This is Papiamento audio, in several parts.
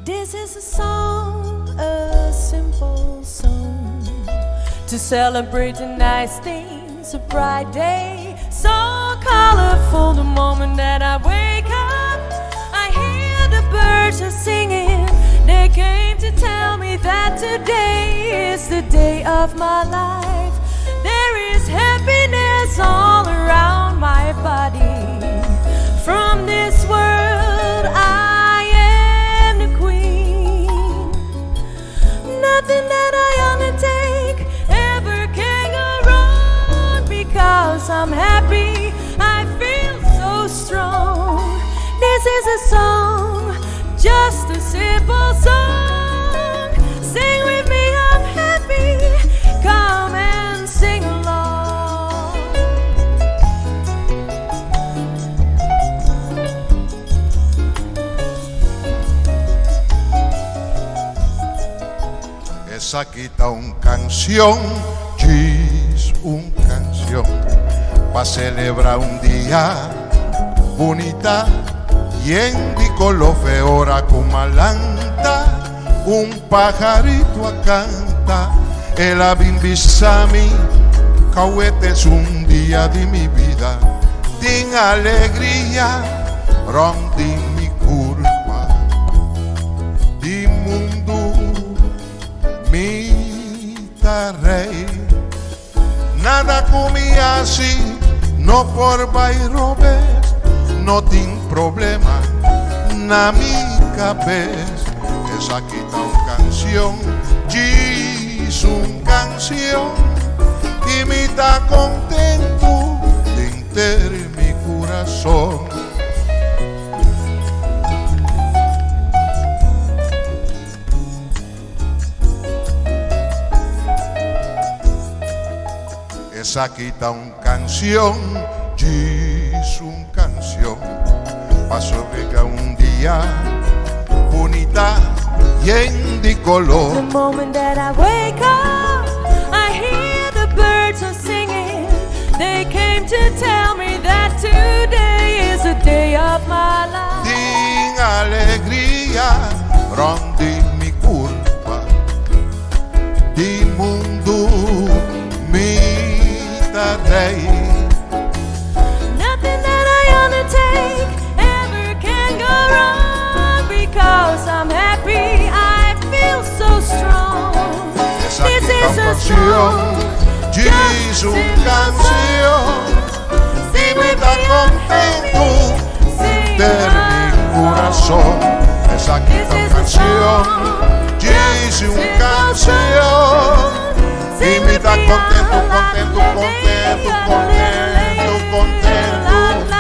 This is a song, a simple song To celebrate the nice things, a bright day So colorful the moment that I wake up I hear the birds are singing They came to tell me that today is the day of my life There is happiness all around my body From this world I am the queen Nothing that I undertake ever can go wrong Because I'm happy, I feel so strong This is a song, just a simple song Sing with me, I'm happy, come and sing along Esaki ta un canción, djis un canción Pa celebra un dia bunita Yen di color fe ora cu malanta Un pajarito a canta El a bin bisa mi Cauete es un dia di mi bida Tin alegria rond di mi curpa Di mundu mi ta rey Nada cu mi haci no por bay robes No tin problema na mi cabes Esaki ta un cancion, djis un cancion Y mi ta contento denter mi curason. Esaki ta un canción, djis un canción, pa sobrega un dia bunita yen di color. The moment that I wake up, I hear the birds are singing. They came to tell me that today is the day of my life. Tin alegria rond di mi curpa, di mundu mi ta rey. Nothing that I undertake ever can go wrong because I'm happy, I feel so strong. Esaki This ta is un a canción, song, djis just un simple canción, song. y Sing mi with ta me, I'm contento happy. Sing denter mi curason. along. Esaki This ta un is a canción, song, djis just a un simple canción, song. y Sing mi with ta me, contento, I'm contento, contento, contento, contento,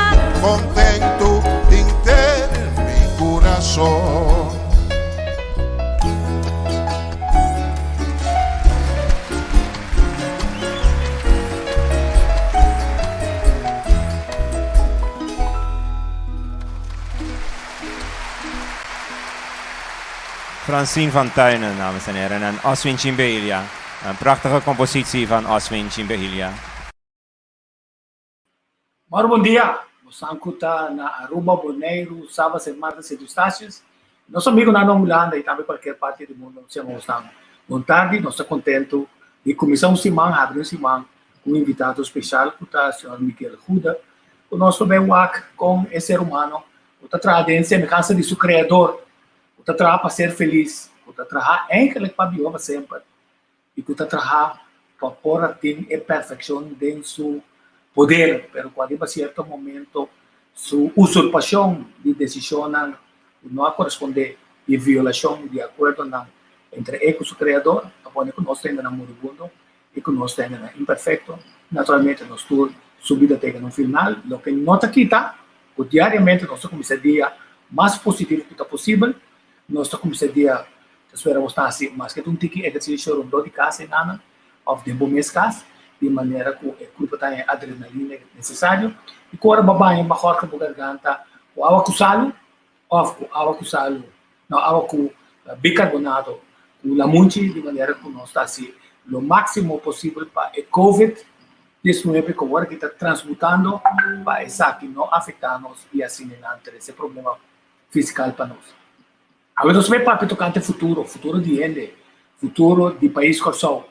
contento denter mi curason. Francine van Tuinen, dames en heren, en Oswin Chimbelia. Een prachtige compositie van Oswin Chimbelia. Moro bon dia, bosan ku ta na Aruba, Boneiru, Saba, Sint Maarten, Sint Eustatius, nos amigunan na Hulanda i tambe kualkier parti di mundu nos yama bosan bon tardi. Nos ta kontentu di kuminsá un siman, habri un siman ku un invitado speshal ku ta señor Miguel Goede, ku nos lo bai wak kon e ser humano ku ta traha den semehansa di su Kreador, ku ta traha pa ser felis, ku ta traha eigenlik pa biba pa semper i ku ta traha pa por a tin e perfekshon den su poder, pero ku ariba sierto momento su usurpashon di desishonnan ku no a korespondé i violashon di akuerdonan entre e ku su Kreador a pone ku nos ta hende nan muribundo i ku nos ta hende nan imperfekto. Naturalmente nos tur su bida ta yega na un final, loke no ta kita ku diariamente nos ta kuminsá dia mas positivo ku ta posibel, nos ta kuminsá dia Ta spera bo sta hasi maske ta un tiki ehersisio rondó di kas enanan òf den bo mes kas, di manera ku e kurpo ta haña e adrenalina nesesario. I ku ora bo baña bo hòrka bo garganta ku awa ku salu òf ku awa ku salu, no, awa ku bikarbonato ku lamunchi, di manera ku nos ta hasi lo máksimo posibel pa e covid 19 ku awor aki ta transmutando pa esaki no afektá nos i asina nan trese problema fiskal pa nos. Awe nos bai papia tokante futuro, futuro di hende, futuro di pais Kòrsou.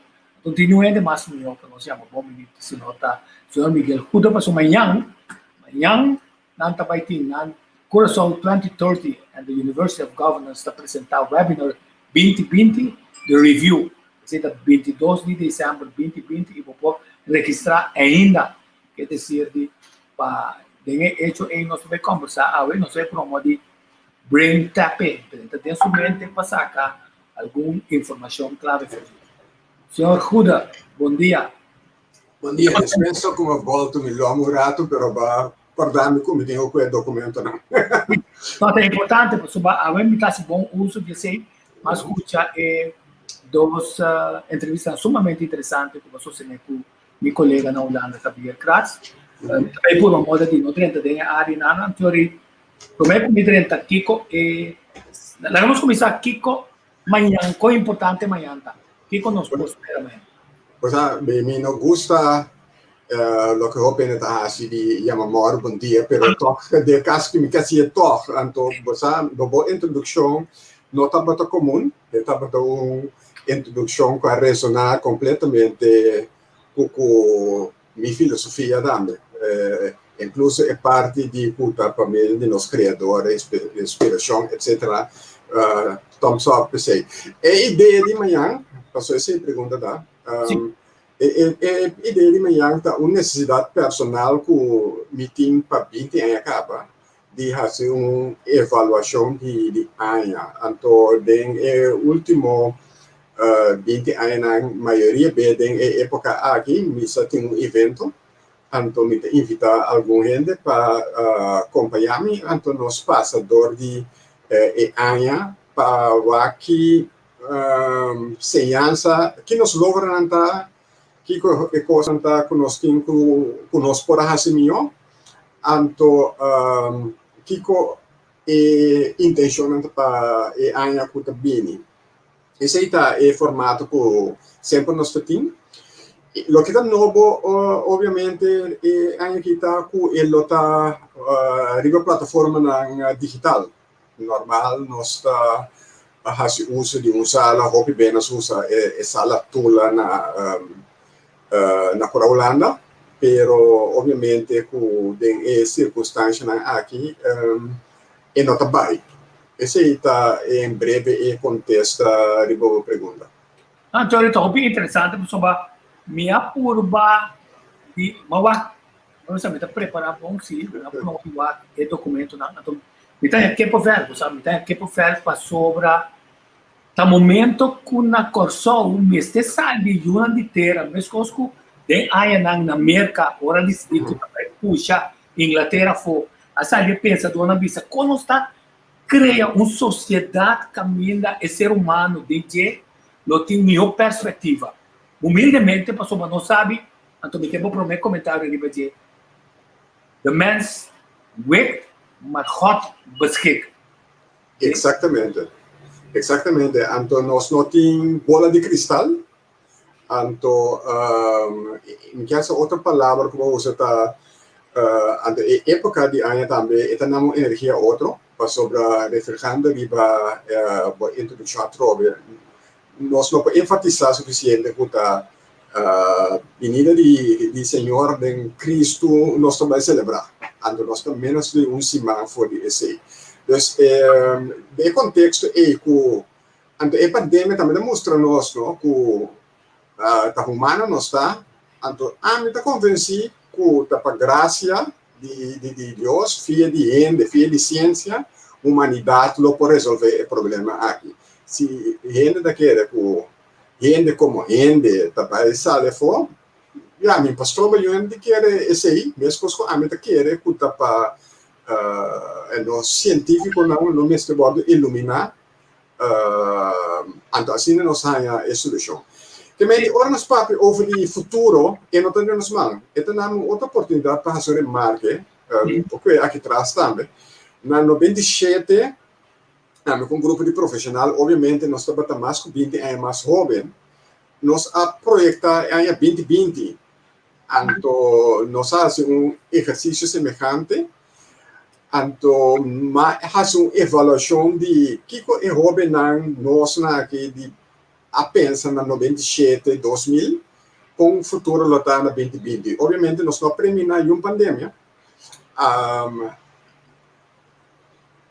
No tin niun hende mas mihó ku nos yama bon bini sino ta señor Miguel Huda pasobra mañan, mañan nan ta bai tin nan Curaçao 2030 and the University of Governance ta presentá webinar 2020 The Review. Esei ta 22 di desèmber 2020 i bo por registrá ainda. Ke desir di pa den e echo ei nos ta bai kòmbersá awe, nos ta bai promo di brain tapping, pero ta den su mente pa saca algun informacion clave for di. Señor Huda, bon dia. Bon dia, dispensa ku mi a bolto mi lòm un ratu, pero ba kòrda mi ku mi tin ku e dokumentonan. No, ta importante, pasobra awe mi ta hasi bon uso di esei, mi a skucha e dos entrevistanan sumamente interesante ku bo a sostené ku mi kolega na Hulanda, Javier Kratz. Mi ta bai purba moda di no drenta den e áreanan, anto ri Promé ku mi drenta kiko e laga nos kuminsá kiko mañan kon importante mañan ta kiko nos por spera mañan. Osea mi no gusta loke hopi hende ta hasi di yama mòru bon dia pero tòg den e kaso ku mi ke hasié tòg anto bo sa bo introdukshon no tabata komun e tabata un introdukshon ku a resoná kompletamente ku ku Mi filosofia tambe, incluso e parti di cu ta pa medio di nos Creador, inspiracion, etc. Thumbs up p'esey. E idea di mañan, pasobra esey pregunta ta, e idea di mañan ta un necesidad personal cu mi tin pa binti aña caba di haci un evaluacion di aña. Anto den e ultimo 20 añanan mayoria be den e époka aki mi sa tin un evento, anto mi ta invitá algun hende pa kompañá mi, anto nos pasa dor di e aña pa wak ki señansa, ki nos logronan ta, kiko e kosnan ta ku nos tin ku ku nos por a hasi mihó, anto kiko e intenshonnan ta pa e aña ku ta bini. Esei ta e formato ku semper nos ta tin. Loke ta nobo obviamente e aña aki ta ku e lo ta riba plataformanan digital. Normal nos ta hasi uso di un sala, hopi be nos usa e sala Tula na na Cura Hulanda, pero obviamente ku den e sirkunstanshanan aki e no ta bai. Esei ta en breve e kontesta riba bo pregunta. Anto ta hopi interesante pasobra mi a purba di mi a wak, mi sa mi ta prepara bon si, mi a purba di wak e dokumentonan, anto mi ta haña kippenvel, bo sa mi ta haña kippenvel pasobra ta momento ku na Kòrsou mester sali yunan di tera meskos ku den añanan na Merka ora a disidí ku ta bai pusha Inglatera afó a sali e pensadónan bisa kon nos ta krea un sosiedat kaminda e ser humano den dje lo tin mihó perspektiva. Humildemente pasobra nos sabi, anto mi ke bo promé komentario riba dje, De mens weet maar God beschikt. Exactamente. Exactamente. Anto nos no tin bola di kristal. Anto, mi kier sa otro palabra ku bo usa ta, anto e époka di aña tambe e ta nan un energia otro, pasobra reflehando riba bo introdukshon atrobe, nos no por enfatisá sufisiente ku ta binida di di Señor den Kristu nos ta bai selebrá. Anto nos ta ménos di un siman for di esei. Dus den e konteksto ei ku Anto e pandemia tambe ta mustra nos no ku ta humano nos ta, anto ami ta konvensí ku ta pa grasia di di Dios, via di hende, via di siensia, humanidat lo por resolvé e problema aki. Si hende ta kere ku hende komo hende ta bai sali afó, ya mi pa stroba yu hende di kere esei, meskos ku ami ta kere ku ta pa nos sientífikonan lo mester wòrdu iluminá. Anto asina nos haña e solushon. Te mei di ora nos papia over di futuro, e no ta den nos man. E ta nan un otro oportunidat pa hasi un remarke, oke aki tras tambe. Na 97, ami ku un grupo di profeshonal, obviamente nos tabata mas ku 20 aña mas hoben, nos a proyektá e aña 2020. Anto nos a hasi un ehersisio semehante. Anto m'a hasi un evaluashon di kiko e hóbennan nosnan aki di a pensa na 97, 2000, kon futuro lo ta na 2020. Obviamente nos no a preminá yun pandemia.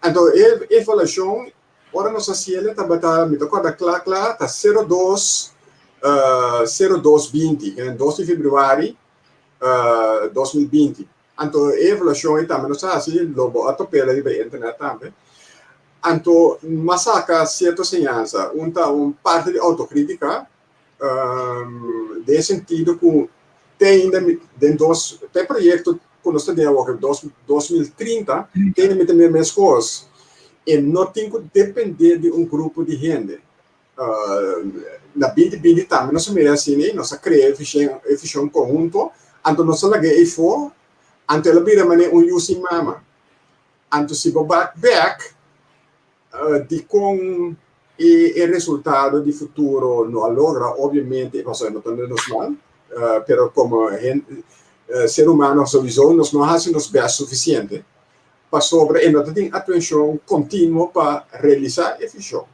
Anto e evaluashon ora nos a hasiel tabata, mi ta kòrda kla kla, ta 02, 02 20, 2 di febrüari 2020. Anto e evaluashon ei tambe nos a hasi, lo bo a top'el riba e internet tambe. Anto m'a saka sierto señansa. Un ta un parti di outokritika, den e sentido ku te ainda mi den dos te proyekto ku nos ta den awor 2030, te ainda mi ta mira meskos. E no tin ku dependé di un grupo di hende. Na 2020 tambe nos a mira asina ei, nos a krea e vision, e vision konhunto, anto nos a lag'é eifó, anto el a bira manera un yu sin mama. Anto si bo bak bek dikon e e resultado di futuro no a logra, obviamente pasobra no ta den nos man, pero komo hende, ser humano souiso nos no a hasi nos bèst sufisiente pasobra e no ta tin atenshon kontinuo pa realisá e vision.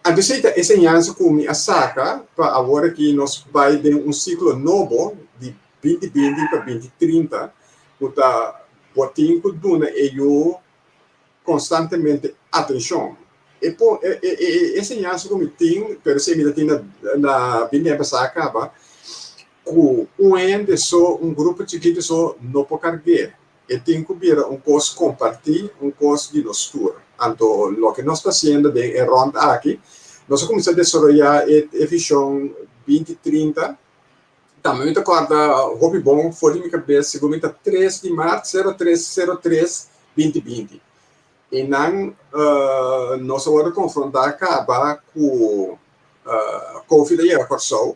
Anto esei ta e señansa ku mi a saka pa awor aki nos bai den un siklo nobo di 2020 pa 2030 ku ta bo tin ku duna e yu konstantemente atenshon. E e enseñansa ku mi tin, pero esei mi ta tin na na bini a pasá kaba, ku un hende so, un grupo chikitu so no por karg'é. E tin ku bira un kos kompartí, un kos di nos tur. Anto loke nos ta hasiendo den e rònt aki, nos a kuminsá desaroyá e e vishon 2030. Tambe mi ta kòrda hopi bon for di mi kabes, segun mi ta 3 di mart, 03 03 2020. I nan nos a wòrdu konfrontá kaba ku Covid a yega Kòrsou.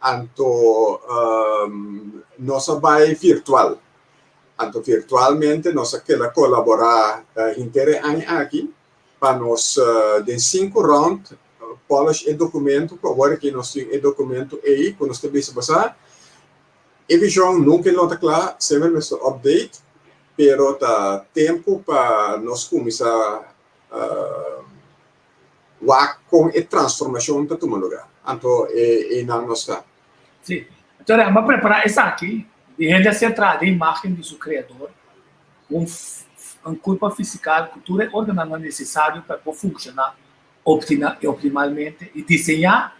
Anto nos a bai virtual. Anto virtualmente nos a keda kolaborá henter e aña aki pa nos den sinku round polish e dokumento ku awor aki nos tin e dokumento ei ku nos ta bisa basá. E vishon nunka no ta kla, semper mester update, pero ta tempu pa nos kuminsá Wak kon e transformashon ta tuma lugá. Anto einan nos ta. Sí. Anto Rem a prepará esaki di hende a ser traha den imágen di su Kreador, ku un kurpa fisikal ku tur e órganonan nesesario pa e por funshoná optimalmente i diseñá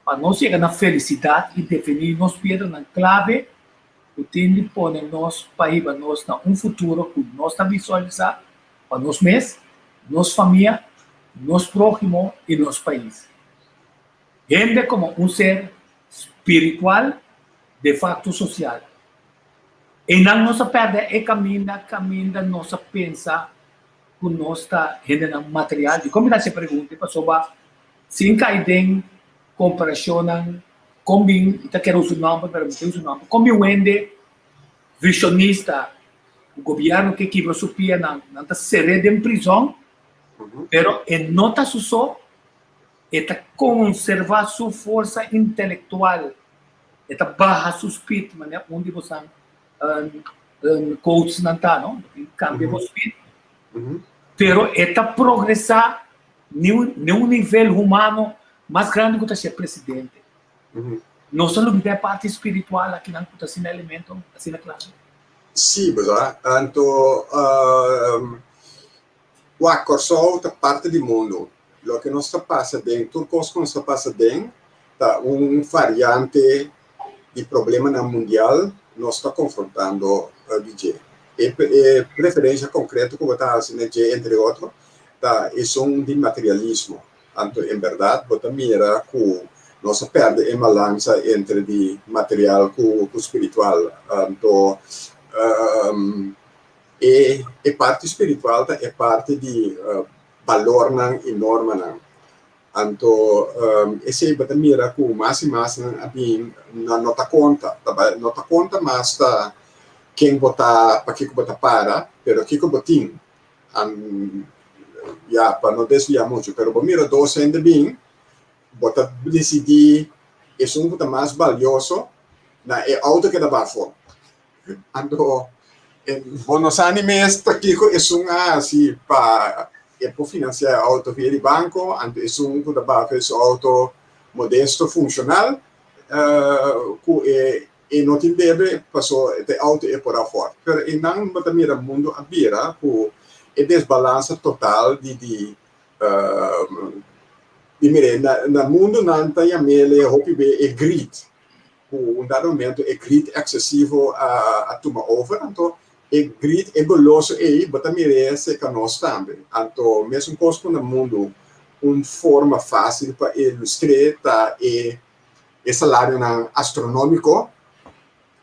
pa nos yega na felisidat i definí nos piedranan klave ku tin di pone nos pa hiba nos na un futuro ku nos ta visualisá pa nos mes, nos famia, nos próhimo i nos pais. Hende komo un ser spiritual, de fakto sosial. Einan nos a pèrdè e kaminda kaminda nos a pensa ku nos ta hendenan material. Dikon mi ta hasi e pregunta? Pasobra sin kai den komparashonnan kon bin, mi ta kere usa un nòmber pero mi ta usa un nòmber, kon bin un hende vishonista ku gobièrnu ke kibra su pianan, nan ta ser'é den prizòn, pero e no ta su so, e ta konservá su forsa intelektual, e ta baha su speed, manera un di bosan coachnan ta, no? Kambia bo speed, pero e ta progresá ne un nivel humano mas grandi ku ta ser presidente. Nos ta lubidá e parti spiritual akinan ku ta asina elemento, asina klave. Sí, berdad. Anto, wak, Kòrsou ta parti di mundu. Loke nos ta pasa den, tur kos ku nos ta pasa den, ta un variante di problemanan mundial nos ta konfrontando di dje. E e referensia konkreto ku bo ta hasi na dje, entre otro, ta esun di materialismo. Anto en berdad bo ta mira ku nos a pèrdè e balansa entre di material ku spiritual. Anto e e parti spiritual ta e parti di balornan i normanan. Anto esei bo ta mira ku mas i mas nan a bin nan no ta konta, no ta konta mas ta ken bo ta, pakiko bo ta para, pero kiko bo tin. Ya, pa no desviá muchu, pero bo mira dos hende bin, bo ta disidí esun ku ta mas balioso na e outo keda bafo. Anto, Bo no sa ni mes ta kiko esun a hasi pa e por financia e auto via di banco, anto esun cu ta baha su auto modesto funcional cu e e no tin debe paso ta e auto e por afford. Pero eynan bo ta mira mundo a bira cu e desbalansa total di di di mire na mundo nan ta yam'ele hopi be e greed. Ku un dado momento e greed eksesivo a tuma over, anto e greed, e goloso ei, bo ta mir'é serka nos tambe. Anto mesun kos ku na mundu, un forma fásil pa ilustr'é ta e e salarionan astronómiko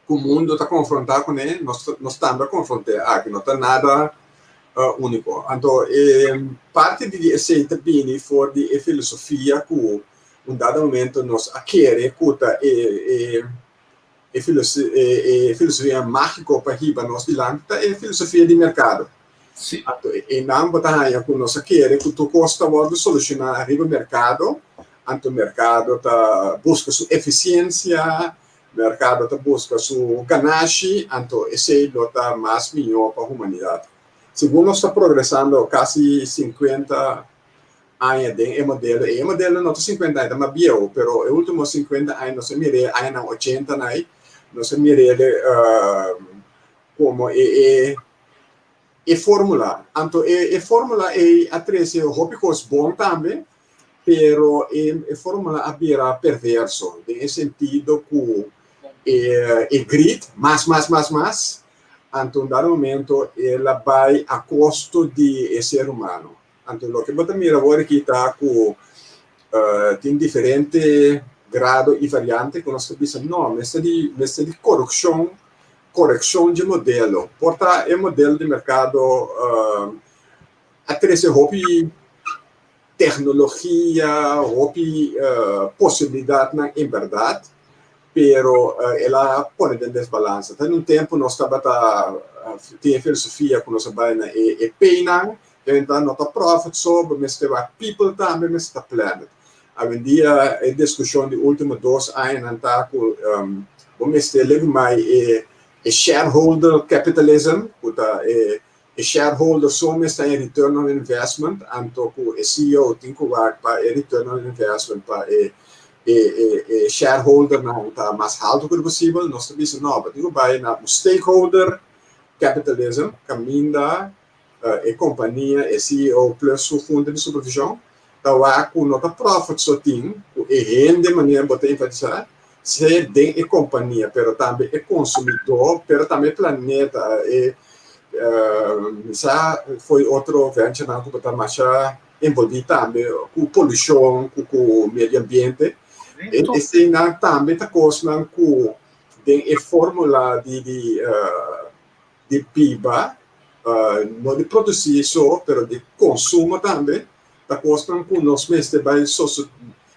ku mundu ta konfrontá kuné, nos nos tambe a konfront'é aki, no ta nada úniko. Anto e parti di esei ta bini for di e filosofia ku un dado momento nos a kere ku ta e e e e filosofia mágiko pa hiba nos dilanti ta e filosofia di merkado. Sí. Anto einan bo ta haña ku nos a kere ku tur kos ta wòrdu solushoná riba merkado, anto merkado ta buska su efisiensia, merkado ta buska su ganashi, anto esei lo ta mas mihó pa humanidat. Segun nos ta progresando kasi sinkuenta aña den e modelo ei. E modelo no ta 50 aña, ta mas bieu, pero e ultimo 50 aña nos a mir'é, añanan ochenta nan ei, nos a mir'é komo e e e fórmula. Anto e e fórmula ei a trese hopi kos bon tambe, pero e e fórmula a bira perverso den e sentido ku e e greed, mas, mas, mas, mas, anto un dado momento el a bai a kosto di e ser humano. Anto loke bo ta mira awor aki ta ku tin diferente grado i variante ku nos ta bisa no, mester di mester di korupshon, korekshon dje modelo. Por ta e modelo di merkado a trese hopi teknologia, hopi posibilidatnan en bèrdat, pero el a pone den desbalansa. Ta un tempu nos tabata tin e filosofia ku nos a bai na e P'nan, Kenta no ta profit so, bo mester wak people tambe, mester ta planet. Awendia e diskushon di ultimo dos añanan ta ku bo mester legumai e e shareholder capitalism, ku ta e e shareholder so mester haña return on investment, anto ku e CEO tin ku wak pa e return on investment pa e e e shareholdernan ta mas haltu ku posibel. Nos ta bisa no, bo tin ku bai na un stakeholder capitalism kaminda E kompania, e CEO plus su hunta di supervishon ta wak ku no ta profit so tin ku e hende manera bo ta enfatisá sea den e kompania pero tambe e konsumidó pero tambe e planeta e mi sa fo'i otro venturenan ku bo ta masha envolví tambe ku polushon ku ku medio ambiente eseinan tambe ta kosnan ku den e formula di di di biba, no di produci so, pero di consumo tambe, ta cosnan cu nos mester bay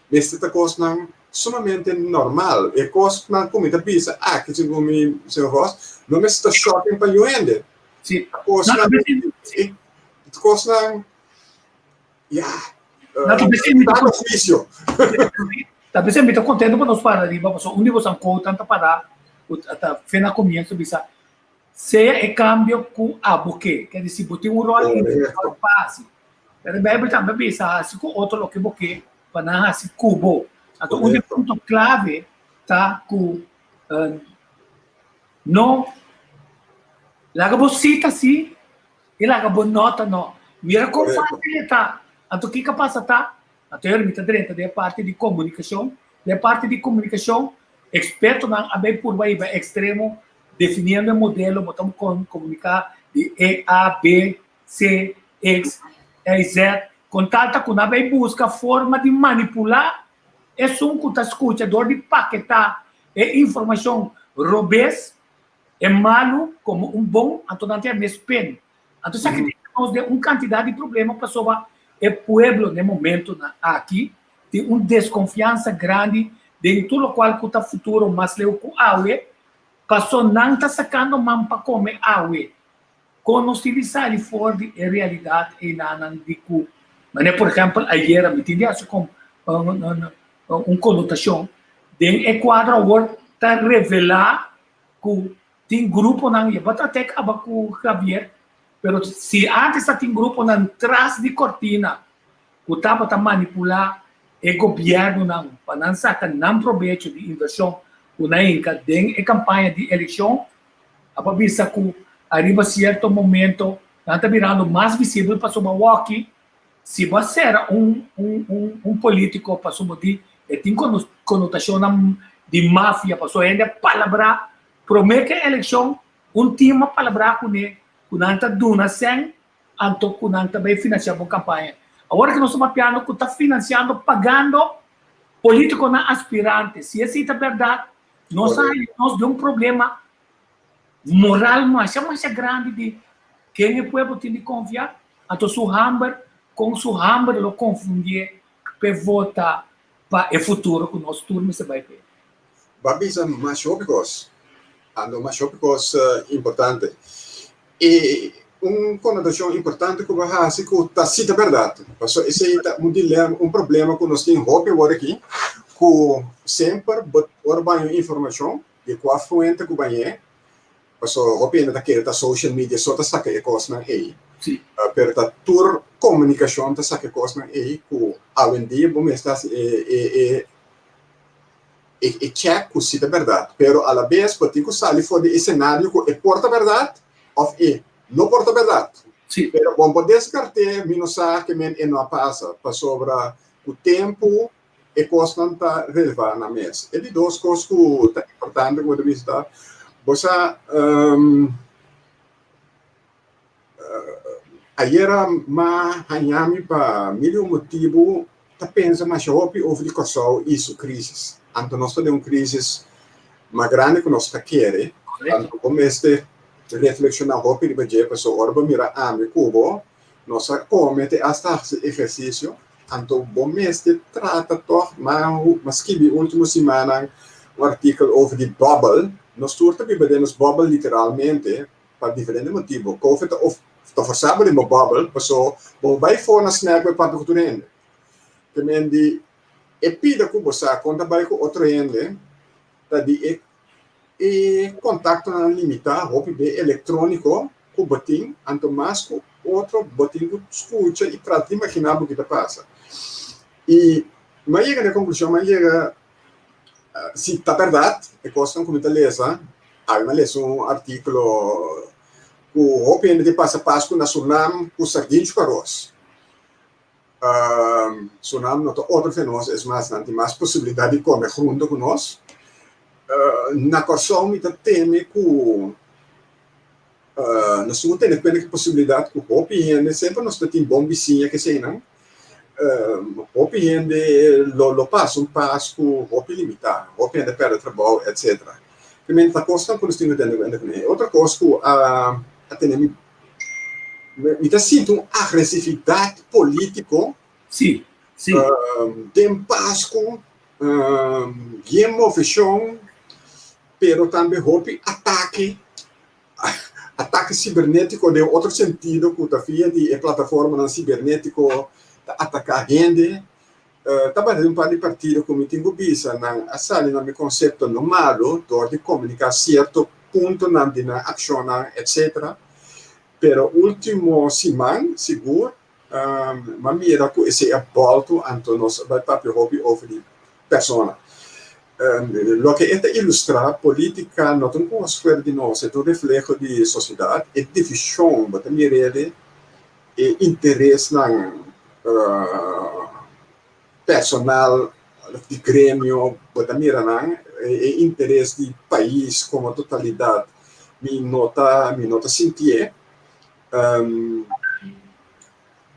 mester ta cosnan sumamente normal. E cosnan cu mi ta bisa aki, segun mi, señor Vos, no mester ta shocking pa niun hende. Sí. Ta cosnan, ta cosnan, ya, ta huicio. Ta bisa mi ta contento pa nos para riba, pasobra un di boso quote ta para, ta fe na comienzo bisa, Sea e kambio ku abo ke. Ker di si bo tin un ròl individual pa hasi. Pero e Beibel tambe a bisa hasi ku otro loke bo ke pa nan hasi ku bo. Anto un di e punto klave ta ku no laga bo si ta si i laga bo no ta no. Mira kon fásil e ta. Anto kiko a pasa ta? Anto mi ta drenta den e parti di komunikashon. Den e parti di komunikashon ekspertonan a bai purba hiba ekstremo Definiendo e modelo bo ta komuniká di E, A, B, C, X, Y, Z, kon tal ta ku nan bai buska forma di manipulá esun ku ta skucha dor di paketá e informashon robes, e malu, komo un bon, anto nan tin e mes pen. Anto esaki tin nos den un kantidat di problema pasobra e pueblo den momentonan aki tin un deskonfiansa grandi den tur lokual ku ta futuro mas leu ku awe. Paso nan ta sakando man pa kome awe. Kon nos tin di sali for di e realidat einanan di ku manera por ehèmpel ayera mi tin di hasi kon un konotashon den e kuadro awor ta revelá ku. Tin gruponan, y bo ta tek aba ku Javier, pero si antes ta tin gruponan tras di kortina ku tabata manipulá e gobièrnunan pa nan saka nan probecho di invershon ku nan hinka den e kampaña di elekshon, a por bisa ku ariba sierto momento nan ta birando mas visibel pasobra awoki si bo a sera un un un polítiko pasobra di e tin konotashonnan di mafia pasobra hende a palabrá Promé ku e elekshon, un tim a palabrá kuné ku nan ta duna sèn anto ku nan ta bai finansiá bo kampaña. Awor ku nos ta papiando ku ta finansiando, pagando polítikonan aspirante. Si esei ta bèrdat, nos a haña nos den un problema moral masha masha grandi di ken e pueblo tin di konfia, anto su hamber, kon su hamber lo konfundié p'e vota pa e futuro ku nos tur mester bai p'e. Bo a bisa mas hopi kos, ando mas hopi kos importante. E un konotashon importante ku bo a hasi ku ta si ta bèrdat. Pasobra esei ta un dilema, un problema ku nos tin hopi awor aki, ku semper bo ora bo haña un informashon di kua fuente ku bo hañ'é, pasobra hopi hende ta kere ta social media so ta saka e kosnan ei. Pero ta tur komunikashon ta saka e kosnan ei ku awendia bo mester hasi e E check ku si ta bèrdat, pero alabes bo tin ku sali for di e senario ku e por ta bèrdat òf e no por ta bèrdat. Pero bo no por deskart'é, mi no sa ke men e no a pasa, pasobra ku tempu e kosnan ta relevá nan mes. E di dos kos ku ta importante ku bo ta bisa ta, bo sa ayera m'a haña mi pa mil i un motibu ta pensa masha hopi over di Kòrsou i su krísis. Anto nos ta den un krísis mas grandi ku nos ta kere. Anto bo mester reflekshoná hopi riba dje pasobra ora bo mira ami ku bo, nos a kome te asta hasi ehersisio. Anto bo mester trata tòg, m'a skibi último simannan un artíkel over di bòbel. Nos tur ta biba den nos bòbel literalmente. Pa diferente motibu. Covid ta of ta forsa bo den bo bubble paso bo bai for na snack bo e papia ku tur hende. Te men di e pida ku bo sa kon ta bai ku otro hende ta di e e kontaktonan limitá hopi be elektróniko ku bo tin anto mas ku otro bo tin ku skucha i trata di imaginá bo ki ta pasa. I mi a yega na e konklushon mi a yega Si ta bèrdat e kosnan ku mi ta lesa, awe mi a lesa un artíkulo ku hopi hende tin pasa Pasku na Surnam ku sardinchi ku aros. Surnam no ta otro fe nos, es mas nan tin mas posibilidat di kome huntu ku nos. Na Kòrsou mi ta teme ku Nos tin ku tene kuenta ku e posibilidat ku hopi hende, semper nos ta tin bon bisiña keseinan, hopi hende lo lo pasa un pas ku hopi limitá, hopi hende pèrdè trabou etsetera. Primer ta kosnan ku nos tin ku tene kuenta kuné. Otro kos ku a a tene mi mi ta sinti un agresividat polítiko den Pasku, bien moveshon, pero tambe hopi atake Atake sibernetiko den otro sentido ku ta via di e plataformanan sibernetiko ta ataká hende. Tabata un par di partido ku mi tin ku bisa nan a sali na mi konsepto no malu dor di komuniká sierto puntonan di nan akshonnan etsetera. Pero último siman sigur m'a mira ku esei a bòltu anto nos a bai papia hopi over di persona. Loke e ta ilustrá, polítika no ta un kos fuera di nos, e ta un refleho di sosiedat, e divishon, bo ta mir'é e interesnan personal òf di gremio, bo ta mira nan, e interes di pais komo totalidat mi no ta mi no ta sintié.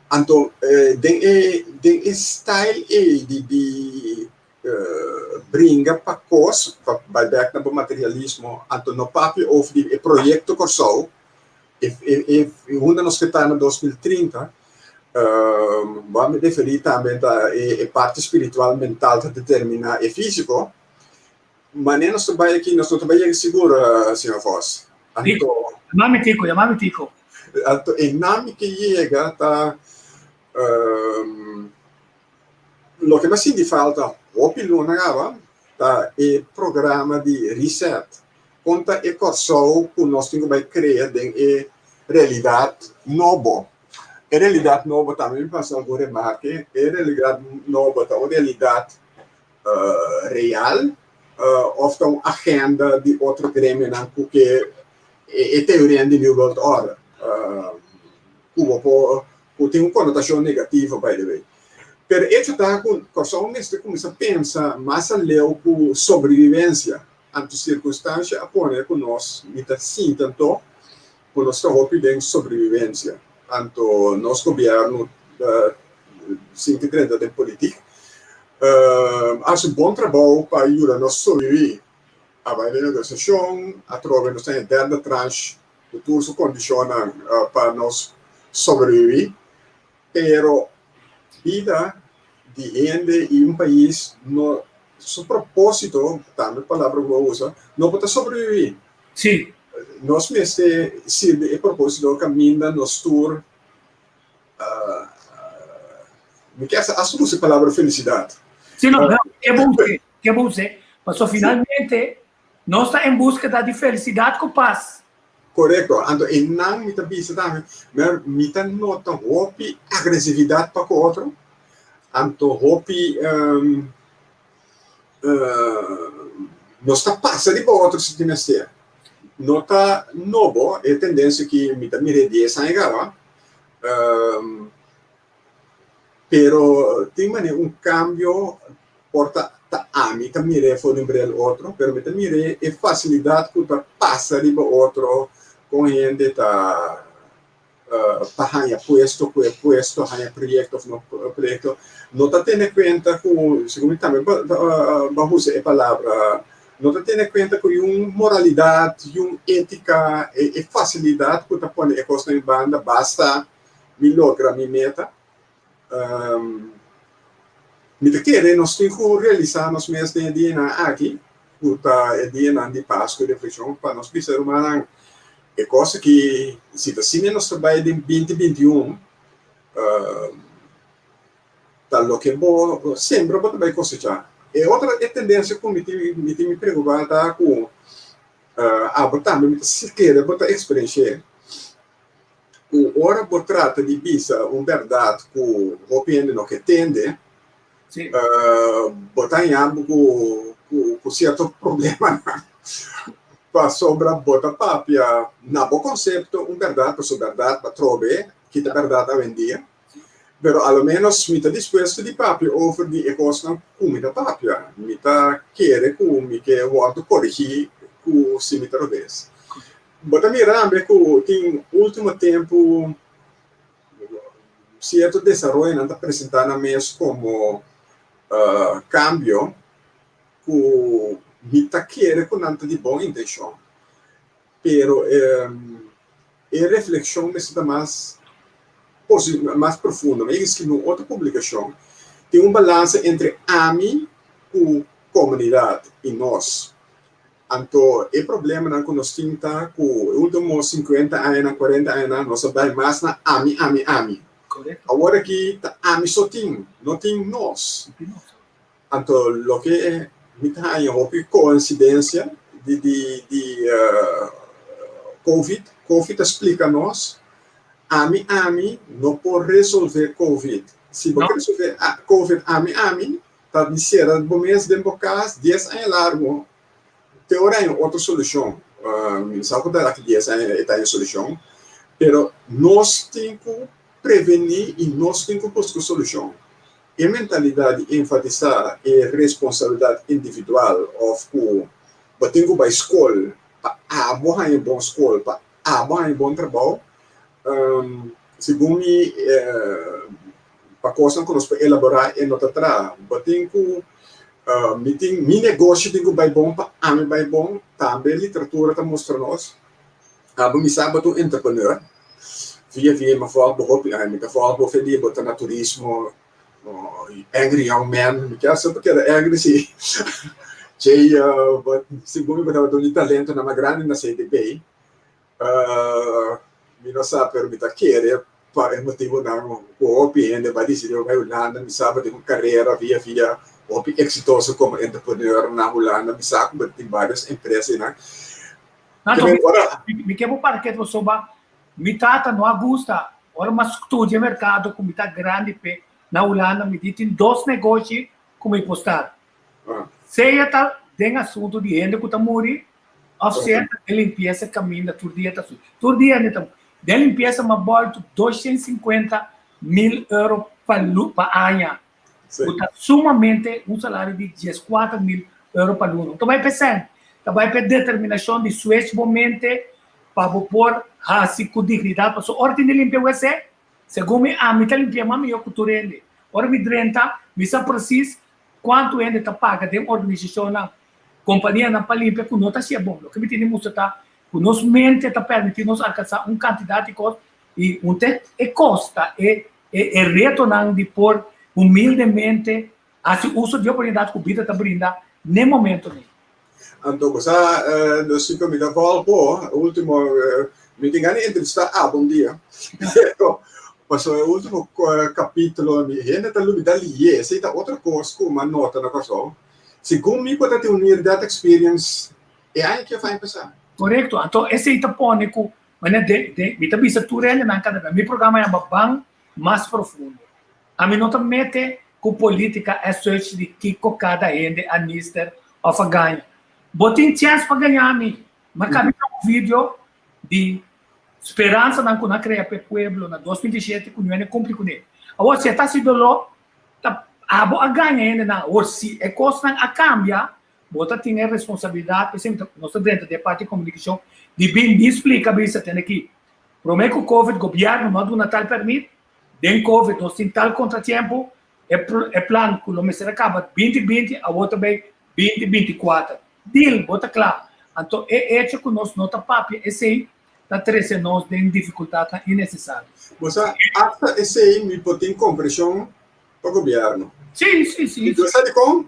Anto den e den e style ei di di bringa pa kos, pa bai bek na bo materialismo, anto no papia over di e proyekto Kòrsou, e unda nos ke ta na 2030, bo a mi referí tambe ta e parti spiritual mental ta determiná e físiko, manera nos ta bai aki nos no ta bai yega sigur, señor Vos. Anto. Yama mi Tico, yama mi Tico. Anto e nan mi ke yega ta. Loke mi a sinti falta hopi luna kaba ta e programa di reset. Kon ta e Kòrsou ku nos tin ku bai krea den e realidat nobo? E realidat nobo tambe mi pasa algun remarke, e realidat nobo ta un realidat real òf ta un agenda di otro gremionan ku ke e teoria di New World Order ku bo por ku tin un konotashon negativo by the way. Pero echo ta ku Kòrsou mester kuminsá pensa mas aleu ku sobrevivensia. Anto sirkunstansha a pone ku nos mi ta sinti anto ku nos ta hopi den sobrevivensia. Anto nos gobièrnu sinti drenta den politik a hasi un bon trabou pa yuda nos sobreviví. A bai den negosiashon, atrobe nos ta den e derde tranche ku tur su kondishonnan pa nos sobreviví. Pero bida di hende i un pais no su propósito, tambe palabra ku bo a usa, no por ta sobreviví. Sí. Nos mester sirbi e propósito kaminda nos tur, mi ke hasta usa e palabra felisidat. Sí, no, ke bo us'é, ke bo us'é. Pasobra finalmente nos ta en búskeda di felisidat ku pas. Korekto, anto einan mi ta bisa tambe, mer mi ta nota hopi agresividat pa ku otro, anto hopi nos ta pasa riba otro si tin mester. No ta nobo e tendensia ki mi ta mira e dies aña kaba, Pero tin manera un cambio por ta ta ami ta mir'é for di un bril otro, pero mi ta mir'é e facilidad cu ta pasa riba otro con hende ta pa haña puesto cu e puesto, haña proyecto of no proyecto. No ta tene cuenta cu, segun mi tambe bo a usa e palabra, no ta tene cuenta cu un moralidad y un etica, e facilidad cu ta pone e cosnan en banda basta mi logra mi meta. Mi ta kere nos tin ku realisá nos mes den e dianan aki, ku ta e dianan di Pasku i reflekshon, pa nos bisa rumannan e kos aki, si ta asina nos ta bai den 2021, ta loke bo sembra bo ta bai kosechá. E otro e tendensia ku mi tin mi tin mi preokupá ta ku abo tambe mi ta kere bo ta eksperensh'é. Ku ora bo trata di bisa un bèrdat ku hopi hende no ke tende, bo ta haña bo ku sierto problemanan pasobra bo ta papia na bo konsepto un bèrdat, pasobra bèrdat ta trobe kita bèrdat awendia. Pero a lo ménos mi ta dispuesto di papia over di e kosnan ku mi ta papia. Mi ta kere ku mi ke wòrdu korigí ku si mi ta robes. Bo ta mira tambe ku tin último tempu sierto desaroyonan ta presentá nan mes komo kambio ku mi ta kere ku nan ta di bon intenshon, pero e reflekshon mester ta mas mas profundo. Mi a skibi un otro publikashon, tin un balansa entre ami ku komunidat i nos. Anto e problemanan ku nos tin ta ku e ultimo sinkuenta añanan, kuarenta añanan nos a bai mas na ami, ami, ami. Awor aki ta ami so tin, no tin nos. Anto loke mi ta haña hopi koinsidensia di di di covid, covid ta splika nos ami, ami no por resolve covid. Si bo ke resolve covid ami, ami, Ta di sera bo mes den bo kas dies aña largu te ora haña otro solushon. Mi no sa ku ta aki dies aña e ta haña solushon, pero nos tin ku prevení i nos tin ku buska solushon. E mentalidat di enfatisá e responsabilidat individual òf ku bo tin ku bai skol pa abo haña bon skol, pa abo haña bon trabou, segun mi pa kosnan ku nos por elaborá e no ta traha. Bo tin ku mi tin mi negoshi tin ku bai bon pa ami bai bon. Tambe literatura ta mustra nos. Abo mi sa bo ta un entrepreneur. Via via mi a fòlg bo hopi aña. Mi ta fòlg bo fe dia bo ta na turismo, angry young man. Mi kier semper keda angry si. Djei bo segun mi bo tabata un di talentonan mas grandi na CTB. Mi no sa pero mi ta kere pa e motibonan ku hopi hende bai disidí pa bai Hulanda. Mi sa bo tin un karera via via hopi eksitoso komo entrepreneur na Hulanda. Mi sa ku bo tin varios empresa einan. Nato, mi ke bo para ketu pasobra mi tata no a gusta ora mi a studia merkado ku mi ta grandi p'e na Hulanda mi di tin dos negoshi ku mi por start. Sea ta den asuntu di hende ku ta muri òf sea ta den limpiesa kaminda tur dia ta subi. Tur dia hende ta muri. Den limpiesa mi a bòltu 250,000 euro pa pa aña ku ta sumamente un salario di 14,000 euro pa luna. Ta bai p'e sèn, ta bai p'e determinashon di switch bo mente pa bo por hasi ku dignidat. Pasobra ora tin di limpia wc, segun mi, ami ta limpia mas mihó ku tur hende. Ora mi drenta, mi sa presis kuantu hende ta paga den organisashonnan, kompanianan pa limpia ku no ta hasié bon. Loke mi tin di mustra ta ku nos mente ta permití nos alkansá un kantidat di kos i un te e kos ta e E retonan di por humildemente hasi uso di oportunidat ku bida ta brinda n'e momento nei. Anto bo sa nos si ku mi ta volg bo, ultimo mi tin gana di entrevista abo un dia, pero pasobra e ultimo capitulo mi hende ta lubida liye, esei ta otro kos ku mi a nota na Kòrsou. Segun mi bo ta tin un near death experience e aña ke of aña pasá? Korekto, anto esei ta pone ku Manera de, de, mi ta bisa tur hendenan kada bes, mi programa yama Ban Mas Profundo. Ami no ta mete ku politica as such di kiko kada hende a nister of a gaña. Bo tin chens pa gaña mi. Mi a kabi un video di speransanan ku nan krea pa e pueblo na 2017 ku niun hende kumpli kuné. Awor si e ta hasi doló, ta abo a gaña hendenan. Awor si e kosnan a kambia, Bo ta tin e responsabilidat, p'esei nos ta drenta den e parti di komunikashon, di bin bin splika bisa tende aki. Promé ku Covid gobièrnu no a duna tal pèrmit, den Covid nos tin tal kontratiempo, e e plan ku lo mester a kaba 2020 awor ta bai 2024. Deal, bo ta kla. Anto e echo ku nos no ta papia esei ta trese nos den difikultatnan innesesario. Bo sa, asta esei mi por tin kompreshon pa gobièrnu. Sí, sí, sí. I bo sa dikon?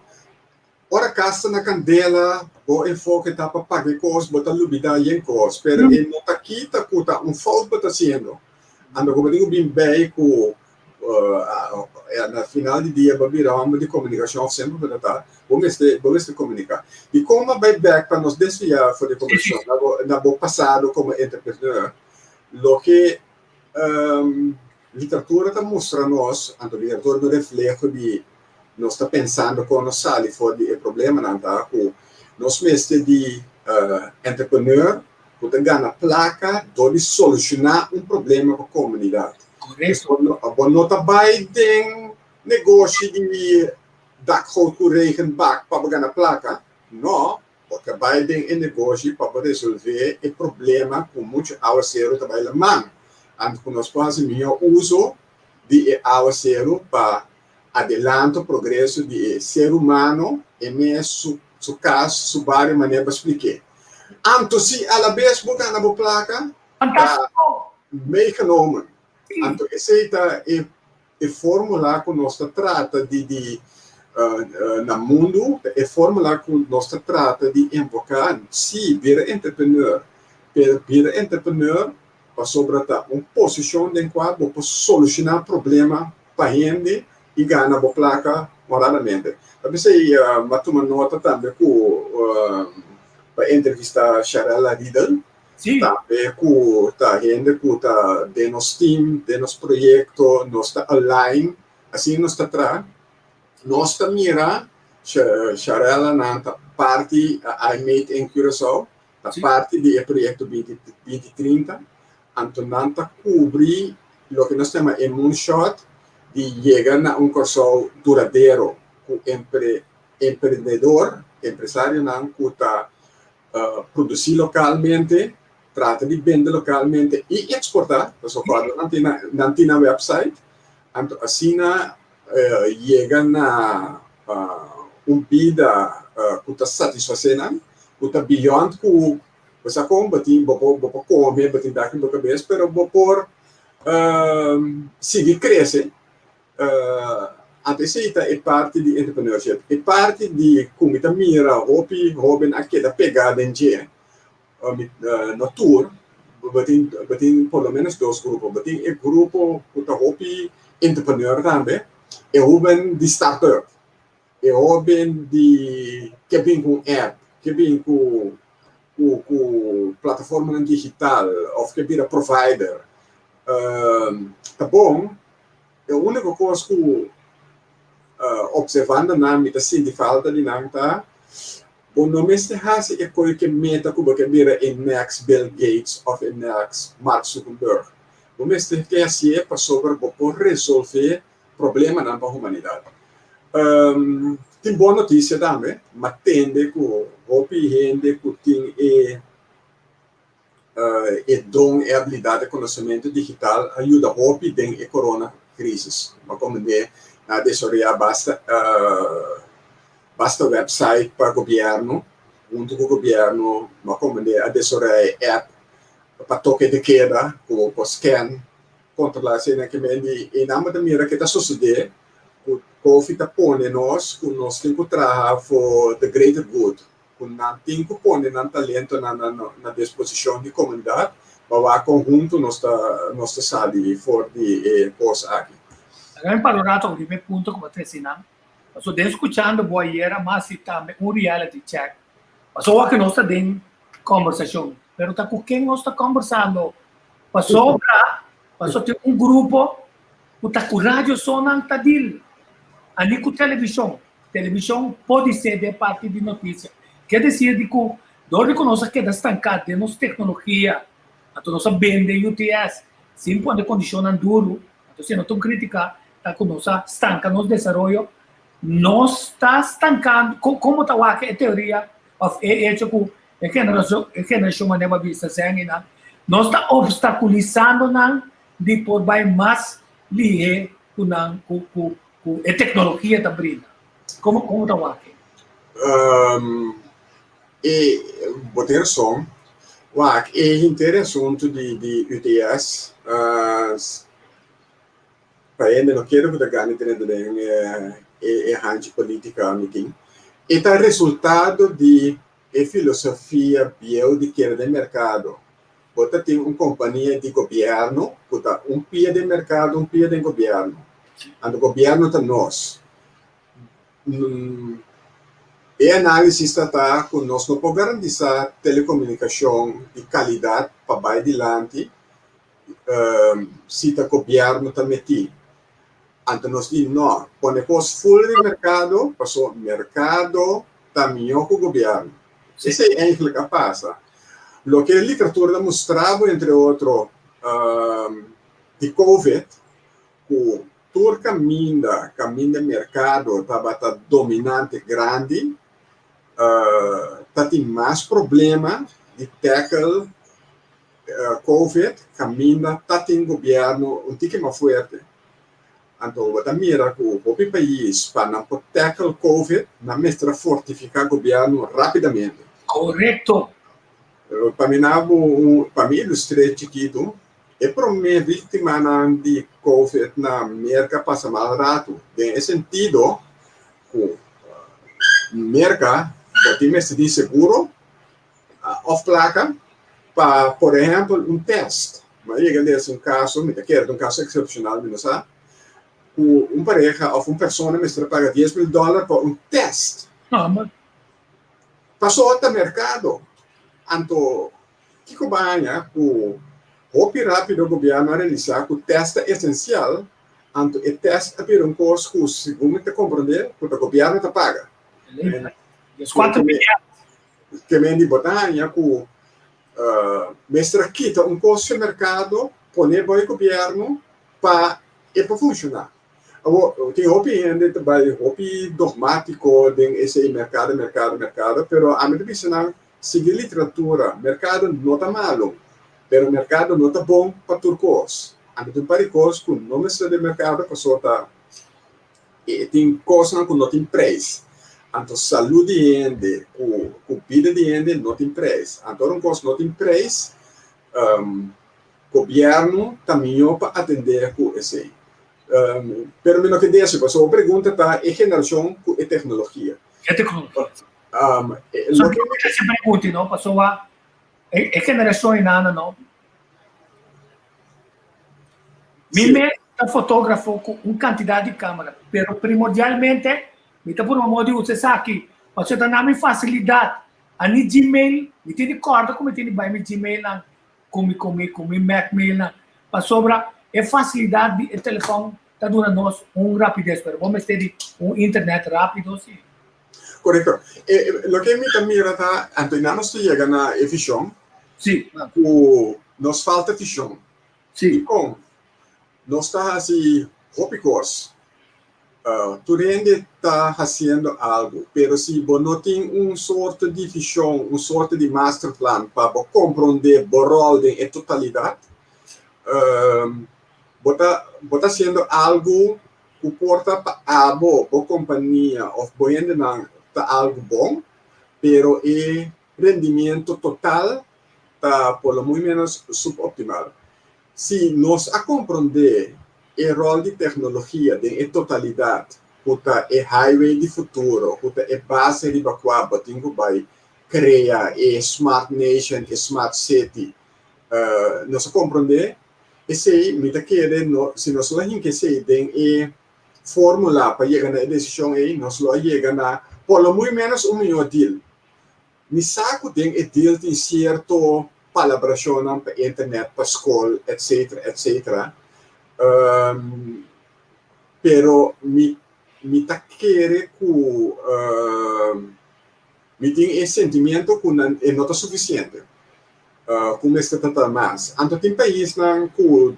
Ora kas ta na kandela, bo enfoke ta pa paga e kos, bo ta lubidá yen kos, pero e no ta kita ku ta un fout bo ta hasiendo. Anto ku bo tin ku bin bei ku na final di dia bo bira homber di komunikashon òf semper bo ta ta, bo mester bo mester komuniká. Dikon bo a bai bèk pa nos desviá for di kombersashon na bo na bo pasado komo entrepreneur? Loke Literatura ta mustra nos, anto literatura ta un refleho di nos ta pensando kon nos sali for di e problemanan ta ku nos mester di entrepreneur ku ta gana plaka dor di solushoná un problema pa komunidat. Bo no ta bai den negoshi di dakgoot ku regenbak pa bo gana plaka, no, Bo ta bai den e negoshi pa bo resolvé e problema ku muchu awaseru ta bai laman. Anto ku nos por hasi mihó uso di e awaseru pa adelanto progreso di e ser humano, e mes, su su kas, su bario manera bo splik'é. Anto si alabes bo gana bo plaka, ta meegenomen. Anto esei ta e E formula ku nos ta trata di di na mundu ta e formula ku nos ta trata di enfoká, sí, bira entrepreneur, pero bira entrepreneur pasobra ta un posishon den kua bo por solushoná problema pa hende i gana bo plaka honradamente. Ta p'esei mi a tuma nota tambe ku pa entrevistá Sharella Riedel. Sí. Tambe ku ta hende ku ta den nos team, den nos proyekto, nos ta align, asina nos ta traha. Nos ta mira Sharella nan ta parti I Made in Curaçao, ta parti di e proyekto 2030, anto nan ta kubri loke nos ta yama e moonshot di yega na un Kòrsou duradero ku emprendedor, empresarionan ku ta produsí lokalmente, trata di bende lokalmente i eksportá, pasobra kòrda nan tin nan tin nan website, anto asina yega na un bida ku ta satisfasé nan, ku ta beyond ku bo sa kon bo tin bo por bo por kome, bo tin dak den bo kabes, pero bo por sigui krese. Anto esei ta e parti di entrepreneurship. E parti di ku mi ta mira hopi hóben a keda pegá den dje, no tur, bo tin bo tin por lo ménos dos grupo. Bo tin e grupo ku ta hopi entrepreneur tambe, e hóben di startup, e hóben di ke bin ku un app, ke bin ku. ku ku plataformanan digital òf ke bira provider ta bon. E úniko kos ku opservando nan mi ta sinti falta di nan ta bo no mester hasi e koi ke meta ku bo ke bira e next Bill Gates òf e next Mark Zuckerberg. Bo mester ke hasié pasobra bo por resolvé problemanan pa humanidat. Tin bon notisia tambe, m'a tende ku hopi hende ku tin e e don, e abilidat, e konosementu digital a yuda hopi den e corona crisis. M'a komprendé nan a desaroyá basta basta website pa gobièrnu, huntu ku gobièrnu m'a komprendé a desaroyá e app pa toke de keda ku bo por scan Kontrolá eseinan ke men di e nan bo ta mira ke ta sosodé ku Covid ta pone nos ku nos tin ku traha for the greater good, ku nan tin ku pone nan talentonan na na disposishon di komunidat pa wak kon huntu nos ta nos ta sali for di e kos aki. Laga mi para un rato riba e punto ku bo a trese nan, pasobra den skuchando bo ayera mas si tambe un reality check, pasobra awor ku nos ta den kombersashon, pero ta ku ken nos ta kombersando? Pasobra, pasobra tin un grupo ku ta ku radio so nan ta deal, ani ku televishon. Televishon podi ser den parti di notisia. Ke desir di ku dor di ku nos a keda stanká den nos teknologia, anto nos a bende UTS sin pone kondishonnan duru, anto si no ta un kritika ta ku nos a stanka nos desaroyo, nos ta stankando, komo ta wak e teoria òf e echo ku E generashon, e generashon manera bo a bisa Zenny nan, nos ta obstakulisando nan di por bai mas lihé ku nan ku ku ku e teknologia ta brinda. Komo komo ta wak e? E bo tin rason. Wak e henter e asuntu di di UTS pa hende no kere ku ta gana drenta den e e hanchi politika mi tin. E ta resultado di E filosofia bieu di kere den merkado. Bo ta tin un kompania di gobièrnu ku ta un pia den merkado, un pia den gobièrnu. Anto gobièrnu ta nos. E análisis ta ta ku nos no por garantisá telekomunikashon di kalidat pa bai dilanti si ta gobièrnu ta metí. Anto nos di no, pone kos full den merkado, paso merkado ta mihó ku gobièrnu. Esei eigenlijk a pasa. Loke e literatura ta mustra bo entre otro di covid, ku tur kaminda, kaminda merkado tabata dominante grandi, ta tin mas problema di tackle Covid kaminda ta tin gobièrnu un tiki mas fuerte. Anto bo ta mira ku hopi pais pa nan por tackle Covid nan mester a fortifiká gobièrnu rápidamente. Korekto. Pa mi na bo un, pa mi ilustr'é chikitu, e promé víktimanan di Covid na Merka pasa mal ratu den e sentido ku Merka bo tin mester di seguro Of plaka pa, por ehempel, un test. Mi a yega lesa un kaso, mi ta kere ta un kaso eksepshonal, mi no sa, ku un pareha of un persona mester a paga 10.000 dòler pa un test. Pasó ta merkado. Anto, kiko bo a haña ku hopi rápido gobièrnu a realisá ku test ta esensial, anto e test a bira un kos ku, segun mi ta komprondé, ku ta gobièrnu ta paga. Ke men di bo ta haña ku mester a kita un kos dje merkado, pone bo e gobièrnu pa e por funshoná. Awor, tin hopi hende ta bai hopi dogmátiko den esei merkado, merkado, merkado, pero ami ta bisa nan, sigui literatura, merkado no ta malu, pero merkado no ta bon pa tur kos. Ami tin un par di kos ku no mester den merkado pasobra ta E tin kosnan ku no tin preis. Anto salú di hende ku ku bida di hende no tin preis. Anto ora un kos no tin preis, gobièrnu ta mihó pa atendé ku esei. Pero mi no ke desi, pasobra bo pregunta ta e generashon ku e teknologia. E teknologia. Loke mi ta hasi pregunta, no, pasobra e generashon einana no. Mi mes ta fotógrafo ku un kantidat di kámara, pero primordialmente mi ta purba moda di usa esaki pasobra ta na mi fasilidat. Ani Gmail, mi tin di kòrda ku mi tin di bai mi Gmail nan ku mi ku mi ku mi Mac mail nan pasobra e fasilidat di e telefòn ta duna nos un rapides pero bo mester di un internet rapido si. Korekto. E loke mi ta mira ta anto nan nos ta yega na e vishon Si. ku nos falta vishon. Si. Dikon? Nos ta hasi hopi kos. Tur hende ta hasiendo algu, pero si bo no tin un sorto di vishon, un sorto di masterplan pa bo komprondé bo ròl den e totalidat, bo ta bo ta hasiendo algu ku por ta pa abo, bo kompania òf bo hendenan ta algu bon, pero e rendimiento total ta por lo muy ménos suboptimal. Si nos a komprondé e ròl di teknologia den e totalidat ku ta e highway di futuro, ku ta e base riba kua bo tin ku bai krea e smart nation, e smart city, nos a komprondé esei, mi ta kere no si nos lo a hinka esei den e fórmula pa yega na e desishon ei, nos lo a yega na por lo muy ménos un mihó deal. Mi sa ku den e deal tin sierto palabrashonnan pa internet, pa skol, etc. Etc. Pero mi mi ta kere ku mi tin e sentimiento ku nan e no ta sufisiente, ku mester ta ta mas. Anto tin paisnan ku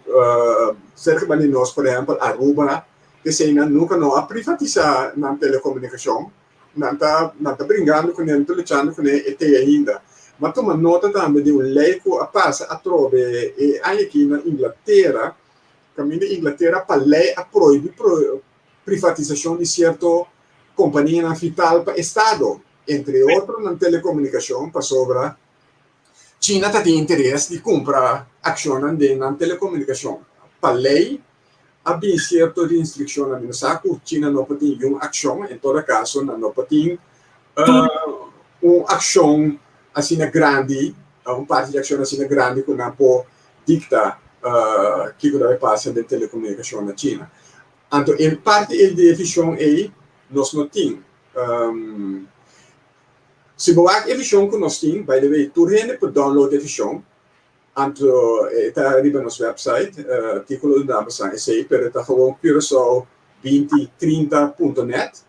serka di nos, por ehèmpel Aruba, eseinan nunka no a privatisá nan telekomunikashon. Nan ta nan ta bringando kuné, nan ta luchando kuné e te ainda. M'a tuma nota tambe di un lei ku a pasa atrobe e aña aki na Inglatera, kaminda Inglatera pa lei a prohibi privatisashon di sierto kompanianan vital pa estado, entre otro nan telekomunikashon, pasobra China ta tin interes di kumpra akshonnan den nan telekomunikashon. Pa lei a bin sierto rinstrikshonnan. Mi no sa ku China no por tin yun akshon, en todo kaso nan no por tin un akshon asina grandi, un parti di akshon asina grandi ku nan por dikta kiko ta bai pasa den telekomunikashon na China. Anto e parti ei di e vishon ei nos no tin. Si bo wak e vishon ku nos tin, by the way tur hende por download e vishon, Anto e ta riba nos website, artículo di dame san esey, pero e ta gewoon Curaçao 2030 punto net.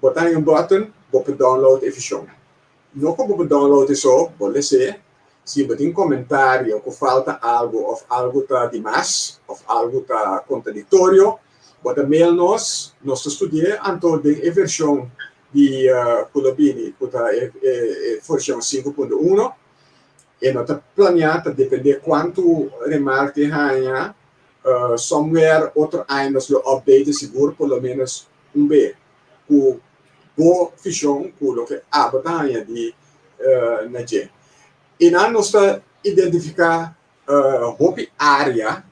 Bo ta haña un button, bo por download e vision. No ku bo por download e so, bo les'é. Si bo tin komentario ku falta algu òf algu ta di mas òf algu ta kontradiktorio, bo ta mail nos, nos ta studi'é, anto den e vershon di ku lo bini ku ta e vershon 5.1, E no ta planeá, ta dependé kuantu remarke haña. Somewhere otro aña nos lo update sigur por lo menos un be ku bo vishon ku loke abo ta haña di na dje. I nan nos ta identifiká hopi área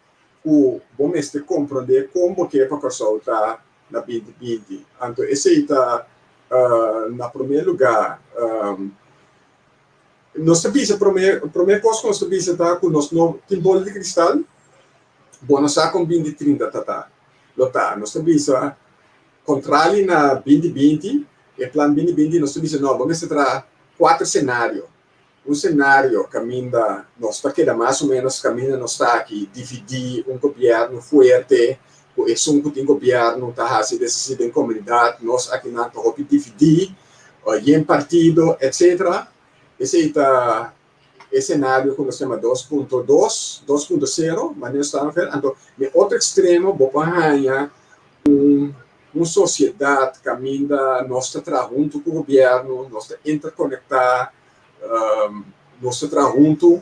ku bo mester komprondé kon bo ke pa Kòrsou ta na 2020. Anto esei ta na promé lugá. Nos ta bisa promé, promé kos ku nos ta bisa ta ku nos no tin bola di kristal, bo no sa kon 2030 ta ta, lo ta. Nos ta bisa kontrali na 2020, e plan 2020 nos ta bisa no, bo mester traha kuater senario. Un senario kaminda nos ta keda mas o ménos kaminda nos ta aki, dividí, un gobièrnu fuerte, ku esun ku tin gobièrnu ta hasi desisi den komunidat, nos akinan ta hopi dividí, yen partido, etcetera. Esei ta e senario ku nos yama 2.2, 2.0, manera nos ta haña. Anto, den otro ekstremo bo por haña un un sosiedat kaminda nos ta traha huntu ku gobièrnu, nos ta interkonektá, nos ta traha huntu,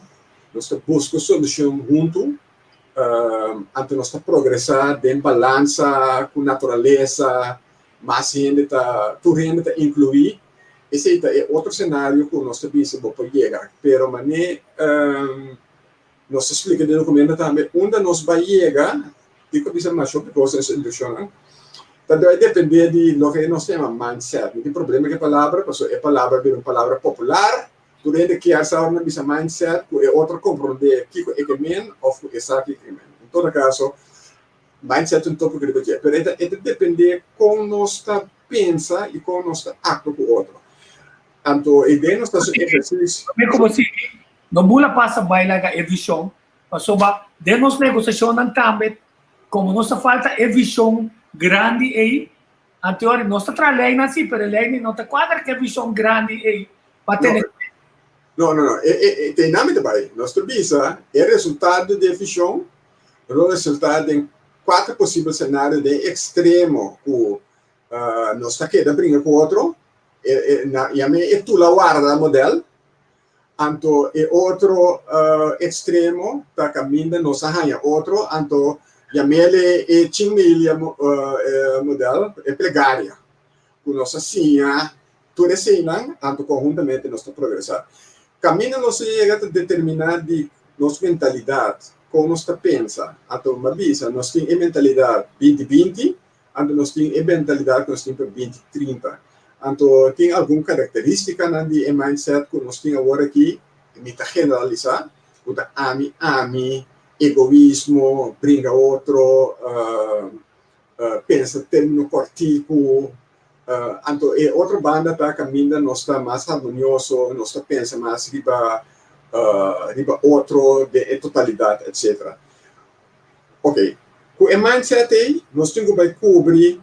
nos ta buska solushon huntu. Anto nos ta progresá den balansa ku naturalesa, mas hende ta, tur hende ta inkluí. Esei ta e otro senario ku nos ta bisa bo por yega. Pero mané nos ta splika den dokumento tambe unda nos bai yega, tin ku bisa masha hopi kos den e indukshonnan, ta bai dependé di loke nos ta yama mindset. Mi tin problema ku e palabra pasobra e palabra a bira un palabra popular. Tur hende kier sa ora nan bisa mindset ku e otro komprondé kiko e ke men òf ku e sa kiko e ke men. En todo kaso, mindset ta un tópiko riba dje, pero e ta e ta dependé kon nos ta pensa i kon nos ta aktua ku otro. Anto e den nos ta su ehersisio. Promé ku bo sigui, no bula pasa bai laga e vishon, pasobra den nos negosiashonnan tambe, komo nos ta falta e vishon grandi ei, anto ora nos ta traha leinan si, pero e leinan no ta kuadra ku e vishon grandi ei pa tene. No, no, no. E, e, e, te nami ta bai. Nos ta bisa e resultado di e vishon lo resultá den kuater posibel senario den ekstremo ku nos ta keda bringa ku otro, e, e, na, yam'é e tula warda model, anto e otro ekstremo ta kaminda nos a haña otro, anto yam'é e chinmilia model, e plegaria, ku nos a siña tur eseinan, anto konhuntamente nos ta progresá. Kaminda nos a yega ta determiná di nos mentalidat, kon nos ta pensa. Anto mi a bisa, nos tin e mentalidat binti binti, Anto nos tin e mentalidat ku nos tin pa binti 30. Anto tin algun karakterístikanan di e mindset ku nos tin awor aki, mi ta generalisá, ku ta ami, ami, egoismo, bringa otro, pensa término kòrtiku. Anto e otro banda ta kaminda nos ta mas harmonioso, nos ta pensa mas riba riba otro den e totalidat, etcetera. Ok, ku e mindset ei nos tin ku bai kubri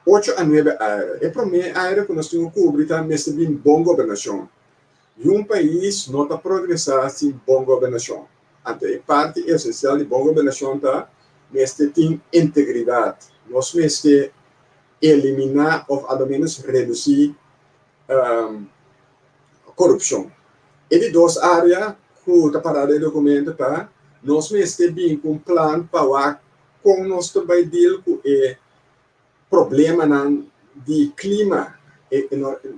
ocho a nuebe área. E promé área ku nos tin ku kubri ta mester bin bon gobernashon. Niun pais no ta progresá sin bon gobernashon. Anto e parti esensial di bon gobernashon ta mester tin integridat. Nos mester eliminá òf a lo ménos redusí korupshon. E di dos área ku ta pará den e dokumento ta nos mester bin ku un plan pa wak kon nos ta bai deal ku e problemanan di klima.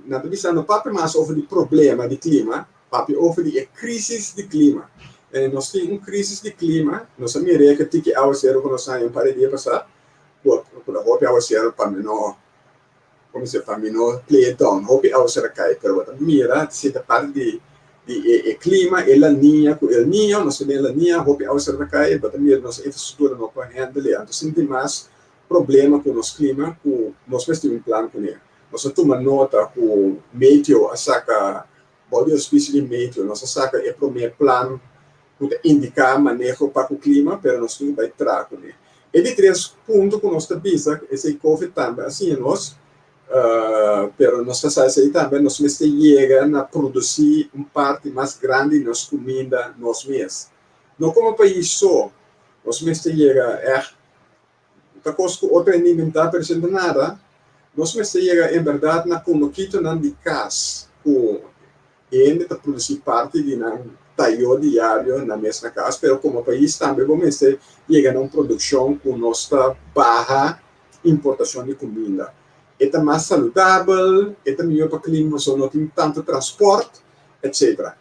Nan ta bisa no papia mas over di problema di klima, papia over di e krísis di klima. Nos tin un krísis di klima, nos a mira e tiki awaseru ku nos haña un par di dia pasá, ku ta hopi awaseru pa mi no Como se pa mi no play it down, hopi awa ser a cay, pero bo ta mira si ta parti di di e e clima, e La Niña cu El Niño, nos ta den La Niña, hopi awa ser ta cay, bo ta mira nos infrastructura no por handle, anto sinti mas problema cu nos clima cu nos mester tin un plan cune. Nos a tuma nota cu Meteo a saca, bou di auspicio di Meteo, nos a saca e prome plan ku ta indiká maneho pa ku klima, pero nos tin ku bai traha kuné. E di tres punto ku nos ta bisa, esei Covid tambe a siña nos, pero nos ta sa esei tambe, nos mester yega na produsí un parti mas grandi di nos kuminda nos mes. No komo pais so, nos mester yega ègt, ta kos ku otro hende inventá pero esei no ta nada, nos mester yega en bèrdat na konokitonan di kas ku Hende ta produci parti di nan tayo diario na mes na cas, pero como pais tambe bo mester yega na un produccion cu nos ta baha importacion di cuminda. E ta mas saludabel, e ta mihor pa clima pasobra no tin tanto transport, etc.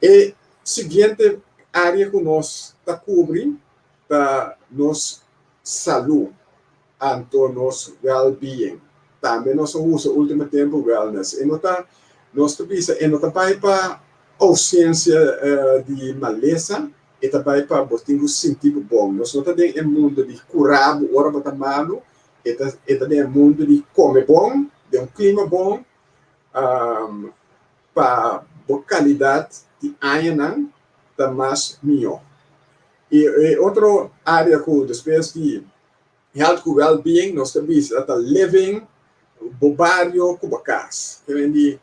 E siguiente area cu nos ta cubri ta nos salud. Anto nos well-being. Tambe nos a usa ultimo tempo wellness. E no ta, nos ta bisa, e no ta bai pa ausencia di malesa, e ta bai pa bo tin ku sinti bo bon. Nos no ta den e mundo di kura bo ora bo ta malu, e ta, e ta den e mundo di kome bon, den un klima bon, pa bo kalidat di añanan ta mas mihó. I e otro área ku despues di health ku well-being nos ta bisa ta living bo bario ku bo kas. Ke men di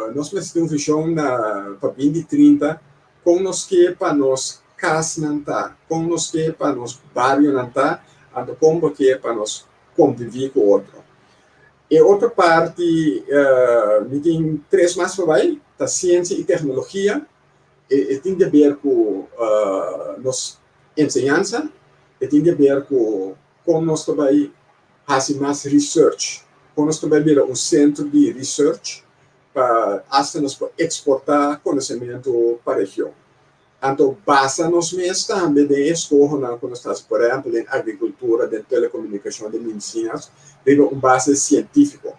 nos mester tin un vishon na pa binti 30 kon nos ke pa nos kasnan ta, kon nos ke pa nos barionan ta, anto kon bo ke pa nos konviví ku otro. E otro parti mi tin tres mas pa bai, ta siensia i teknologia. E tin di haber ku nos enseñansa, e tin di haber ku kon nos ta bai hasi mas research, kon nos ta bai bira un sentro di research pa asta nos por eksportá konosementu pa region. Anto basa nos mes tambe den e eskohonan ku nos ta hasi, por ehèmpel den agrikultura, den telekomunikashon, den medisinas, riba un base sientífiko.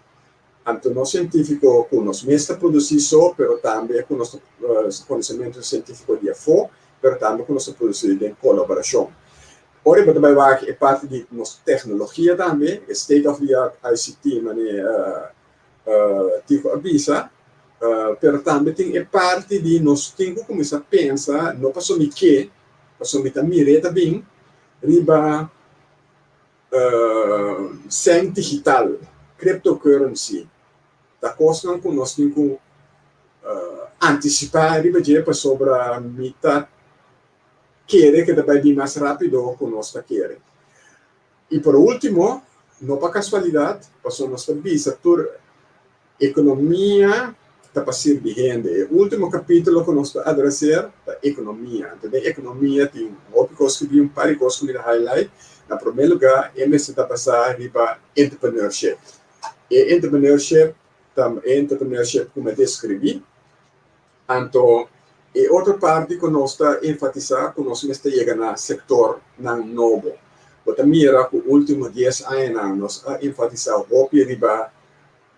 Anto no sientífiko ku nos mes ta produsí so, pero tambe ku nos ta konosementu sientífiko di afó, pero tambe ku nos ta produsí den kolaborashon. Ora bo ta bai wak e parti di nos teknologia tambe, e state of the art ICT manera Tico a bisa, pero tambe tin e parti di nos tin ku kuminsá pensa, no pasobra mi ke, pasobra mi ta mir'é ta bin riba sèn digital, cryptocurrency, ta kosnan ku nos tin ku antisipá riba dje pasobra mi ta kere ku ta bai bin mas rápido ku nos ta kere. I por último, no pa kasualidat, pasobra nos ta bisa tur ekonomia ta pa sirbi hende. E último kapítulo ku nos ta adreser ta ekonomia. Anto den ekonomia tin hopi kos ku bin, un par di kos ku mi ta highlight. Na promé lugá e mester ta basá riba entrepreneurship. E entrepreneurship ta e entrepreneurship ku mi a deskribí. Anto e otro parti ku nos ta enfatisá ku nos mester yega na sektornan nobo. Bo ta mira ku último dies añanan nos a enfatisá hopi riba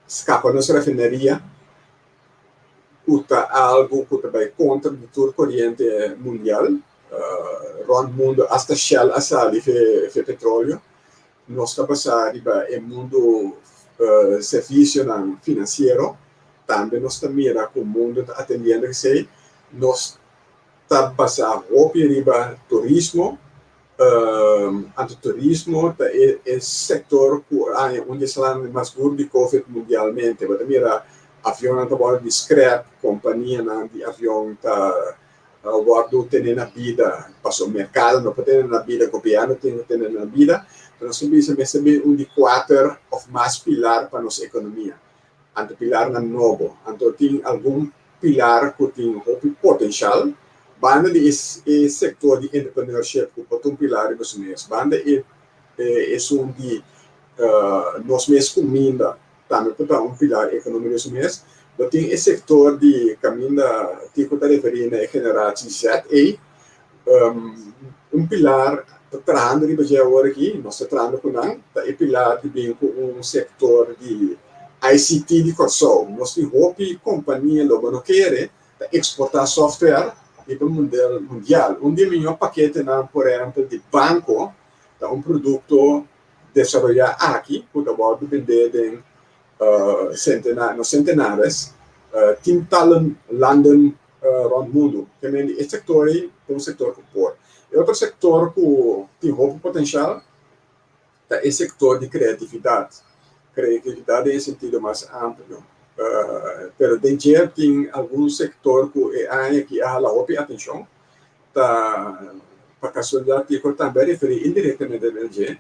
skapa nos refineria, ku ta algu ku ta bai kontra di tur koriente mundial. Rònt mundu asta Shell a sali fe petroleo. Nos ta basá riba e mundu servisionan finansiero. Tambe nos ta mira ku mundu ta atendiendo esei. Nos ta basá hopi riba turismo. Anto turismo ta e sektor ku a haña un di esnan mas duru di covid mundialmente. Bo ta mira avionnan ta wòrdu di skrèp, kompanianan di avion ta wòrdu tene na bida, pasobra merkado no por tene na bida, gobièrnu tin ku tene na bida. Pero nos ta bisa mester bin un di kuater òf mas pilar pa nos ekonomia. Anto pilarnan nobo. Anto tin algun pilar ku tin hopi potenshal. Banda di e sektor di entrepreneurship ku por ta un pilar riba su mes. Banda e esun di nos mes kuminda tambe por ta un pilar ekonómiko riba su mes. Bo tin e sektor di kaminda Tico ta referí na e generatie Z ei. Un pilar ta trahando riba dje awor aki, nos ta trahando ku nan, ta e pilar di bin ku un sektor di ICT di Kòrsou. Nos tin hopi kompania lo bo no kere ta eksportá software riba mundel mundial. Un di e mihó paketenan por ehèmpel di banko ta un produkto desaroyá aki ku ta wòrdu bendé den sentena, no sentenares, tientallen landen rònt mundu. Te men di e sektor ei ta un sektor ku por. E otro sektor ku tin hopi potenshal ta e sektor di kreatividat. Kreatividat den e sentido mas amplio. Pero den dje tin algun sektor ku e aña aki a hala hopi atenshon. Ta pa kasualidat Tico tambe a referí indirektamente na dje.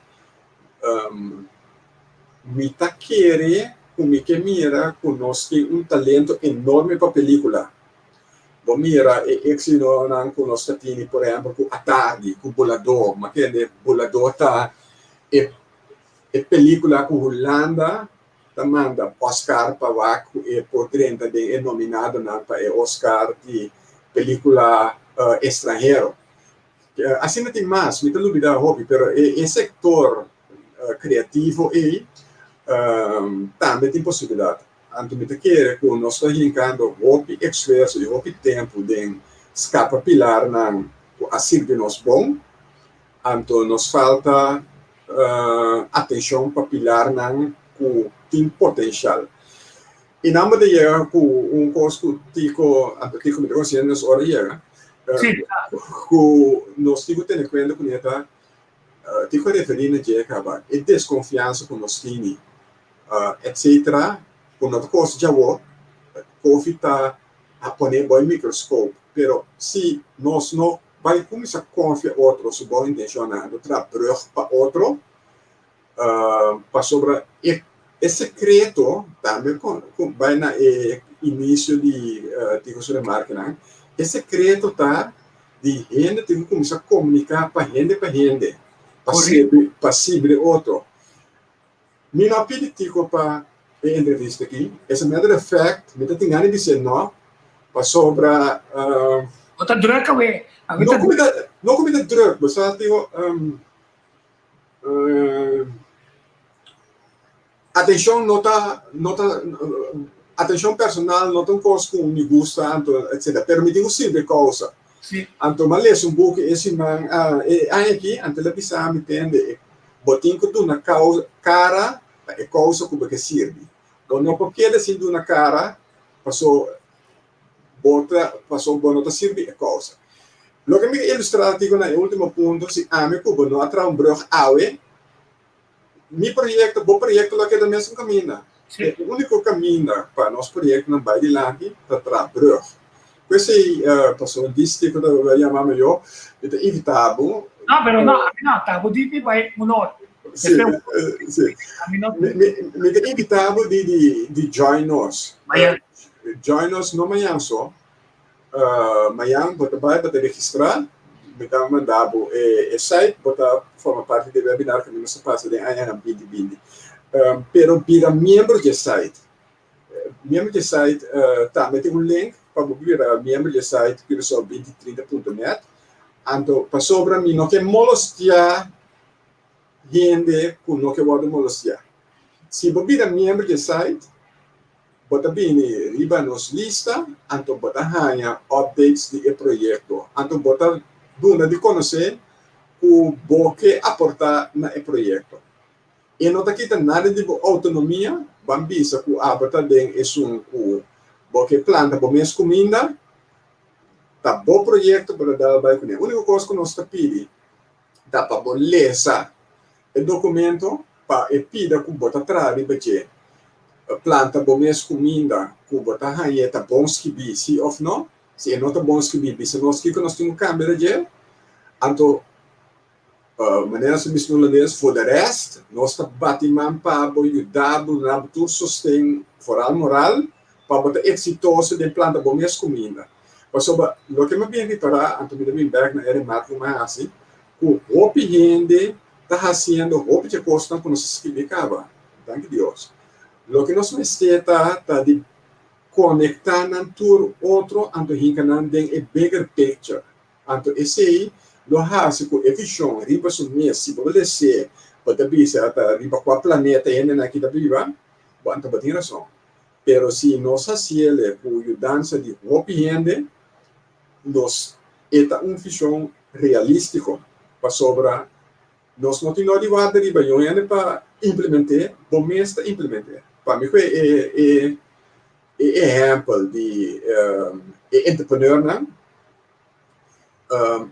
Mi ta kere ku mi ke mira ku nos tin un talento enorme pa pelikula. Bo mira e éksitonan ku nos ta tini, por ehèmpel ku Atardi, ku Buladó. Mi a kende Buladó ta e e pelikula ku Hulanda ta manda Oscar pa wak ku e por drenta den e nominadonan pa e Oscar di pelikula estranhero. Asina tin mas, mi ta lubida hopi, pero e sektor kreativo ei tambe tin posibilidat. Anto mi ta kere ku nos ta hinkando hopi esfuerso i hopi tempu den skapa pilarnan ku a sirbi nos bon, anto nos falta atenshon pa pilarnan ku tin potenshal. I nan bo ta yega ku un kos ku Tico, anto Tico mi ta konsiente nos ora yega, ku nos tin ku tene kuenta kuné ta, Tico a referí na dje kaba, e deskonfiansa ku nos tini, etcetera, ku no ta kos djawo, Covid ta a pone bo e mikroskop, pero si nos no bai kuminsá konfia otro su bon intenshonnan, anto traha brùg pa otro, Pasobra e e sekreto tambe ku bai na e inisio di Tico su remarkenan, e sekreto ta di hende tin ku kuminsá komuniká pa hende pa hende, pa sirbi pa sirbi otro. Mi no a pidi Tico pa e entrevista aki, as a matter of fact mi ta tin gana di bis'é no, pasobra. Bo ta drùk awe, awe ta. No ku mi ta drùk, bo sa Tico. Atencion no ta, no ta, atencion personal no ta un cos cu mi gusta anto etcetera, pero mi tin cu sirbi e causa. Si. Anto m'a lesa un buki e siman e aña aki, anto el a bisa mi tende, bo tin ku duna kara pa e kousa ku bo ke sirbi. Bo no por keda sin duna kara paso bo ta paso bo no ta sirbi e kousa. Loke mi ke ilustrá artíkulo na e último punto, si ami ku bo no a traha un brùg awe, mi proyekto, bo proyekto lo a keda mesun kaminda. Sí. E úniko kaminda pa nos proyektonan bai dilanti ta traha brùg. Ku esei pasobra disti ku ta yama mi yo, mi ta invitá bo. No, pero no, ami no, ta bo di mi bai un ora. Sí, sí. Mi ta invitá bo di join nos. Mañan. Join nos no mañan so. Mañan bo ta bai, bo ta registrá, mi ta manda bo e site, bo ta forma parti di e webinar ku mi nos ta pasa den añanan binti binti. Pero bira miembro di e site. Miembro di e site tambe tin un link pa bo bira miembro di e site curacao binti trinta punto net. Anto pasobra mi no ke molostiá hende ku no ke wòrdu molostiá. Si bo bira miembro di e site, bo ta bini riba nos lista, anto bo ta haña updates di e proyekto. Anto bo ta duna di konosé ku bo ke aportá na e proyekto. E no ta kita nada di bo outonomia, ban bisa ku abo ta den esun ku bo ke planta bo mes kuminda, ta bo proyekto bo ta dal bai kuné. Úniko kos ku nos ta pidi ta pa bo lesa e documento pa e pida cu bo ta traha riba dje. Planta bo mes cuminda cu bo ta hañ'e ta bon skibí, si of no. Si e no ta bon skibí, bisa nos kico nos tin cu cambia riba dje. Anto, manera nos ta bisa na holandes, voor de rest, nos ta bati man pa bo, yuda bo, duna bo tur sosten, vooral moral, pa bo ta exitoso den planta bo mes cuminda. Pasobra loke mi a bin ripará, anto mi ta bin bèk na e remark ku mi a hasi, ku hopi hende ta hasiendo hopi dje kosnan ku nos a skibi kaba. Danki Dios. Loke nos mester ta, ta di konektá nan tur otro anto hinka nan den e bigger picture. Anto esei lo hasi ku e vishon riba su mes, si bo les'é, bo ta bisa ta riba kua planeta e hendenan aki ta biba, bo anto bo tin rason. Pero si nos hasiele ku yudansa di hopi hende, nos e ta un vishon realístiko, pasobra nos no tin no di warda riba yon hende pa implement'é, bo mes ta implement'é. Pa mi ku e e e ehèmpel di e entrepreneurnan,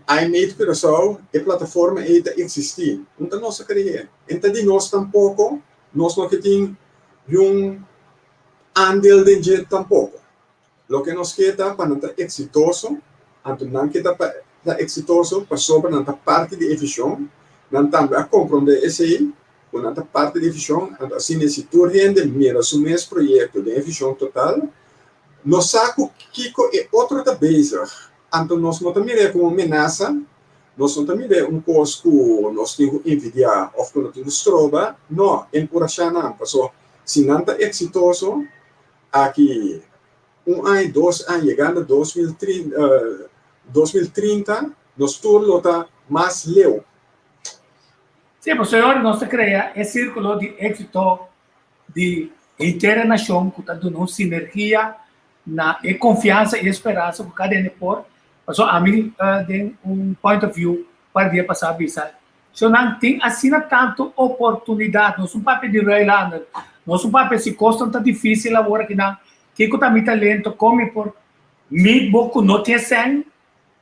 I Made Curaçao, e plataforma ei ta eksistí. Un ta nos a kre'é. En ta di nos tampoko, nos no ke tin yun andel den dje tampoko. Loke nos ke ta pa nan ta eksitoso, anto nan ke ta pa ta eksitoso pasobra nan ta parti di e vishon, nan tambe a komprondé esei, ku nan ta parti di e vishon, anto asina si tur hende mira su mes proyekto den e vishon total, Nos sa ku kiko e otro ta bezig, anto nos no ta mir'é komo un menasa, nos no ta mir'é un kos ku nos tin ku envidiá òf ku no tin ku stroba, no, enkurashá nan, paso si nan ta eksitoso, aki un aña, dos aña, yegando 2030, nos tur lo ta mas leu. Sí, pasobra ora nos ta krea e sírkulo di éksito di henter e nashon ku ta duna un sinergia na e konfiansa i e speransa ku kada hende por. Pasobra ami den un point of view par dia pasá a bisa, so nan tin asina tantu oportunidat, nos un papia di ruilhandel, nos un papia si kosnan ta difisil awor akinan, kiko ta mi talento, kon mi por meet bo ku no tin e sèn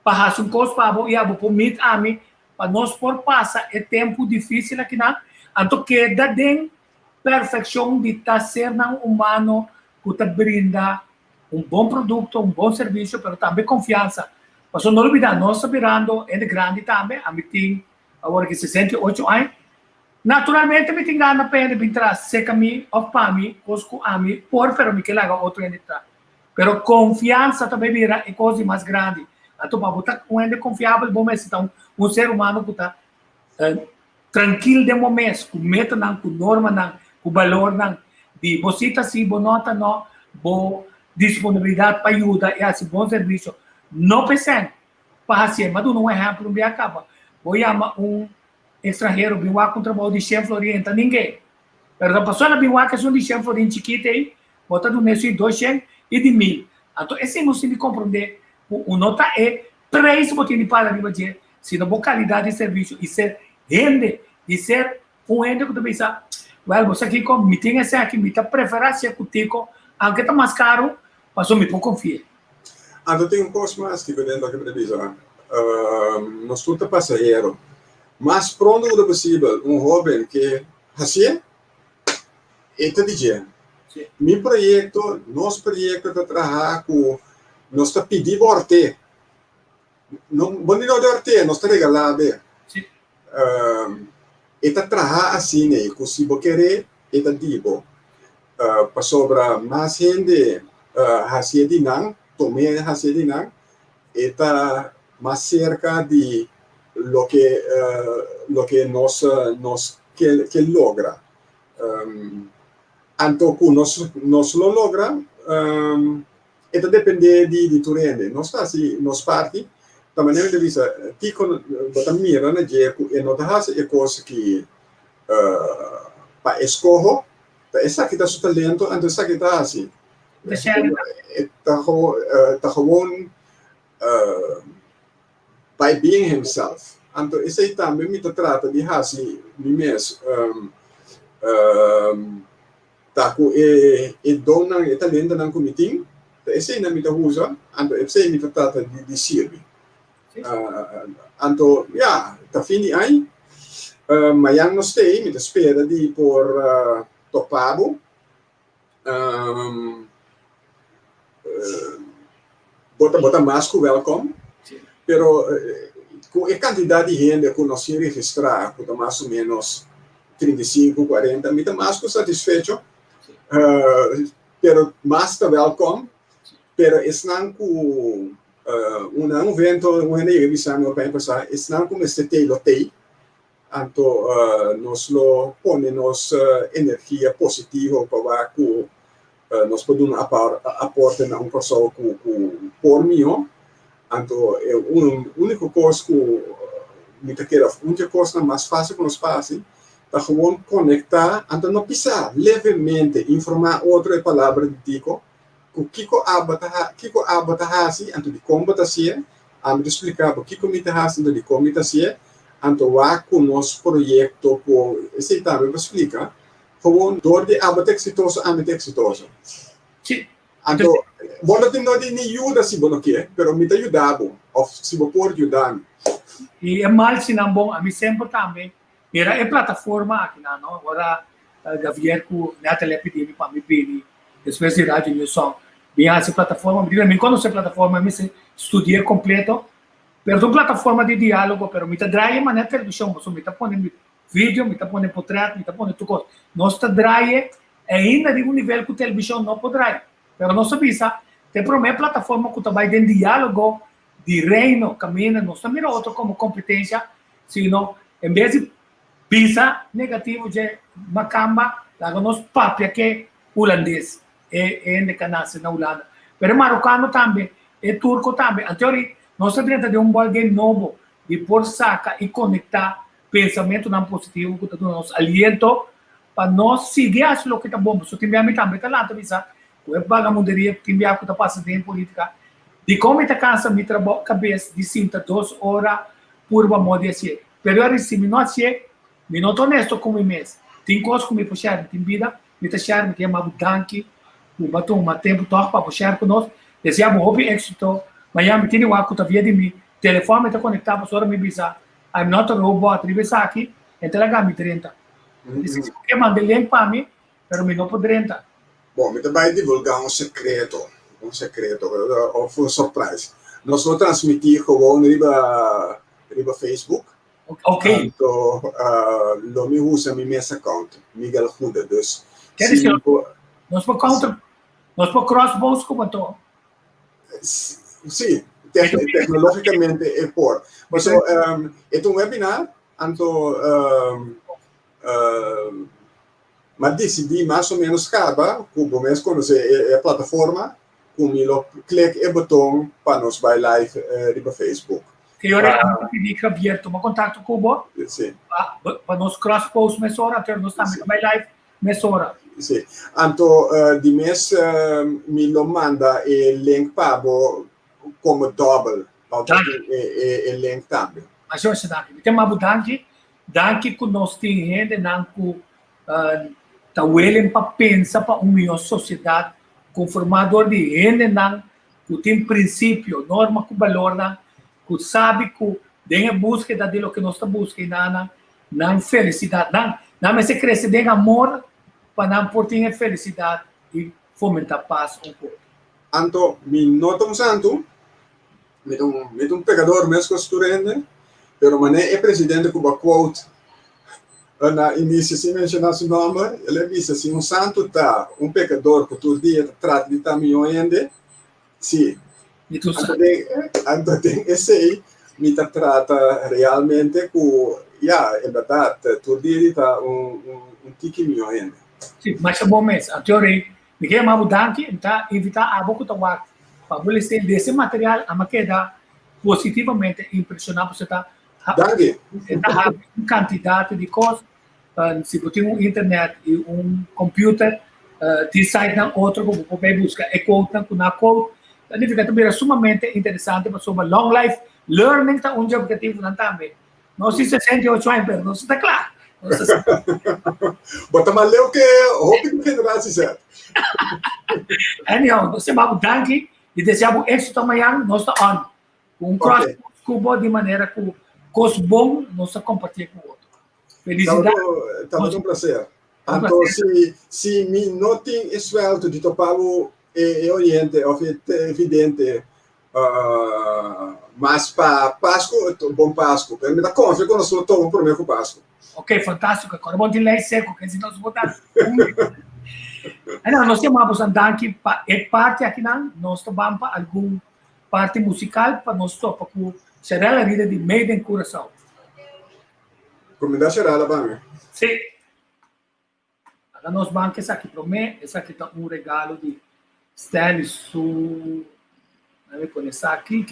pa hasi un kos pa bo i abo por meet ami pa nos por pasa e tempu difisil akinan, anto keda den perfekshon di ta sernan humano ku ta brinda un bon produkto, un bon servisio, pero tambe konfiansa. Pasobra no lubidá, nos ta birando hende grandi tambe, ami tin awor aki 68 aña, naturalmente mi tin gana pa hende bin traha seka mi òf pa mi kos ku ami por, pero mi ke laga otro hende traha. Pero konfiansa ta bai bira e kos di mas grandi. Anto pa bo ta un hende konfiabel bo mester ta un ser humano ku ta Trankil den bo mes, ku metanan, ku normanan, ku balornan di bo si ta si, bo no ta no, bo disponibilidat pa yuda i hasi bon servisio no p'esèn pa hasié. M'a duna un ehèmpel un bia kaba. Bo yama un ekstranhero bin wak un trabou di shen florin, e ta ningué. Pero ta pasobra el a bin wak esun di shen florin chikit ei, bo ta dun'é su i dos shen i di mil. Anto esei nos tin di komprondé ku un no ta e. prijs bo tin di paga riba dje, sino bo kalidat di servisio i ser hende, di ser un hende ku ta bisa, wèl bo sa kiko, mi tin esaki, mi ta preferá sier ku Tico, aunke ta mas karu, pasobra mi por konfia. Anto tin un kos mas, Tico, den loke mi ta bisa, nos tur ta pasahero. Mas pronto ku ta posibel un hóben ke hasié, e ta di dje. Mi proyekto, nos proyekto ta traha ku nos ta pidi bo orte. No, bo ni no di orte, nos ta regalá be. E ta traha asina ei ku si bo kere e ta di bo. Pasobra mas hende hasié di nan, tom'é hasié di nan, e ta mas serka di loke loke nos nos ke ke logra. Anto ku nos nos lo logra e ta depende di di tur hende. Nos ta hasi nos parti, ta manera mi ta bisa kiko bo ta mira na dje ku e no ta hasi e kos ki pa eskoho, ta esaki ta su talento anto esaki ta hasi. E ta ta gewoon by being himself. Anto esei tambe mi ta trata di hasi mi mes. Ta ku e e donnan, e talentonan ku mi tin, ta eseinan mi ta usa, anto esei mi ta trata di di sirbi. Anto ya, ta fin di aña, mayan nos stay, mi ta spera di por topa bo. Bo ta bo ta mas ku wèlkòm, pero ku e kantidat di hende ku nos tin registrá, ku ta mas o ménos 35, 40, mi ta mas ku satisfecho, pero mas ta wèlkòm, pero esnan ku un na un evento un hende yega bisa mi ora aña pasá, esnan ku mester tei lo tei. Anto nos lo pone nos energia positivo pa wak ku nos por duna aporte na un Kòrsou ku por mihó. Anto e úniko kos ku mi ta kere òf un di e kosnan mas fásil ku nos por hasi ta gewoon konektá, anto no pisá, levemente informá otro e palabra di Tico ku kiko abo ta kiko abo ta hasi anto dikon bo ta hasié. Ami ta splika bo kiko mi ta hasi anto dikon mi ta hasié. Anto wak ku nos proyekto por esei tambe bo splika. Gewoon dor di abo ta eksitoso ami ta eksitoso. Anto bo no tin no di ni yuda si bo no ke, pero mi ta yuda bo òf si bo por yuda mi. I e mal si nan bon ami semper tambe mira e plataforma akinan no ora Javier ku Natalie a pidi mi pa mi bini despues di Radio New Song bin hasi plataforma mi di mi konosé plataforma mi studi'é kompleto pero ta un plataforma di diálogo pero mi ta draai e manera televishon pasobra mi ta pone video mi ta pone potret mi ta pone tur kos nos ta draai ainda riba un nivel ku televishon no por draai pero nos a bisa ta e promé plataforma ku ta bai den diálogo di reino kaminda nos ta mira otro komo kompetensia sino en bes di Bisa negativo dje makamba laga nos papia ke hulandes e hende ka nase na Hulanda pero e marokano tambe e turko tambe anteori nos ta drenta den un ball game nobo di por saka i konekta pensamentonan positivo ku ta duna nos aliento pa nos sigui hasi loke ta bon pasobra tin bia mi tambe ta lanta bisa ku e bagamunderia tin bia ku ta pasa den politika dikon mi ta kansa mi trabou kabes di sinta dos ora purba moda di hasié. Pero a risi mi no hasié, mi no ta honesto ku mi mes. Tin kos ku mi por share, mi tin bida, mi ta share, mi ta yama bo danki ku bo a tuma tempu tòg pa bo share ku nos. Desea bo hopi éksito. Mañana mi tin di wak ku ta via di mi telefòn mi ta konektá pasobra mi bisa I'm not a robot riba esaki, e ta laga mi drenta. Mi si bo ke manda e link pa mi, pero mi no por drenta. Bon, mi ta bai divulgá un sekreto, un sekreto òf un surprise. Nos lo transmití gewoon riba riba Facebook. Ok. Anto lo mi usa mi mes account, Miguel Goede. Dus Ker si disi mi por nos por counter, nos por cross post como anto. Sí, tecnológicamente e por. Paso e ta un webinar, anto M'a disidí mas o ménos kaba ku bo mes konosé e plataforma ku mi lo klik e boton pa nos bai live riba Facebook. Ki ora ami ta pidi Javier tuma kontakto ku bo pa nos cross post mesora, anto nos tambe ta bai live mesora. Sí. Anto di mes mi lo manda e link pa bo komo dòbel. Pa e e link tambe. Masha masha danki. Mi ta yama bo danki. Danki ku nos tin hendenan ku ta willing pa pensa pa un mihó sosiedat konformá dor di hendenan ku tin prinsipio, norma ku balornan, ku sabi ku den e búskeda di loke nos ta buska i nan nan felisidat, nan nan mester krese den amor pa nan por tin e felisidat i fomentá pas un ku otro. Anto mi no ta un santu, mi ta un mi ta un pekador meskos tur hende, pero manera e presidente ku bo a quote na inisio sin menshoná su nòmber, el a bisa si un santu ta un pekador ku tur dia ta trata di ta mihó hende, sí. Anto den anto den esei mi ta trata realmente ku ya, en bèrdat tur dia di ta un un tiki mihó hende. Sí, masha bon mes. Anto Rey, Mi ke yama bo danki, mi ta invitá abo ku ta wak pa bo lese dese material, a mi a keda positivamente impreshoná pasobra ta Danki. ta habri un kantidat di kos. Si bo tin un internet i un computer, tin sitenan otro ku bo por bai buska e quotenan ku nan a quote. Ta nifiká ta bira sumamente interesante pasobra long life learning ta un dje objetivonan tambe. Nos tin 68 aña, pero nos ta kla. Nos ta Bo ta mas leu ke hopi di generatie Z. Anyhow, nos ta yama bo danki i desea bo éxito mañan. Nos ta on. Ku un cross Ok. ku bo di manera ku kos bon nos ta kompartí ku otro. Felisidat. Tabata un placer. Un Anto placer. si si mi no tin e suelto di topa bo e e oyente of e televidente Mas pa Pasku, bon Pasku. Pero mi ta konfia ku nos lo toma promé ku Pasku. Ok, fantástiko. Kòrda bon tin lei seku, ke si nos bota un. Anyhow, nos yama boso danki pa e parti akinan. Nos ta ban pa algun parti musikal pa nos topa ku Sharella Rida di Made in Curaçao. Kumindá Sharella pa mi. Sí. Laga nos banca esaki promé, esaki ta un regalo di Stanley su, laga mi pone esaki.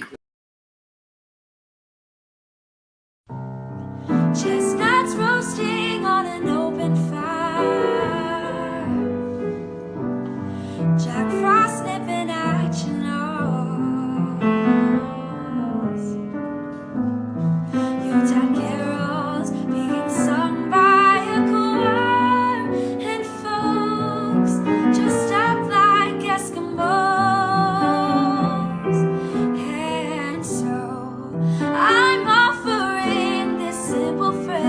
Chestnuts roasting on an open fire. Jack Frost nipping at your nose. Yuletide carols being sung by a choir, and folks dressed up like Eskimos. And so I'm offering this simple phrase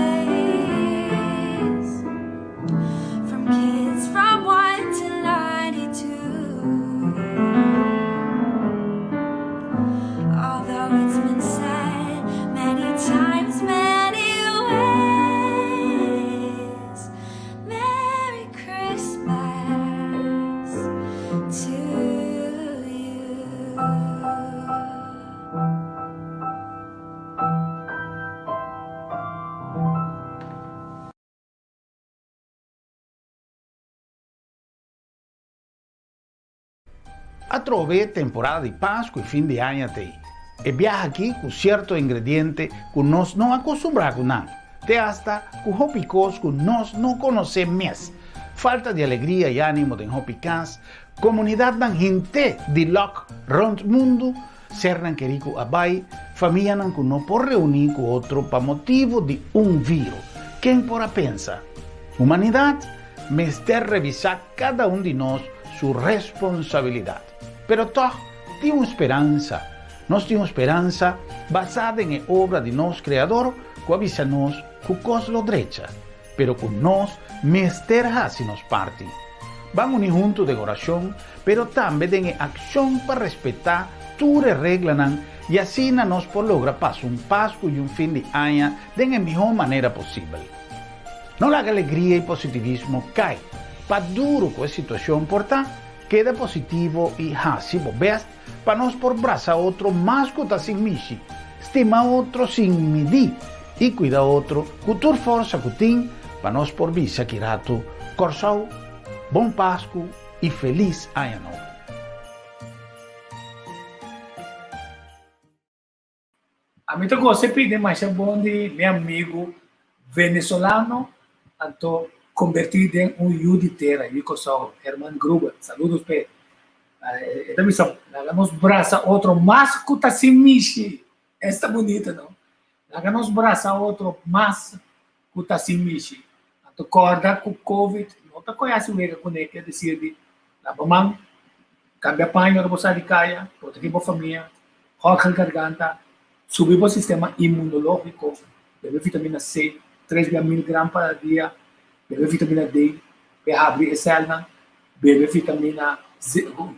from kids from 1 to 92. Although it's been said many times, many ways, Merry Christmas to you. Atrobe temporada di Pasku i fin di aña t'ei. E biaha aki ku sierto ingrediente ku nos no a kustumbrá ku nan, te asta ku hopi kos ku nos no konosé mes. Falta di alegria i ánimo den hopi kas, komunidatnan hint'é di lòk rònt mundu, sernan kerí ku a bai, famianan ku no por reuní ku otro pa motibu di un viro. Ken por a pensa? Humanidat mester revisá kada un di nos su responsabilidat. Pero tòg tin un speransa. Nos tin un speransa basá den e obra di nos Kreador ku a bisa nos ku kos lo drecha, pero ku nos mester hasi nos parti. Ban uni huntu den orashon, pero tambe den e akshon pa respetá tur e reglanan i asina nos por logra pasa un Pasku i un fin di aña den e mihó manera posibel. No laga alegria i positivismo kai. Pa duru ku e situashon por ta, keda positivo i hasi bo bèst pa nos por brasa otro mas ku ta sin mishi, stima otro sin midí i kuida otro ku tur forsa ku tin pa nos por bisa ki ratu, Kòrsou, Bon Pasku i Felis Aña Nobo! Ami ta gosta pidi masha bon di mi amigu venezolano anto kombertí den un yu di tera, yu di Kòrsou, Herman Gruber. Saludos p'e. E ta bisa, laga nos brasa otro mas ku ta sin mishi. Esta bunita, no? Laga nos brasa otro mas ku ta sin mishi. Anto kòrda ku Covid no ta kohe hasi wega kuné, ke desir di laba man, kambia paña ora bo sa di kaya, protegé bo famia, hògel garganta, subi bo sistema imunológiko, bebe vitamina C, tres bia miligram pa dia, bebe vitamina D pa e habri e sèlnan, bebe vitamina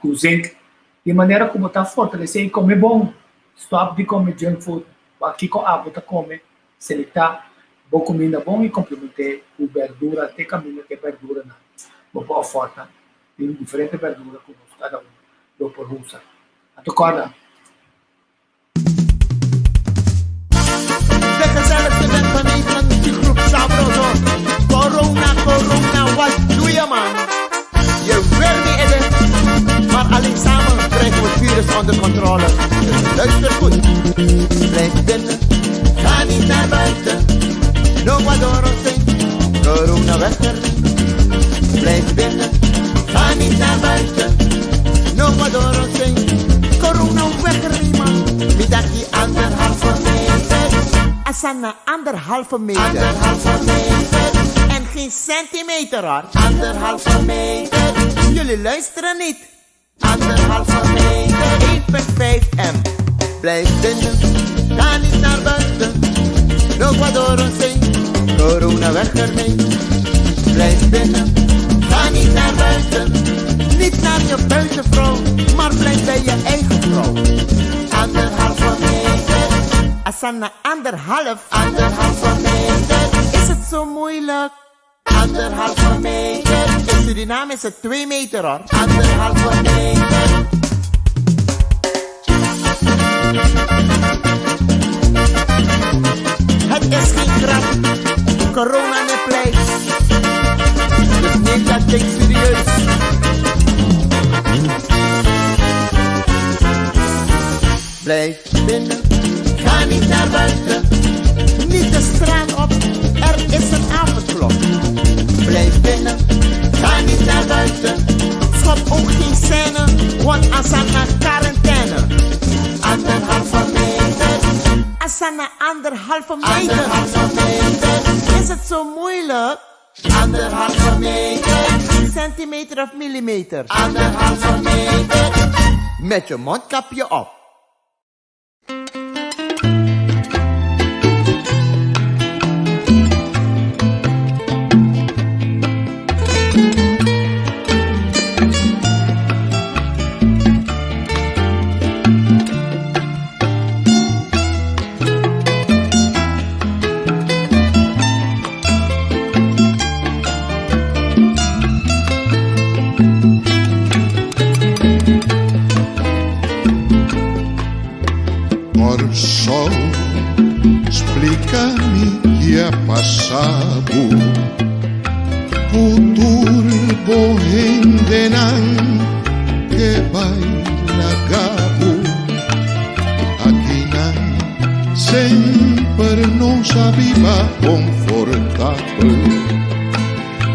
ku zinc, di manera ku bo ta fortalesé i kome bon. Stòp di kome junk food, wak kiko abo ta kome, Selektá bo kuminda bon i komplement'é ku bèrdura te kaminda ku e bèrduranan bo por ofòrta. Tin diferente bèrdura ku nos kada un lo por usa. Anto kòrda. De gezelligste band van Nederland, muziekgroep Sabroso. Corona, corona, wat doe je man? Je wil niet eten, maar alleen samen krijgen we het virus onder controle. Dus luister goed. Blijf binnen, ga niet naar buiten. No adoro corona weg ermee. Blijf binnen, ga niet naar buiten. No adoro corona weg ermee man. Middag die anderhalve meter. Asana anderhalve meter. Anderhalve meter. En geen centimeter hoor. Anderhalve meter. Jullie luisteren niet. Anderhalve meter. 1,5 m. Blijf binnen, ga niet naar buiten. No adoro corona weg ermee. Blijf binnen, ga niet naar buiten. Niet naar je buitenvrouw, maar blijf bij je eigen vrouw. Anderhalve meter. Asana anderhalf. Anderhalve meter. Is het zo moeilijk? Anderhalve meter. In Suriname is het 2 meter hoor. Anderhalve meter. Het is geen grap. Corona ne pleit. Dus neem dat ding serieus. Blijf binnen, ga niet naar buiten. Niet de straat op, er is een avondklok. Blijf binnen, ga niet naar buiten. Schop ook geen scène, want Asana quarantaine. Anderhalve meter. Asana anderhalve meter. Anderhalve meter. Is het zo moeilijk? Anderhalve meter. En geen centimeter of millimeter. Anderhalve meter. Met je mondkapje op. Kòrsou, splika mi ki a pasa bo Ku tur bo hendenan ke bai laga bo Akinan semper nos a biba konfortabel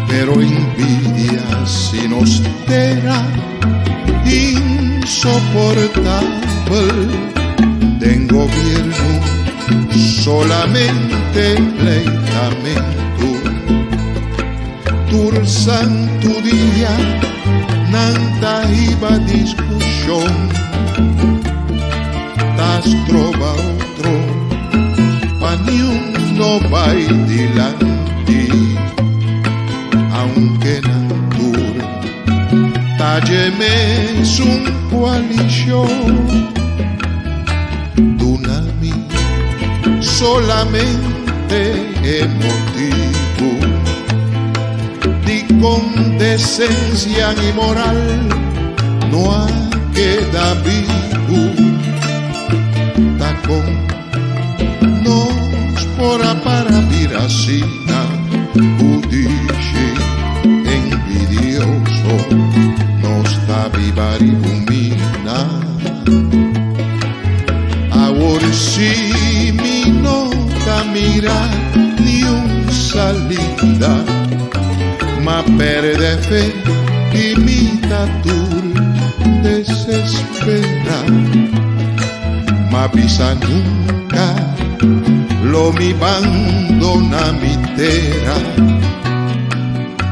Pero envidia si nos tera insoportabel Den gobierno solamente pleitamento Tur santu dia nan ta hiba discusion Ta stroba otro pa niun no bai dilanti Aunke nan tur ta dje mesun coalicion Duna mi solamente e motibu Dikon decencia ni moral no a keda bibu Ta kon nos por a para bira asina ku dishi envidioso nos ta biba riba un mina Awor si mi no ta mira niun salida Ma perde fe i mi ta tur. desespera Ma bisa nunca lo mi bandona mi tera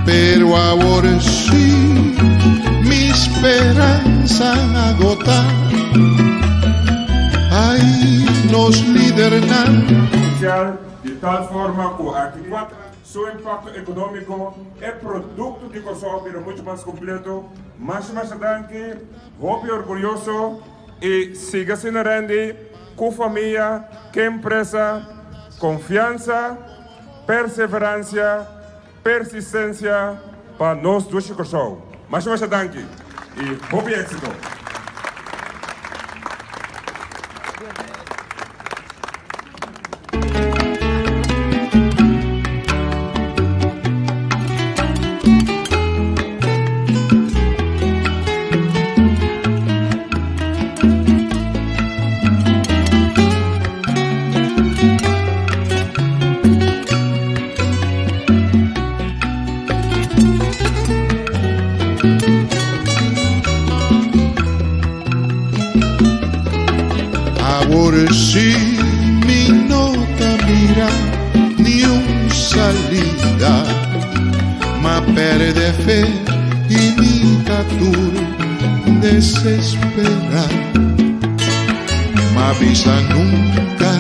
Pero awor si mi speransa agota Ay nos lidernan. Social di tal forma ku aki kuater su impakto ekonómiko e produkto di Kòrsou a bira muchu mas kompleto. Masha masha danki, hopi orguyoso i sigui asina Randy ku famia, ke empresa, konfiansa, perseveransia, persistensia pa nos dushi Kòrsou. Masha masha danki i hopi éksito! Awor si mi no ta mira niun salida, m'a perde fe i mi ta tur desespera. M'a bisa nunca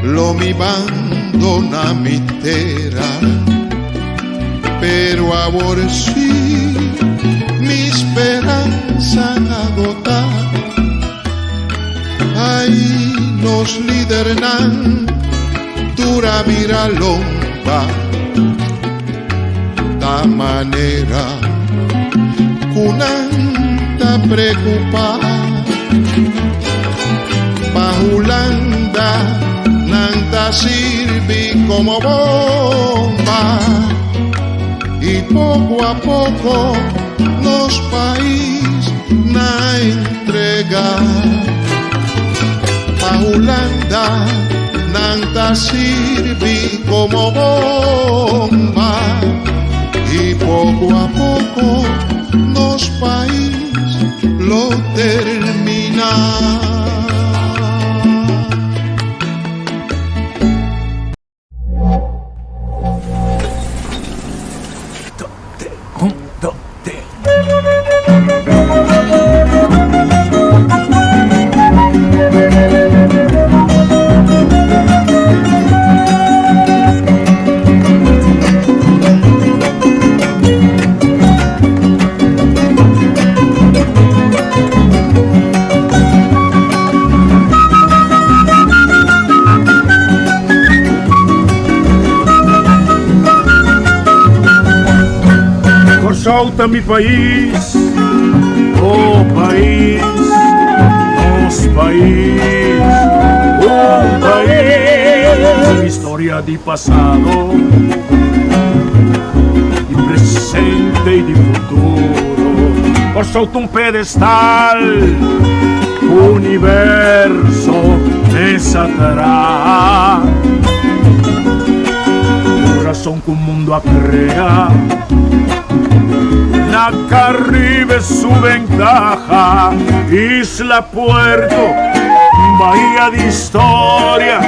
lo mi bandona mi tera, pero awor si mi speransa agota. Ay, nos lidernan tur a bira lomba, ta manera ku nan ta preokupá. Pa Hulanda nan ta sirbi komo bomba i poko a poko nos pais na entregá. Pa Hulanda nan ta sirbi komo bomba i poko a poko nos pais lo terminá. Kòrsou ta mi pais, oh pais, nos pais, un pais. Historia di pasado, di presente i di futuro. Kòrsou ta un pedestal. Universo mesa traha. Corazón ku mundo a crea. Na Caribe su ventaja. Isla Puerto, bahía di historia.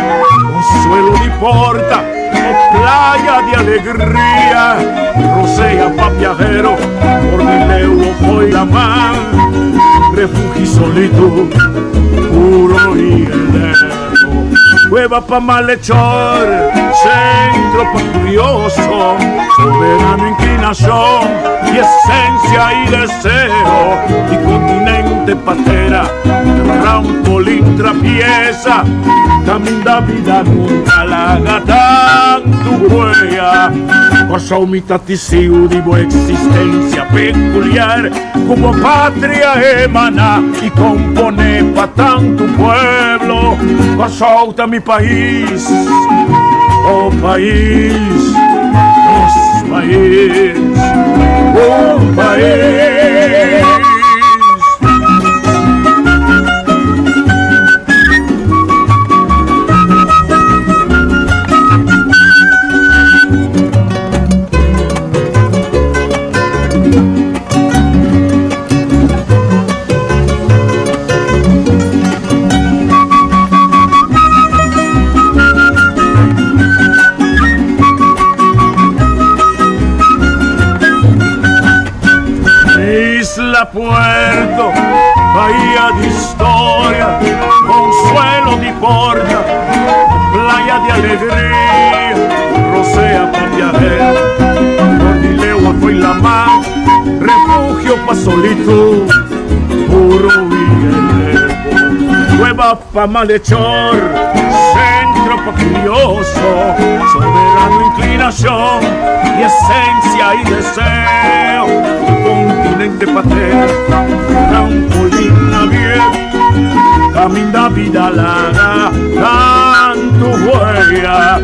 Consuelo di porta, o playa di alegria. Rosea pa viajero, por di leu o fo'i laman. Refugio solitud, puro y eterno. Cueva pa malhechor, centro pa curioso, soberano inclinación y esencia y deseo, y continente patera, trampolín trapieza, caminda vida nunca laga tantu huella. Kòrsou mi ta tisiu di bo existencia peculiar, ku bo patria emana i komponé pa tantu pueblo. Kòrsou ta mi pais, oh pais, nos pais, un pais. Isla puerto, bahía di historia, consuelo di porta, playa di alegria, rosea pa viajero, for di lewa foi lamá, refugio pa solitud, puro i elevo, cueva pa malhechor, centro pa curioso, soberano inclinacion y esencia y deseo, continente pa tera, trampolín abierto, caminda bida laga tantu huella.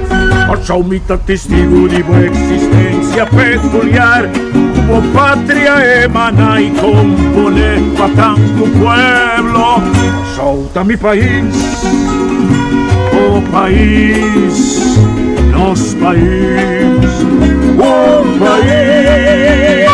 Kòrsou mi ta testigu di bo existencia peculiar, ku bo patria emana y compone pa tantu pueblo. Kòrsou ta mi pais, oh pais, nos pais, un pais.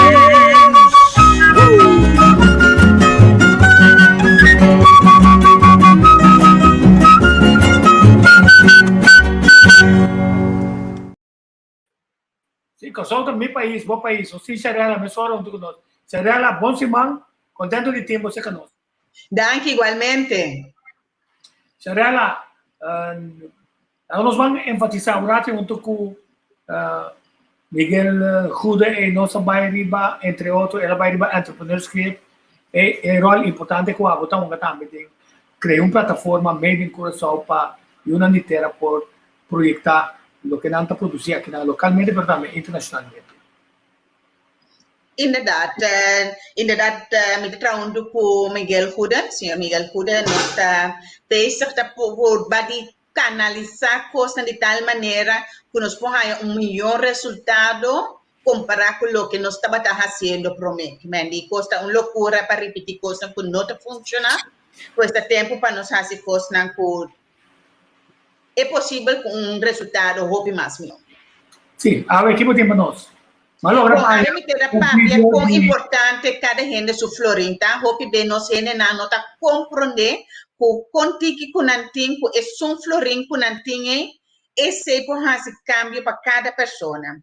Sí, Kòrsou ta mi pais, bo pais. Nos tin Sharela mesora huntu ku nos. Sharela, bon siman, kontentu di tin bo serka nos. Danki igualmente. Sharela, uh, nos van enfatisa un rato huntu ku uh, Miguel Goede e nos a bai riba, entre otro, el a bai riba entrepreneurship, e, e rol importante ku abo ta hunga tambe den krea un plataforma made in Curaçao pa yunan di tera por proyecta loke nan ta produci akinan localmente pero tambe internacionalmente. Inderdaad, inderdaad mi ta traha huntu ku Miguel Goede, señor Miguel Goede, nos ta bezig ta purba di kanalisá kosnan di tal manera ku nos por haña un mihó resultado kompará ku loke nos tabata hasiendo promé. Men di kos ta un lokura pa ripití kosnan ku no ta funshoná, pues ta tempu pa nos hasi kosnan ku E posibel ku un resultado hopi mas mihó. Sí, awe ki bo tin pa nos? Ma logra Bon, awe mi keda papia kon importante kada hende su florin ta. Hopi be nos hendenan no ta komprondé ku kon tiki ku nan tin, ku esun florin ku nan tin ei, esei por hasi kambio pa kada persona.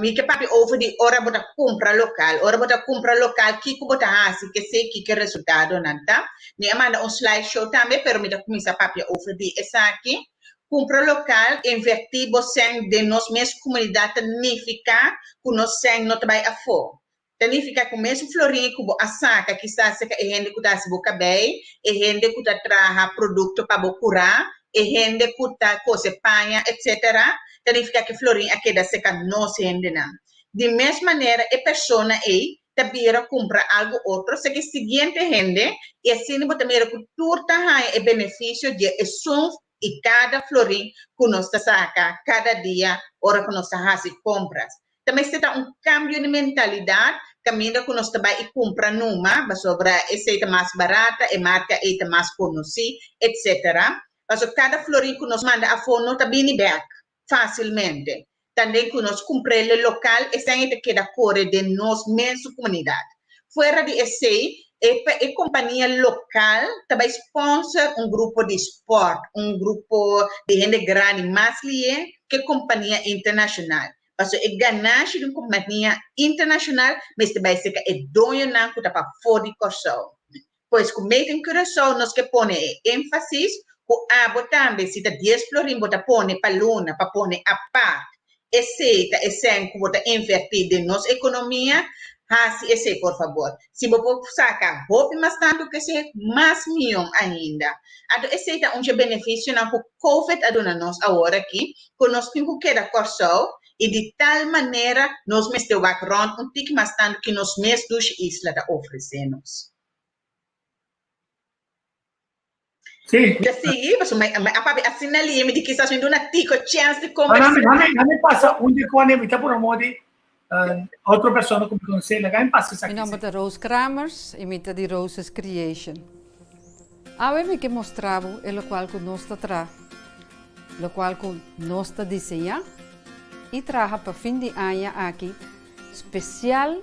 Mi ke papia over di ora bo ta kumpra lokal. Ora bo ta kumpra lokal, kiko bo ta hasi? Kesei kiko e resultadonan ta? Mi a manda un slideshow tambe, pero mi ta kuminsá papia over di esaki. Kumpra lokal, invertí bo sèn den nos mes komunidat ta nifiká ku nos sèn no ta bai afó. Ta nifiká ku mesun florin ku bo a saka kisas serka e hende ku ta hasi bo kabei, e hende ku ta traha produkto pa bo kurá, e hende ku ta kose paña, etsetera, ta nifiká ku e florin a keda serka nos hendenan. Di mes manera e persona ei ta bira kumpra algu otro serka e siguiente hende i asina bo ta mira ku tur ta haña e benefisio di esun i kada florin ku nos ta saka kada dia ora ku nos ta hasi kompras. Ta mester ta un kambio di mentalidat kaminda ku nos ta bai i kumpra numa pasobra esei ta mas barata, e marka ei ta mas konosí, etsetera. Pasobra kada florin ku nos manda afó no ta bini bèk fásilmente. Tanden ku nos kumpr'el lokal esei ta keda kore den nos mesun komunidat. Fuera di esei e e kompania lokal ta bai sponsor un grupo di spòrt, un grupo di hende grandi mas lié ke kompania internashonal. Pasobra e ganashi di un kompania internashonal mester bai serka e doñonan ku ta pafó di Kòrsou. Pues ku Made in Curaçao nos ke pone e énfasis ku abo tambe si ta dies florin bo ta pone pa luna pa pone apart esei ta e sèn ku bo ta invertí den nos ekonomia, hasi esei por fabor. Si bo por saka hopi mas tantu ku esei, mas mion ainda. Anto esei ta un dje benefisionan ku Covid a duna nos awor aki, ku nos tin ku keda Kòrsou i di tal manera nos mester wak rònt un tiki mas tantu ki nos mes dushi isla ta ofresé nos. Sí. Mi ta sigui, pasobra mi a papia asina lié, mi di kisas mi duna Tico chèns di No, kombersá. dame, dame pasa un di kone, mi ta por amor di otro persona ku mi konosé, laga mi pasa esaki. Mi nomber ta Rose Kramers y mi ta di Rose's Creation. Awe mi ke mostra bo e locual cu nos ta traha, locual cu nos ta diseña y traha pa fin di aña aki special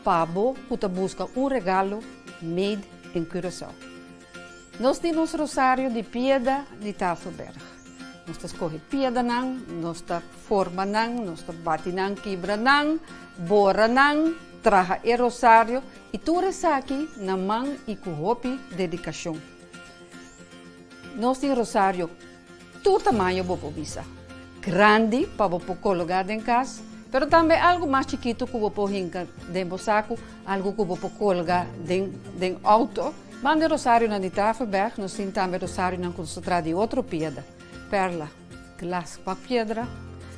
pa bo cu ta busca un regalo made in Curaçao. Nos tin nos rosario di pieda di Tafelberg. Nos ta skohe piedanan, nos ta forma nan, nos ta bati nan, kibra nan, bora nan, traha e rosario i tur esaki na man i ku hopi dedikashon. Nos tin rosario tur tamaño bo por bisa. Grandi pa bo por kologá den kas, pero tambe algu mas chikitu ku bo por hinka den bo saku, algu ku bo por kolga den den outo. Banda e rosarionan di Tafelberg nos tin tambe rosarionan ku nos ta traha di otro piedra, perla, glas pa piedra,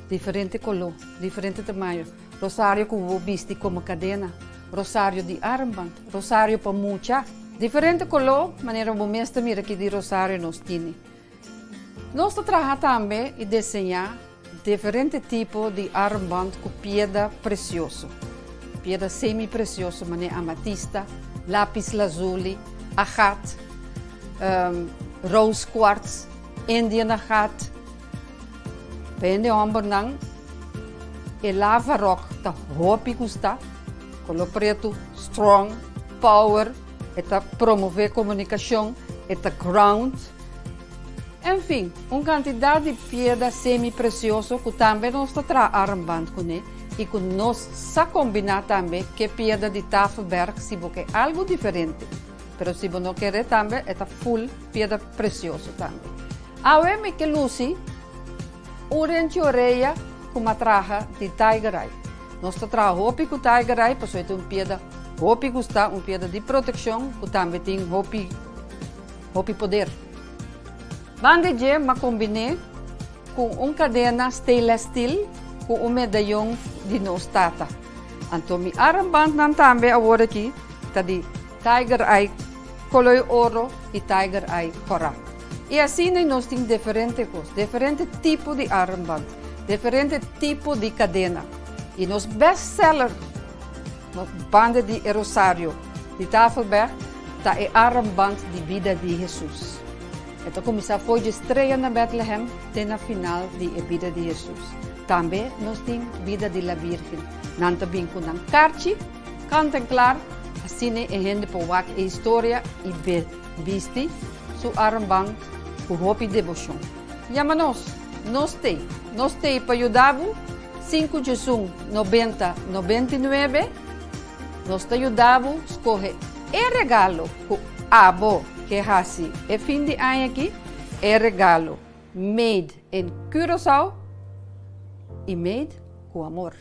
diferente koló, diferente tamaño. Rosario ku bo bisti komo kadena, rosario di armband, rosario pa mucha. Diferente koló, manera bo mes ta mira aki di rosario nos tini. Nos ta traha tambe i deseñá diferente tipo di armband ku piedra presioso, piedra semi-presioso manera amatista, lapis lazuli, agat, rose quartz, Indian agat. Pa hende hòmbernan e lava rock ta hopi gusta, koló pretu, strong, power, e ta promové komunikashon, e ta ground. En fin, un kantidat di piedra semi-presioso ku tambe nos ta traha armband kuné i ku nos sa kombiná tambe ke piedra di Tafelberg si bo ke algu diferente. Pero si bo no kere tambe e ta full piedra presioso tambe. Awe mi ke lusi un renchi orea ku m'a traha di Tiger Eye. Nos ta traha hopi ku Tiger Eye pasobra e ta un piedra hopi gustá, un piedra di protekshon ku tambe tin hopi hopi poder. Banda dje m'a kombiné ku un kadena stainless steel ku un medayon di nos tata. Anto mi armbandnan tambe awor aki ta di Tiger Eye koloi oro i Tiger Eye kòrá. I asina nos tin diferente kos, diferente tipo di armband, diferente tipo di kadena. I nos best seller banda di e rosario di Tafelberg ta e armband di bida di Hesus. E ta kuminsá for dje strea na Bètlehem te na final di e bida di Hesus. Tambe nos tin bida di la Bírgen. Nan ta bin ku nan karchi kant en klar, asina e hende por wak e historia i bisti su armband ku hopi deboshon. Yama nos! Nos t'ei! Nos t'ei pa yuda bo! Sinku djesun nobenta 99 Nos ta yuda bo skohe e regalo ku abo ke hasi e fin di aña aki, e regalo made in Curaçao i made ku amor.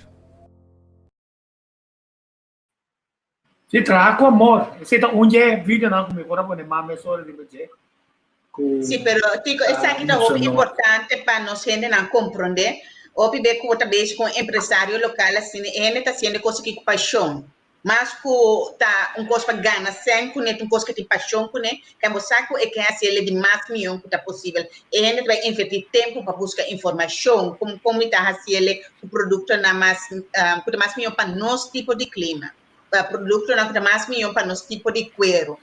Si, traha ku amor. Esei ta un dje videonan ku mi por a pone mas mesora riba dje. Ku Sí, pero Tico, esaki ta hopi importante pa nos hendenan komprondé. Hopi be ku bo ta bezig ku un empresario lokal asina, e hende ta hasiendo e kos aki ku pashon. Mas ku ta un kos pa gana sèn kuné, ta un kos ku tin pashon kuné, kan bo sa ku e ke hasi el di mas mion ku ta posibel. E hende ta bai invertí tempu pa buska informashon, kon kon mi ta hasi el ku produktonan mas ku ta mas mion pa nos tipo di klima, pa produktonan ku ta mas mion pa nos tipo di kueru,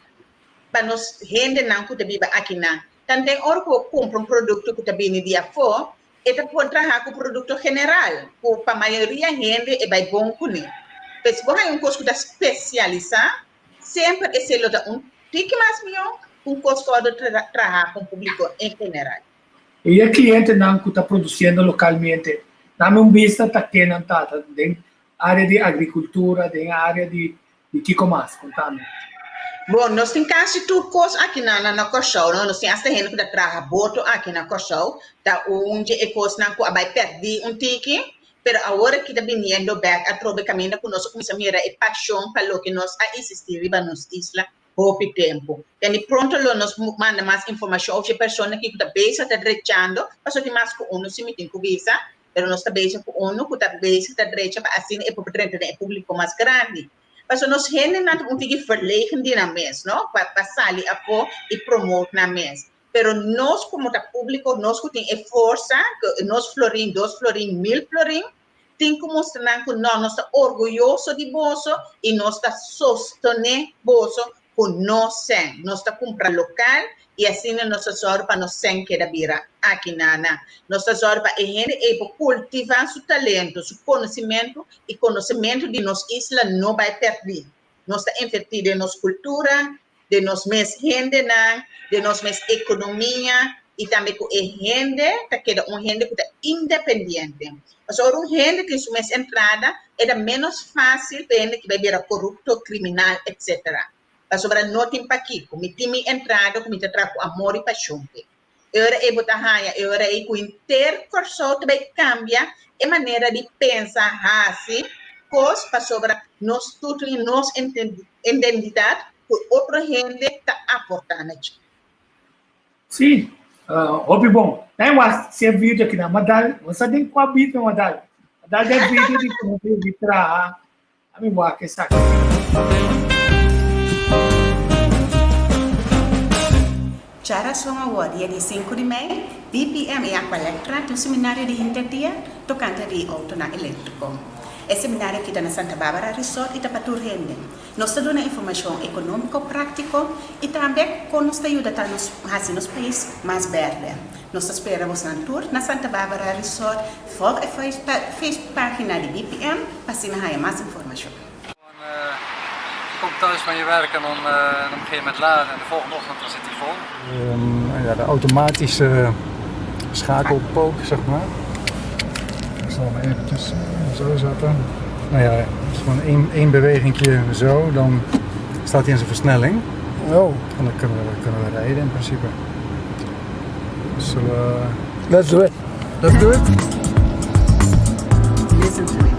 pa nos hendenan ku ta biba akinan. Tanten ora ku bo kumpra un produkto ku ta bini di afó, E ta por traha ku produkto general, ku pa mayoria hende e bai bon kuné. Pero si bo haña un kos ku ta spesialisá, semper esei lo ta un tiki mas mihó ku un kos ku a wòrdu traha ku un públiko en general. I e klientenan ku ta produsiendo lokalmente, dame un bista ta kennan ta, ta den área di agrikultura, den área di Di kiko mas? Konta mi. Bon, nos tin kasi tur kos aki na na Kòrsou, no? Nos tin asta hende ku ta traha boto aki na Kòrsou. Ta un dje e kosnan ku a bai pèrdí un tiki, pero awor aki ta biniendo bèk atrobe kaminda ku nos a kuminsá mira e pashon pa loke nos a insistí riba nos isla hopi tempu. Tende pronto lo nos manda mas informashon over dje persona ki ku ta bezig ta drechando, pasobra tin mas ku unu si mi tin ku bisa. Pero nos ta bezig ku unu ku ta bezig ta drecha pa asina e por drenta den e públiko mas grandi. Pasobra nos hendenan ta un tiki verlegen di nan mes, no? Pa pa sali afó i promote nan mes. Pero nos komo ta públiko, nos ku tin e forsa, ku nos florin, dos florin, mil florin, tin ku mustra nan ku no, nos ta orguyoso di boso i nos ta sostené boso ku nos sèn. Nos ta kumpra lokal i asina nos ta sòru pa nos sèn keda bira aki na nan. Nos ta sòru pa e hende ei por kultivá su talento, su konosimentu i konosementu di nos isla no bai pèrdí. Nos ta invertí den nos kultura, den nos mes hendenan, den nos mes ekonomia. i tambe ku e hende ta keda un hende ku ta independiente. Pasobra ora un hende tin su mes entrada, e ta ménos fásil pa e hende ki bai bira korupto, kriminal, etsetera. Pasobra no tin pakiko. Mi tin mi entrada ku mi ta traha ku amor i pashon p'e. E ora ei bo ta haña e ora ei ku henter Kòrsou ta bai kambia e manera di pensa, hasi kos pasobra nos tur tin nos identidat ku otro hende ta aportá na dje. Sí, hopi bon. Nan wak si e video kinan, ma dal, bo sa den kua video ma dal. Ma dal den video di komo di traha. Ami wak esaki. Djarason awor, dia di sinku di mei, BPM i Aqualectra tin un seminario di henter dia tokante di outonan eléktriko. E seminario aki ta na Santa Barbara Resort i ta pa tur hende. Nos ta duna informashon ekonómiko práktiko i tambe kon nos ta yuda ta nos hasi nos pais mas bèrdè. Nos ta spera bosnan tur na Santa Barbara Resort. Volg e Facebook pagina di BPM pa asina haya mas informashon. Je komt thuis van je werk en dan, dan begin je met laden en de volgende ochtend dan zit hij vol. Ja, de automatische schakelpook, zeg maar. Ik zal hem eventjes zo zetten. Nou ja, het is gewoon één, één bewegingje zo, dan staat hij in zijn versnelling. Oh. En dan kunnen we, kunnen we rijden in principe. Dus zullen we... Let's do it. Let's do it. Listen to it.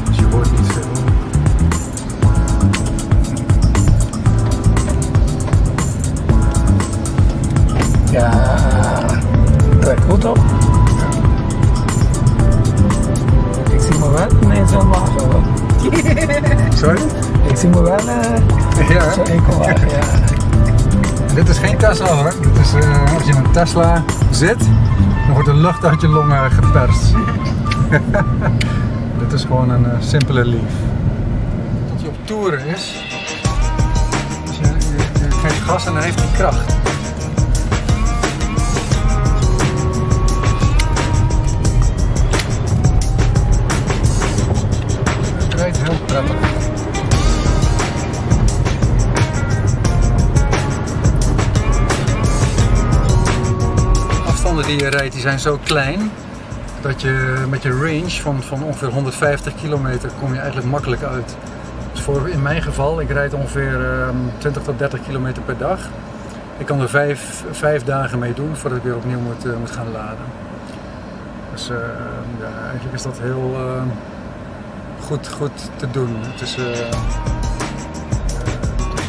Dus je hoort niet veel. Ja, trek goed op. Ik zie me wel in zo'n wagen hoor. Sorry? Ik zie me wel uh, ja, zo'n eco-wagen, ja. Dit is geen Tesla hoor. Dit is, uh, als je in een Tesla zit, dan wordt de lucht uit je longen geperst. Dit is gewoon een uh, simpele Leaf. Tot hij op toeren is. Dus je, je, je geeft gas en dan heeft hij kracht. Het rijdt heel prettig. De afstanden die je rijdt die zijn zo klein dat je met je range van, van ongeveer 150 kilometer kom je eigenlijk makkelijk uit. Dus voor in mijn geval, ik rijd ongeveer 20 tot 30 kilometer per dag. Ik kan er vijf, vijf dagen mee doen voordat ik weer opnieuw moet, uh, moet gaan laden. Dus uh, ja, eigenlijk is dat heel uh, goed, goed te doen. Het is, het,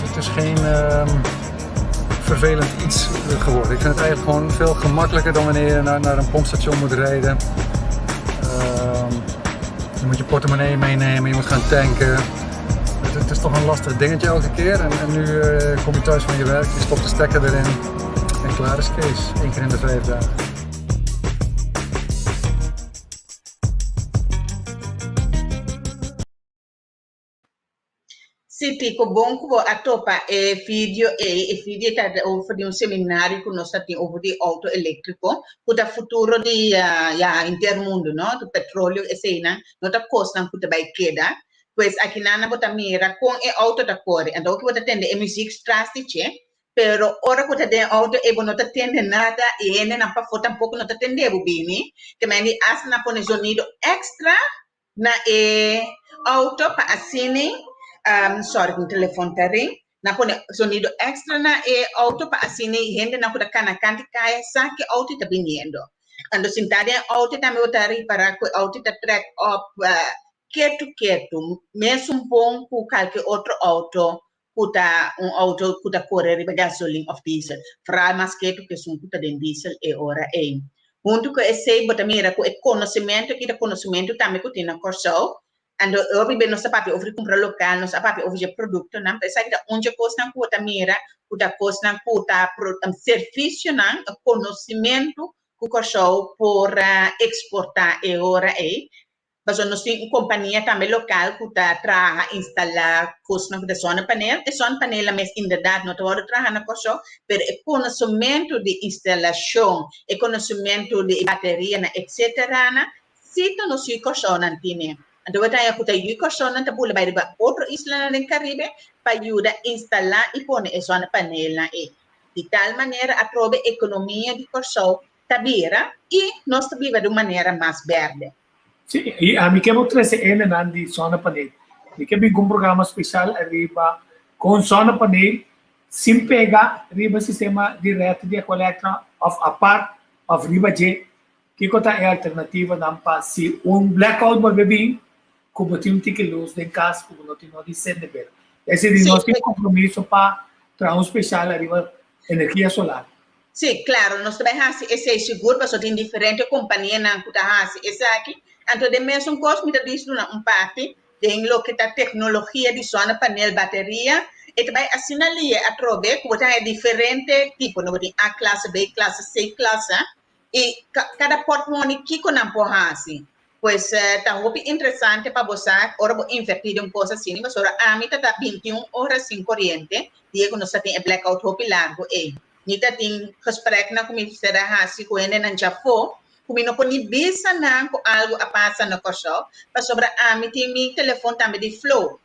het is geen ehm, vervelend iets geworden. Ik vind het eigenlijk gewoon veel gemakkelijker dan wanneer je naar, naar een pompstation moet rijden. Ehm, je moet je portemonnee meenemen, je moet gaan tanken. Het, het is toch een lastig dingetje elke keer. En, en nu uh, kom je thuis van je werk, je stopt de stekker erin en klaar is Kees. Eén keer in de vijf dagen. Sí, Tico, bon ku bo a topa e video ei. E video ta over di un seminario ku nos ta tin over di auto eléktriko, ku ta futuro di ya henter mundu, no? Di petróleo eseinan no ta kosnan ku ta bai keda. Pues akinan bo ta mira kon e auto ta kore. Anto ku bo ta tende e muziek tras di dje, pero ora ku ta den e auto ei bo no ta tende nada i hendenan pafó tampoko no ta tende bo bini. Ke men di asta nan pone zonido èkstra na e auto pa asina, sorry ku mi telefon ta ring, nan pone sonido extra na e auto pa asina hendenan ku ta kana kant di kaya sa ku e auto ta biniendo. Anto sinta den e auto tambe bo ta ripara ku e auto ta trek op ketu ketu, mesun bon ku kalke otro auto ku ta un auto ku ta kore riba gasolin òf diesel, foral mas ketu ku esun ku ta den diesel e ora ei. Huntu ku esei bo ta mira ku e konosementu aki ta konosementu tambe ku tin na Kòrsou, anto hopi bes nos ta papia over di kumpra lokal, nos a papia over dje produktonan, pero esaki ta un dje kosnan ku bo ta mira ku ta kosnan ku ta servisionan, konosementu ku Kòrsou por eksportá e ora ei. Pasobra nos tin un kompania tambe lokal ku ta traha instalá kosnan ku ta zonnepaneel. E zonnepanelnan mes inderdat no ta wòrdu traha na Kòrsou, pero e konosementu di instalashon, e konosementu di e baterianan etseteranan si ta nos yu Kòrsounan tine. Anto bo ta haña ku ta yu Kòrsounan ta bula bai riba otro islanan den Karibe pa yuda instalá i pone e zonnepanelnan ei. Di tal manera atrobe ekonomia di Kòrsou ta bira i nos ta biba di un manera mas bèrdè. Sí, i ami ke bo trese hendenan di zonnepaneel. Mi ke bin ku un programa spesial ariba kon zonnepaneel sin pega riba sistema di ret di Aqualectra òf apart òf riba dje. Kiko ta e alternativanan pa si un blackout bolbe bin ku bo tin un tiki lus den kas ku bo no tin no di sende bel. Esei di nos tin kompromiso pa traha un spesial ariba energia solar. Sí, claro, nos ta bai hasi esei sigur, pasobra tin diferente kompanianan ku ta hasi esaki. Anto den mesun kos mi ta bisa duna un parti den loke ta teknologia di zonnepanel, bateria, e ta bai asina lie atrobe ku bo ta haña diferente tipo, no bo tin A klase, B klase, C klase, i kada pòtmoni kiko nan por hasi. Pues ta hopi interesante pa bo sa ora bo invertí den un kos asina, pasobra ami ta ta bintiun ora sin koriente, dia ku nos ta tin e blackout hopi largu ei. Mi ta tin gespreknan ku mi mester a hasi ku hendenan djafó, ku mi no por ni bisa nan ku algu a pasa na Kòrsou, pasobra ami tin mi telefon tambe di flow.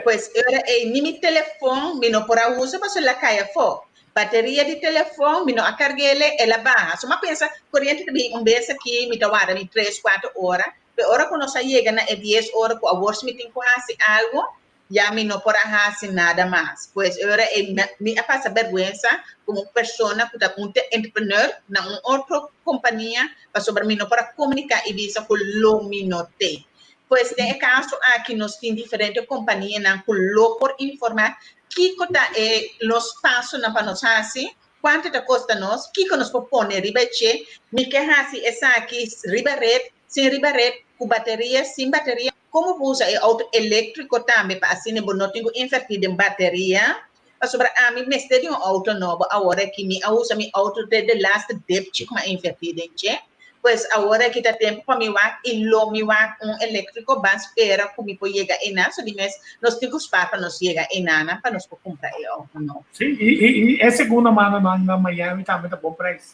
Pues e ora ei ni mi telefon mi no por a usa pasobra el a kai afó. Bateria di telefon mi no a karg'el, el a baha. So mi a pensa, koriente ta bin un bes aki, mi ta warda mi tres, kuater ora, pero ora ku nos a yega na e dies ora ku awor si mi tin ku hasi algu, ya mi no por a hasi nada mas. Pues e ora ei mi a pasa bèrgwensa komo un persona ku ta un entrepreneur na un otro kompania pasobra mi no por a komuniká i bisa ku lo mi no t'ei. Pues den e kaso aki nos tin diferente kompanianan ku lo por informá kiko ta e los pasonan pa nos hasi, kuantu ta kosta nos, kiko nos por pone riba e che, mi ke hasi esaki riba ret, sin riba ret, ku bateria, sin bateria. Komo bo usa e outo eléktriko tambe pa asina bo no tin ku invertí den bateria? Pasobra ami mester di un outo nobo awor aki. Mi a usa mi outo te de laste depchi ku mi a invertí den dje. Pues awor aki ta tempu pa mi wak i lo mi wak un eléktriko. Ban spera ku mi por yega einan. So di mes nos tin ku spar pa nos yega einanan pa nos por kumpra e outo nobo. Sí, i e segunda manonan na Miami tambe ta bon preis.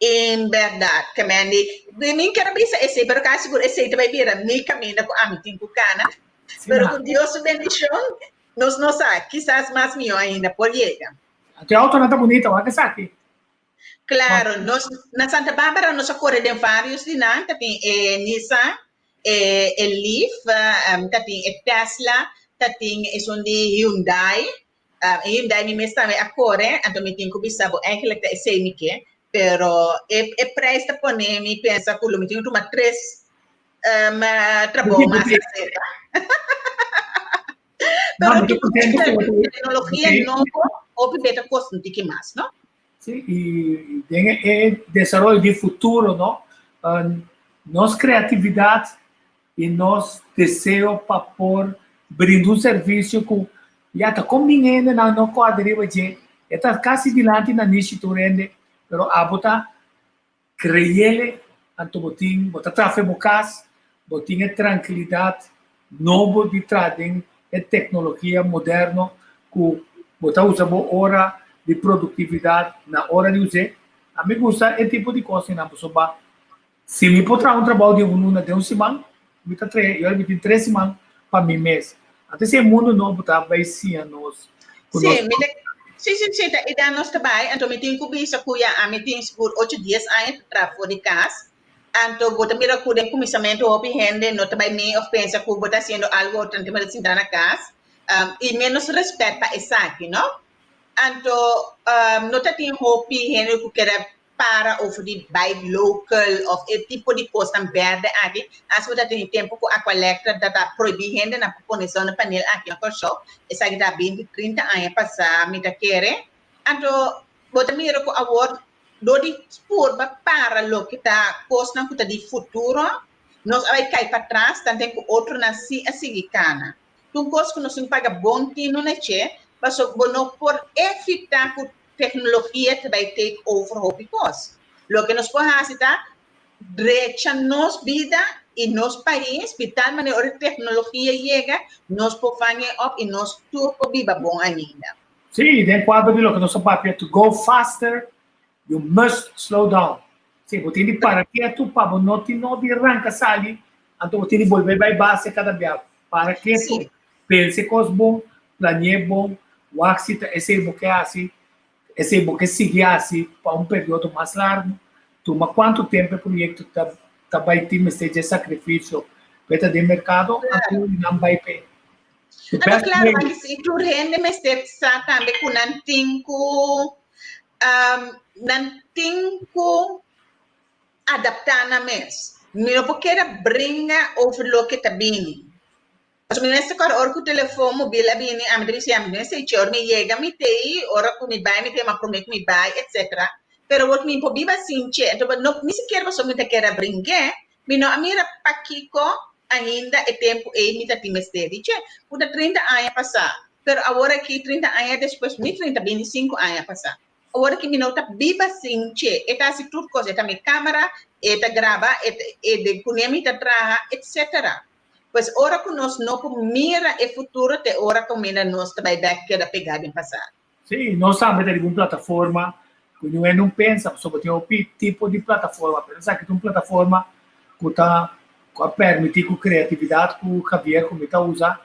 En berdad, ke men di, mi ker a bisa esei, pero kasi sigur esei ta bai bira mi kaminda ku ami tin ku kana. Pero ku Dios su bendishon, nos no sa, kisas mas mihó ainda por yega. Anto e autonan ta bunita, wak esaki. Claro, nos na Santa Barbara nos a kore den varios di nan, ta tin e Nissan, e e Leaf, ta tin e Tesla, ta tin esun di Hyundai, E Hyundai mi mes tambe a kore, anto mi tin ku bisa bo eigenlijk ta esei mi ke, pero e e prijs ta pone mi pensa ku lo mi tin ku tuma tres trabou mas aserka. Pero mi ta contento ku bo teknologia nobo hopi be ta kosta un tiki mas, no? Sí, i den e desaroyo di futuro, no, nos kreatividat i nos deseo pa por brinda un servisio ku ya ta kon bin hendenan no kòrda riba dje, e ta kasi dilanti na nishi tur hende, pero abo ta kreyele, anto bo tin, bo ta traha bo kas, bo tin e trankilidat nobo di traha den e teknologia moderno ku bo ta usa bo ora di produktividat na ora di us'é. Ami gusta e tipo di kosnan pasobra Si mi por traha un trabou di un luna den un siman, mi ta traha i ora mi tin tres siman pa mi mes. Anto si e mundu nobo ta bai siña nos ku nos. Sí, mi ta, sí, sí, sí, ta idea nos ta bai, anto mi tin ku bisa ku ya ami tin sigur ocho dies aña ta traha for di kas, anto bo ta mira ku den kuminsamentu hopi hende no ta bai mee òf pensa ku bo ta hasiendo algu otro anto bo ta sinta na kas, i menos rèspèt pa esaki, no? Anto no ta tin hopi hende ku keda para over di bai local of e tipo di kosnan berde aki. As bo ta tene tempu ku Aqualectra ta ta prohibí hendenan pa pone zonnepaneel aki na Kòrsou, esaki ta binti, trinta aña pasá mi ta kere. Anto bo ta mira ku awor dor di purba para loke ta kosnan ku ta di futuro, nos a bai kai patras tanten ku otronan si a sigui kana. Tur kos ku nos tin paga bon tinu na dje, pasobra bo no por evitá ku Tecnologia ta bay take over hopi cos. Loke nos por haci ta drecha nos bida y nos pais di tal manera ora tecnologia yega nos por vang e op y nos tur por biba bon ainda. Sí, den cuadro di loke nos a papia, to go faster you must slow down. Sí, bo tin di para ketu pa bo no tin no di ranca sali, anto bo tin di bolbe bay base cada bia. Para ketu, pensa e cos bon, planea bon, wak si ta esey bo ke haci. Esei bo ke sigui hasi pa un periodo mas largu? Tuma kuantu tempu e proyekto ta ta bai tin mester dje sakrifisio pa e ta den merkado anto nan bai p'e. The Anto best klaro, way. ma si tur hende mester sa tambe ku nan tin ku nan tin ku adaptá nan mes. Mi no por keda bringa over loke ta bini. Pasobra mi mester kòrda ora ku telefon mobil a bini, ami ta bisa ya mi mester ichi ora mi yega mi tei, ora ku mi bai mi tei, ma promé ku mi bai, etcetera. Pero awor ku mi por biba sin dje, anto no ni sikiera pasobra mi ta keda bring'é, mi no a mira pakiko ainda e tempu ei mi ta tin mester di dje. Ku ta 30 aña pasá, pero awor aki 30 aña despues, mi 30, 25 aña pasá. Awor aki mi no ta biba sin dje, e ta hasi tur kos, e ta mi kamera, e ta graba, e e kuné mi ta traha, etcetera. Pues ora ku nos no por mira e futuro te ora ku mira nos ta bai bek keda pegá den pasado. Sí, nos tambe ta riba un plataforma ku niun hende no pensa pasobra tin hopi tipo di plataforma, pero esaki ta un plataforma ku ta ku a permití ku kreatividat ku Javier ku mi ta usa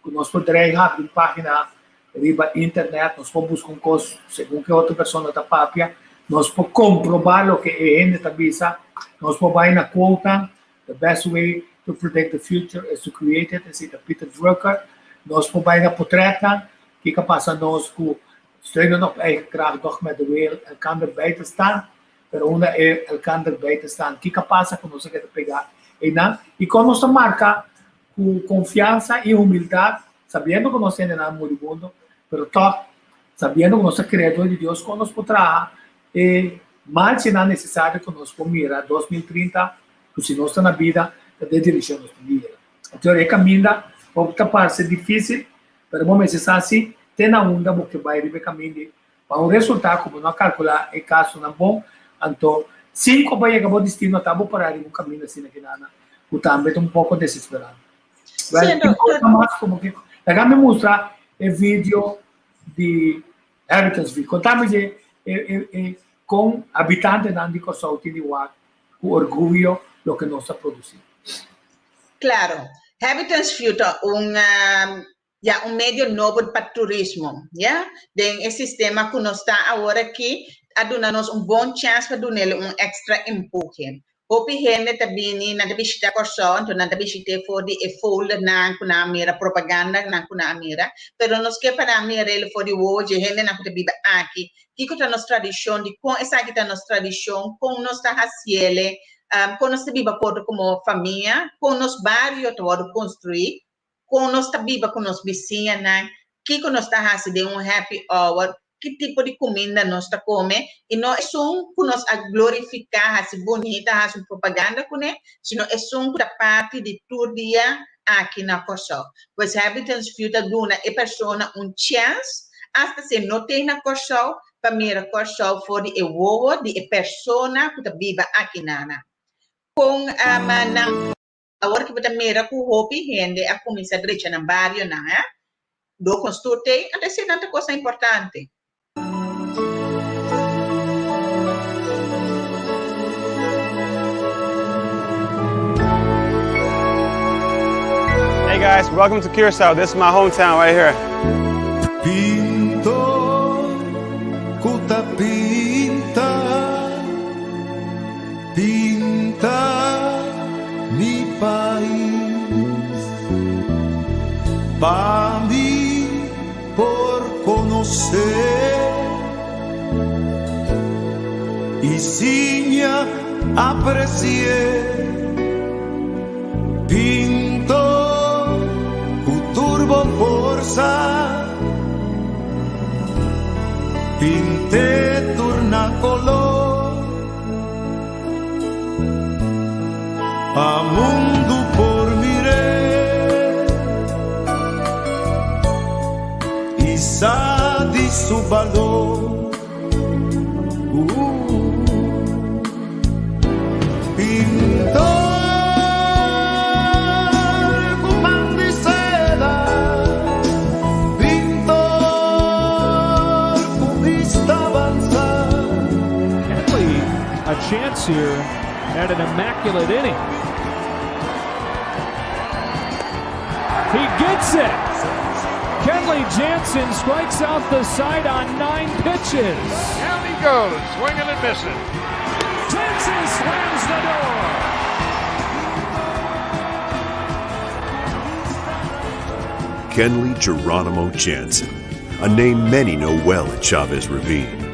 ku nos por drei habri un página riba internet, nos por buska un kos segun ke otro persona ta papia, nos por komprobá loke e hende ta bisa, nos por bai na quotenan The best way to predict the future is to create it, esei ta Peter Drucker. Nos por bai na potretnan, kiko a pasa nos ku steunen op eigen kracht, doch met de wil elkander bij te staan, pero unda e elkander bij te staan, kiko a pasa ku nos a keda pegá einan? I kon nos ta marka ku konfiansa i humildat, sabiendo ku nos hendenan muribundo, pero tòg sabiendo ku nos ta kreador di Dios, kon nos por traha e marchanan nesesario ku nos por mira 2030 ku si nos ta na bida ta den direkshon nos ta mira. Anto e kaminda por ta parse difísil, pero bo mester sa si te na unda bo ke bai riba e kaminda ei pa un resultá ku bo no a kalkulá e kasonan bon. Anto sin ku bo a yega bo destino ta bo pará riba un kaminda asina ki nana ku tambe ta un poko desesperante. Wèl, tin kos mas ku bo ke. Laga mi mustra e video di Heritage Week. Konta mi dje e kon habitantenan di Kòrsou tin di wak ku orguyo loke nos ta produsí. Klaro. Heritage View ta un ya un medio nobo pa turismo, ya. Den e sistema ku nos ta awor aki a duna nos un bon chèns pa dun'el un èkstra empuhe. Hopi hende ta bini, nan ta bishita Kòrsou, anto nan ta bishit'é for di e foldernan ku nan a mira, propagandanan ku nan a mira, pero nos ke pa nan mira el for di wowo dje hendenan ku ta biba aki. Kiko ta nos tradishon, dikon esaki ta nos tradishon, kon nos ta hasiele, kon nos ta biba koto komo famia, kon nos bario ta wòrdu konstruí, kon nos ta biba ku nos bisiñanan, kiko nos ta hasi den un happy hour, ki tipo di kuminda nos ta kome, i no esun ku nos a glorifiká, hasi bunita, hasi un propaganda kuné, sino esun ku ta parti di tur dia aki na Kòrsou. Pues Habitan's View ta duna e persona un chèns, asta si e no t'ei na Kòrsou, pa mira Kòrsou for di e wowo di e persona ku ta biba aki nana. Kon nan. Awor ki bo ta mira ku hopi hende a kuminsá drecha nan barionan, eh? Dor ku nos tur t'ei, anto eseinan ta kosnan importante. Hey guys, welcome to Curaçao. This is my hometown right here. Pintor ku ta pinta. Pinta mi pais pa mi por conoce y siña aprecié. Pintor cu tur bo forsa, pint'e tur na color. Pa mundu por mir'é i sa di su balor. Pintor ku pan di seda, pintor ku bista avanzá. Henley a chance here at an immaculate inning. He gets it! Kenley Jansen strikes out the side on nine pitches. Down he goes, swinging and missing. Jansen slams the door. Kenley Geronimo Jansen, a name many know well at Chavez Ravine.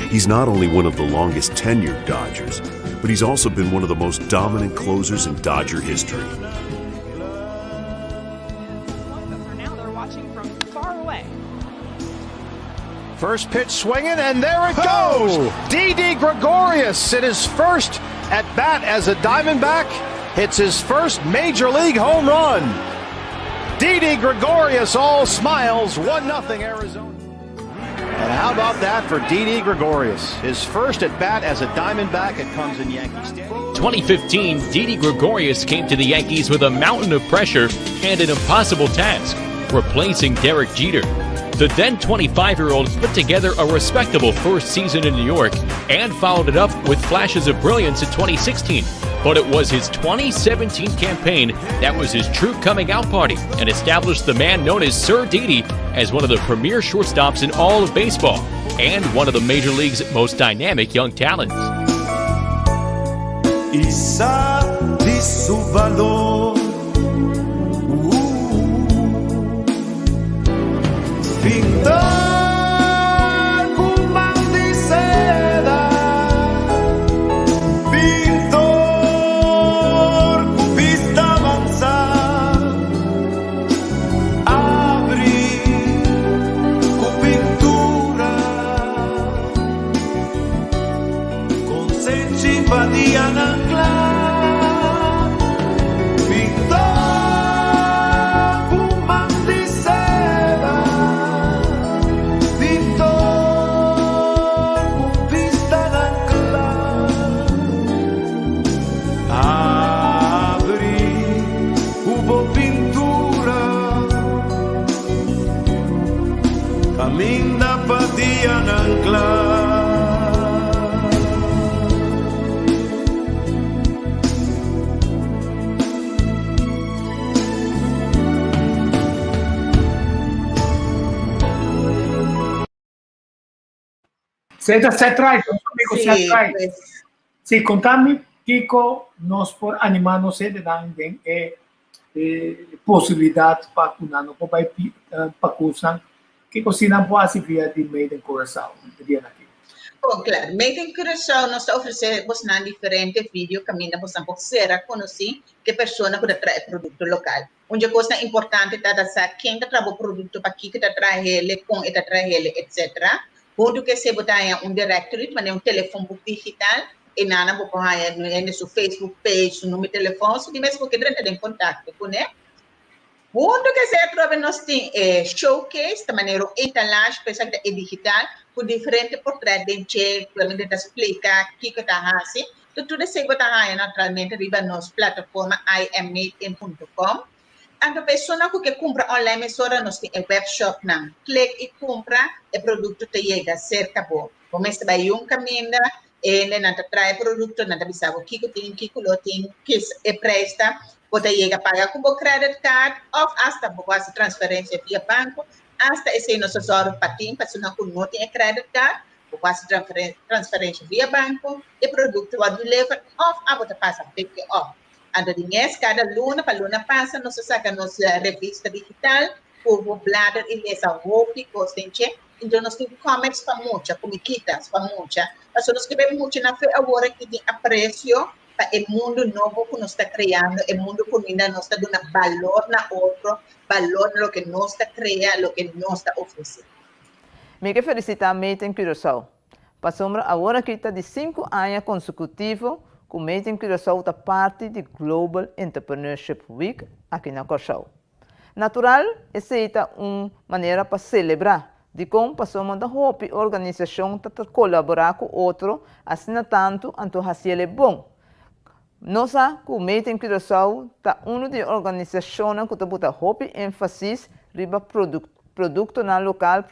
He's not only one of the longest tenured Dodgers, but he's also been one of the most dominant closers in Dodger history. First pitch swinging, and there it goes. Oh! Didi Gregorius in his first at bat as a Diamondback hits his first major league home run. Didi Gregorius all smiles, 1 0 Arizona. And how about that for Didi Gregorius? His first at bat as a Diamondback, it comes in Yankee Stadium. 2015, Didi Gregorius came to the Yankees with a mountain of pressure and an impossible task replacing Derek Jeter. The then 25 year old put together a respectable first season in New York and followed it up with flashes of brilliance in 2016. But it was his 2017 campaign that was his true coming out party and established the man known as Sir Didi as one of the premier shortstops in all of baseball and one of the major league's most dynamic young talents. I sa di su balor. Pintor ku man di seda, pintor ku bista avansá, abri ku pintura, konsenchi pa dianan kla. Pintor ku man di seda, pintor ku bistanan kla, abri ku bo pintura, kaminda pa dianan kla. Seta Seth Wright, nos amigo Sí, Seth Wright. pues. Sí, contami, Kiko, nos por anima nos hendenan den e e posibilidad pa cu nan no por bay pi- eh, pa cursan. Kiko si nan por haci via di Made in Curaçao e dia aki? Bon, claro. Made in Curaçao nos ta ofrece bosnan diferente video caminda bosnan por sera conoci ke persona cu ta trae producto local. Un dje kosnan importante ta ta sa ken ta traha bo produkto, pakiko ta traha hele, kon e ta traha hele, etc. Huntu ku esei bo ta haña un directory, ta manera un telefonboek digital, e nana bo por haña hende su Facebook page, su number di telefon, si di mes bo ke drenta den kontakto kuné. Huntu ku esei atrobe nos tin e showcase, ta manera un etalage, pero esaki ta e digital, ku diferente portret den dje, ku ta splika kiko ta hasi. Tur tur esei bo ta haña naturalmente riba nos plataforma iammadein.com. Anto persona ku ke kumpra online mesora nos tin e webshopnan. Klik i kumpra, e produkto ta yega serka bo. Bo mester bai yun kaminda, e hendenan ta trae produkto, nan ta bisa bo kiko tin, kiko lo tin, kis e preis ta. Bo ta yega paga ku bo credit card òf asta bo por hasi transferensia via banko. Asta esei nos ta sòru pa tin personanan ku no tin e credit card. Bo por hasi transferensha via banko, e produkto wòrdu deliver òf abo ta pasa pick it up. Anto di mes kada luna pa luna pasa nos ta saka nos revista digital ku bo blader i lesa hopi kos den dje. Enton nos tin comics pa mucha, komikitas pa mucha, pasobra nos ke bai mucha nan fe awor aki tin apresio pa e mundu nobo ku nos ta kreando, e mundu ku minda nos ta duna balor na otro, balor na loke nos ta krea, loke nos ta ofresé. Mi ke felisitá Made in Curaçao, pasobra awor aki ta di sinku aña konsekutivo ku Made in Curaçao ta parti di Global Entrepreneurship Week aki na Kòrsou. Natural, esei ta un manera pa selebrá dikon pasobra ta hopi organisashon ta kolaborá ku otro asina tantu anto hasiel e bon. Nos sa ku Made in Curaçao ta unu di e organisashonnan ku ta buta hopi énfasis riba produktonan lokal,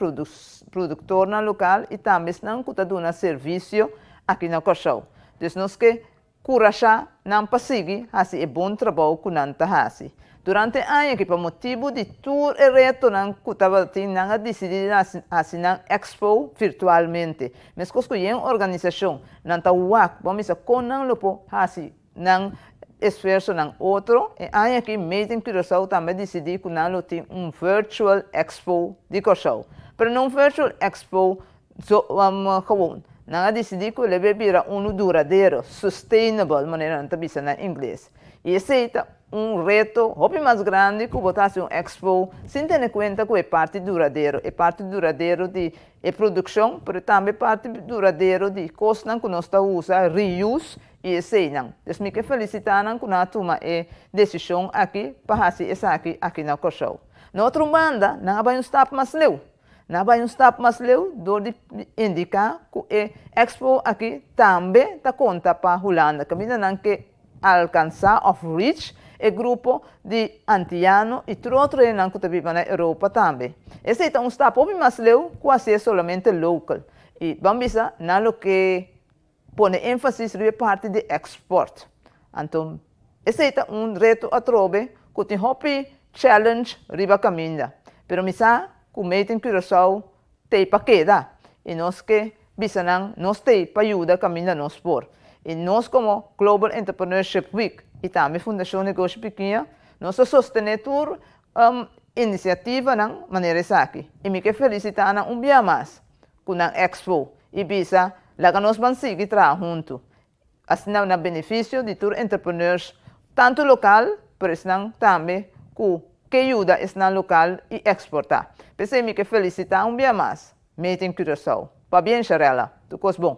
produktornan lokal i tambe esnan ku ta duna servisio aki na Kòrsou. Dus nos ke kurashá nan pa sigui hasi e bon trabou ku nan ta hasi. Durante e aña aki pa motibu di tur e retonan ku tabatin nan a disidí di hasi nan expo virtualmente. Meskos ku yen organisashon nan ta wak bo a misa kon nan lo por hasi nan esfuersonan otro. E aña aki Made in Curaçao tambe a disidí ku nan lo tin un virtual expo di Kòrsou. Pero no un virtual expo gewoon. Nan a disidí ku lo bira unu duradero, sustainable manera nan ta bisa na ingles. I esei ta un reto hopi mas grandi ku bo ta hasi un expo sin tene kuenta ku e parti duradero, e parti duradero di e produkshon, pero tambe e parti duradero di kosnan ku nos ta usa, reuse, i eseinan. Dus mi ke felisitá nan ku nan a tuma e desishon aki pa hasi esaki aki na Kòrsou. Na otro banda, nan a bai un stap mas leu. Nan a bai un stap mas leu dor di indiká ku e expo aki tambe ta konta pa Hulanda, kaminda nan ke alkansá òf reach e grupo di antiano i tur otro hendenan ku ta biba na Europa tambe. Esei ta un stap hopi mas leu ku hasié solamente local. I ban bisa nan lo ke pone énfasis riba e parti di export. Anto esei ta un reto atrobe ku tin hopi challenge riba kaminda. Pero mi sa ku Made in Curaçao t'ei pa keda i nos ke bisa nan nos t'ei pa yuda kaminda nos por. I nos komo Global Entrepreneurship Week i tambe Fundashon Negoshi Pikiña nos ta sostené tur inisiativanan manera esaki. I mi ke felisitá nan un bia mas ku nan expo i bisa laga nos ban sigui traha huntu asina na benefisio di tur entrepreneurs tantu lokal pero esnan tambe ku ke yuda esnan lokal i eksportá. P'esei mi ke felisitá un bia mas Made in Curaçao. Pabien Sharella, tur kos bon.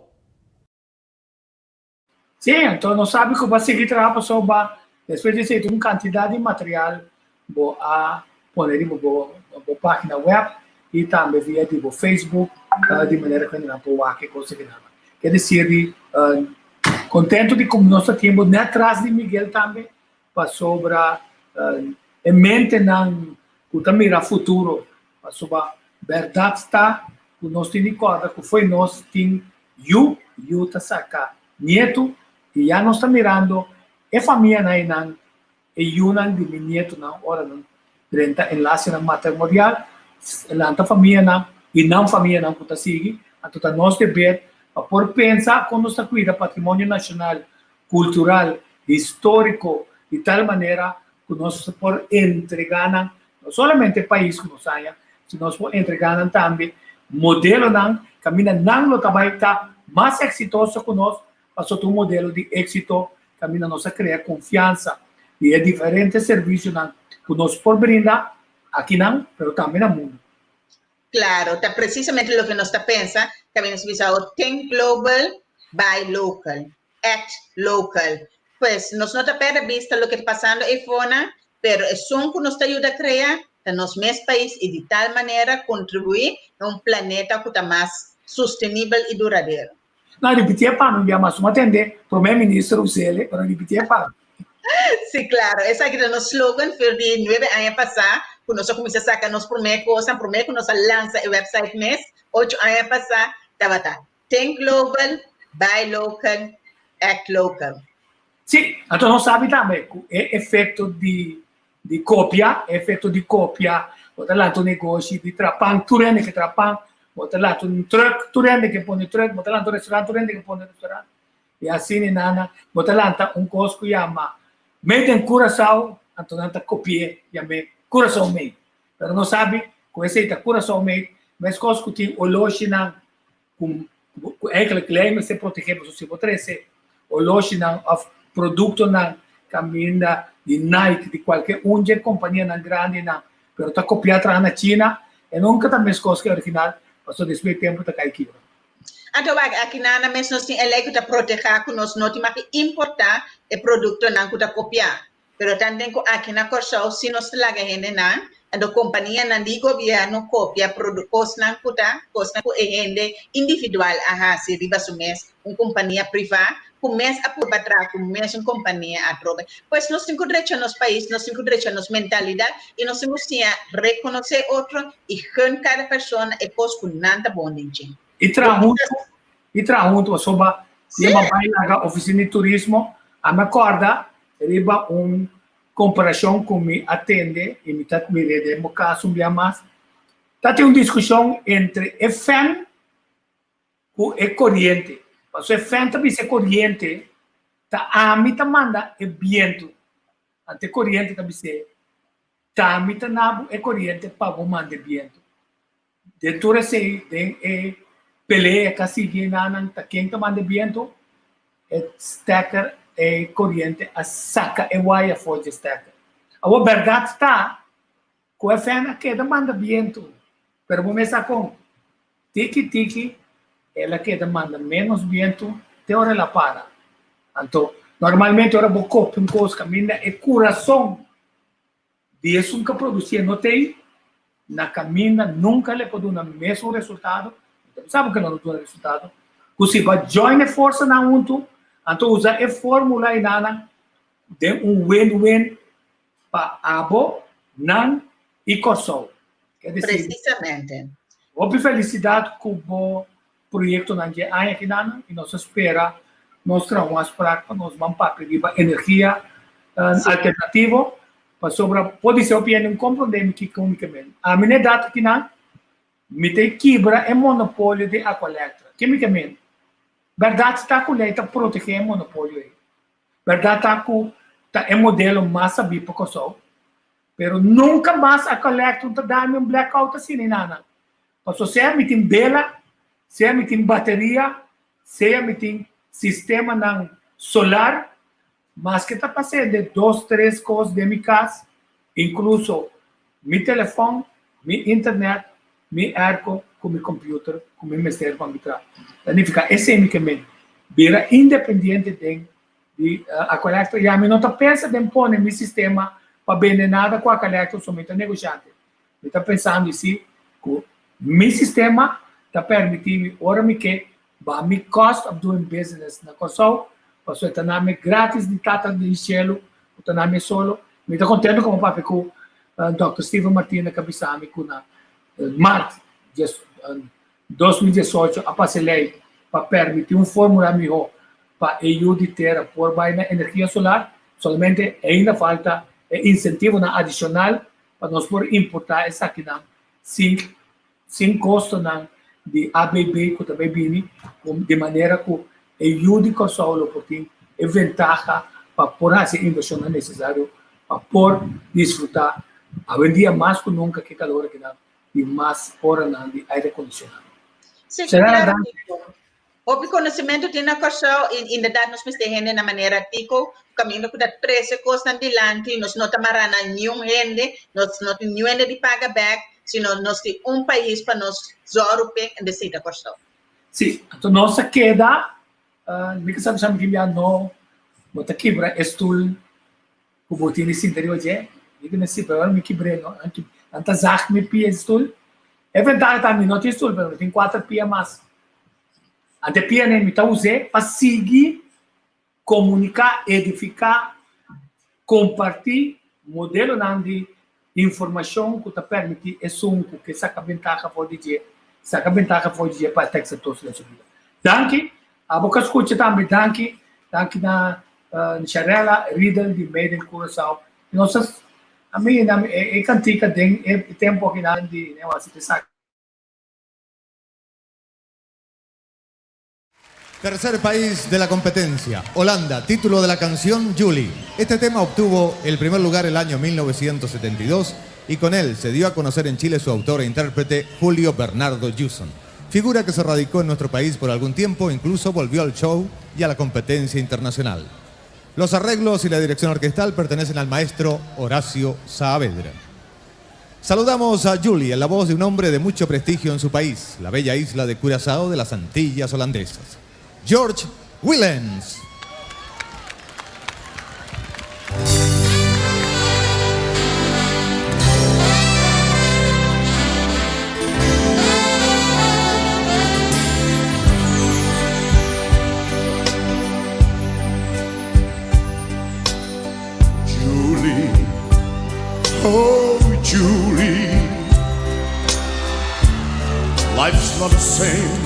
Sí, anto nos sabi ku bo a sigui traha pasobra despues di esei tur un kantidat di material bo a pone riba bo bo página web i tambe via di bo Facebook di manera ku hendenan por wak e kos akinan. Ke desir di kontentu di ku nos ta tin bo nèt tras di Miguel tambe pasobra e mentenan ku ta mira futuro pasobra bèrdat ta ku nos tin di kòrda ku fo'i nos tin Yu, yu ta saka nietu i ya nos ta mirando e famianan einan, e yunan di mi nietunan ora nan drenta enlasenan matrimonial, lanta famianan i nan famianan ku ta sigui, anto ta nos deber pa por pensa kon nos ta kuida patrimonio nashonal, kultural, históriko di tal manera ku nos por entregá nan no solamente e pais ku nos haña, sino nos por entregá nan tambe modelonan kaminda nan lo ta bai ta mas eksitoso ku nos, pasobra ta un modelo di éksito kaminda nos a krea konfiansa di e diferente servisionan ku nos por brinda akinan, pero tambe na mundu. Claro, ta precisamente loke nos ta pensa, caminda nos bisa awor think global, buy local, act local. Pues nos no ta perde bista loke ta pasando eyfona, pero esun cu nos ta yuda crea ta nos mes pais y di tal manera contribui na un planeta cu ta mas sostenibel y duradero. No, ripitié pa mi, bia mas. Un a tende Prome Minister us'el, pero ripitié pa mi. Sí, claro. Esaki ta nos slogan for di nuebe aña pasá, ku nos a kuminsá saka nos promé kosnan, promé ku nos a lansa e website mes, ocho aña pasá, tabata Think global, buy local, act local. Sí, anto nos sabi tambe ku e efekto di di kopia, e efekto di kopia, bo ta lanta un negoshi di traha pan, tur hende ke traha pan, bo ta lanta un truck, tur hende ke pone truck, bo ta lanta un restaurant, tur hende ke pone restaurant. I asina nana, bo ta lanta un kos ku yama Made in Curaçao, anto nan ta kopi'é yam'é Curaçao Made. Pero nos sabi ku esei ta Curaçao Made, meskos ku tin oloshinan ku ku eigenlijk lei mester protegé pasobra si bo trese oloshinan òf produktonan kaminda di Nike, di kualke un dje kompanianan grandinan, pero ta kopiá traha na China, e nunka ta meskos ku e original pasobra despues di tempu ta kai kibra. Anto wak, aki nan na mes nos tin e lei ku ta protehá ku nos no tin mag di importá e produktonan ku ta kopiá. Pero tanten ku aki na Kòrsou si nos ta laga hendenan, anto kompanianan di gobièrnu kopia kosnan ku ta kosnan ku e hende individual a hasi riba su mes, un kompania privá ku mes a purba traha ku mesun kompania atrobe. Pues nos tin ku drecha nos pais, nos tin ku drecha nos mentalidat i nos tin ku siña rekonosé otro i gun kada persona e kos ku nan ta bon den dje. I traha huntu, i traha huntu pasobra mi a bai laga ofisina di turismo, a mi a kòrda riba un. komparashon ku mi a tende i mi ta mir'é den bo kas un bia mas, ta tin un diskushon entre e fèn ku e koriente. Pasobra e fèn ta bisa e koriente ta ami ta manda e bientu. Anto e koriente ta bis'é, Ta mi ta na bo e koriente pa bo manda e bientu. Den tur esei, den e pelea ka sigui enanan ta ken ta manda e bientu, e steker, e koriente a saka e waya for dje steker. Awor bèrdat ta ku e fèn a keda manda bientu, pero bo mes sa kon, tiki tiki el a keda manda ménos bientu te ora el a para. Anto, normalmente ora bo kopia un kos kaminda e kurason Di esun ka producié no t'ei na caminda nunca le por duna mesun resultado, mi ta bisa bo ke lo no duna resultado, ku si bo a join e forsanan huntu, anto usa e formula enanan den un win-win pa abo, nan i Kòrsou. Ke desi, Precisamente. hopi felisidat ku bo proyektonan dje aña akinan i nos ta spera nos traha un afsprak pa nos ban papia riba energia alternativo pasobra podise hopi hende no komprondé mi kiko mi ke men. Ami na e data akinan mi ta e kibra e monopolio di Aqualectra. Ke mi ke men? Bèrdat ta ku lei ta protegé e monopolio ei. Bèrdat ta ku ta e modelo mas sabí pa Kòrsou. Pero nunka mas Aqualectra no ta dami un blackout asina inana. Paso sea mi tin bela, sea mi tin bateria, sea mi tin sistemanan solar, maske ta pasende dos tres kos den mi kas, inkluso mi telefòn, mi internet, mi airco ku mi computer ku mi mester pa mi traha. Ta nifiká esei mi ke men bira independiente den di Aqualectra. Ya mi no ta pensa den pone mi sistema pa bende nada ku Aqualectra, so mi ta negoshante. Mi ta pensando si ku mi sistema ta permití mi ora mi ke baha mi cost of doing business na Kòrsou, pasobra e ta na mi gratis di Tata den shelu ku ta na mi solo. Mi ta kontento komo papia ku Dòkter Steven Martina ku a bisa mi ku na mart 2018 a pasa e lei pa permití un fórmula mihó pa e yu di tera por bai na energia solar, solamente ainda falta e insentivonan adishonal pa nos por importá esakinan sin sin kostonan di ABB ku ta bai bini di manera ku e yu di Kòrsou lo por tin e ventaha pa por hasi e invershonnan nesesario pa por disfrutá awendia mas ku nunka ke kalor akinan di mas oranan di aire akondisioná. Sí, claro, Tico. Hopi conocimento tin na Kòrsou i inderdaad nos mester hende na manera Tico, caminda cu ta trece cosnan dilanti, nos no ta mará na niun hende, nos no tin niun hende di paga bek, sino nos tin un pais pa nos zòru p'e en bes di ta Kòrsou. Sí, anto nos a keda, mi ke sa bisa mi tin bia no, bo ta kibra e stoel ku bo tin di sinta riba dje, mi ke si pero mi kibr'é no, nan ta zag mi pia di stoel, e ventaha ta mi no tin stoel pero mi tin kuater pia mas. Ante pia mi ta us'é pa sigui komuniká, edifiká, kompartí modelonan di informashon ku ta permití esun ku ke saka bentaha for di dje, saka bentaha for di dje pa e ta eksitoso den su bida. Danki. Abo ku a skucha tambe danki. Danki na Sharella Riedel di Made in Curaçao. Nos a, ami, e kantika den e tempu akinan di, esaki. Tercer país de la competencia, Holanda, título de la canción Julie. Este tema obtuvo el primer lugar el año 1972 y con él se dio a conocer en Chile su autor e intérprete Julio Bernardo Hewson. Figura que se radicó en nuestro país por algún tiempo, incluso volvió al show y a la competencia internacional. Los arreglos y la dirección orquestal pertenecen al maestro Horacio Saavedra. Saludamos a Julie en la voz de un hombre de mucho prestigio en su país, la bella isla de Curazao de las Antillas Holandesas. George Willems. Julie, oh Julie, life's not the same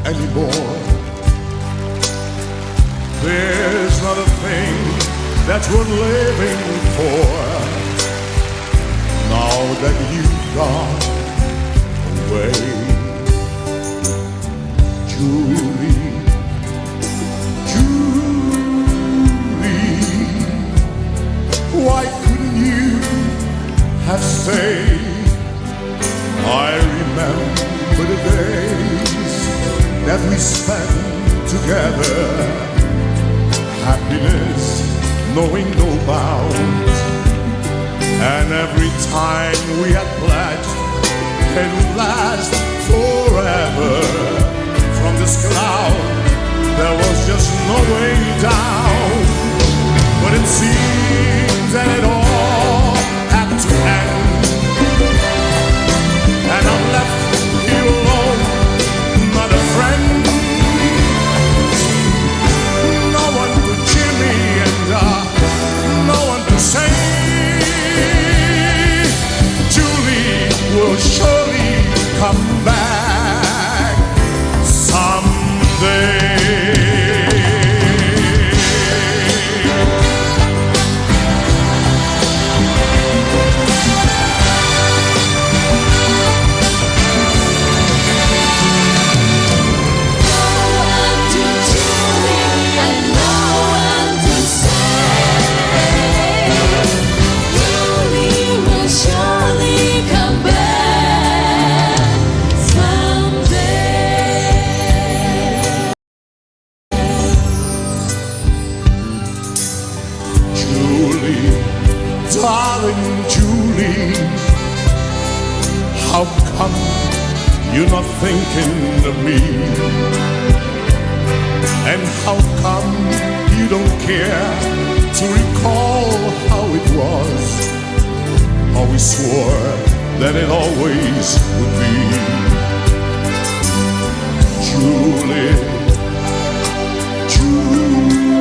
anymore. There's not a thing. that's worth living for. Now that you've gone away, Julie, Julie, why couldn't you have stayed? I remember the days that we spent together. Happiness knowing no bounds. And every time we had pledged it would last forever. From this cloud, there was just no way down. But it seems that it all had to end. And I'm left here alone, not a friend. No one to cheer me and no one to say Julie will surely come back someday. Surely come back someday. Julie, darling Julie, how come you're not thinking of me? And how come you don't care to recall how it was? How we swore that it always would be. Julie, Julie,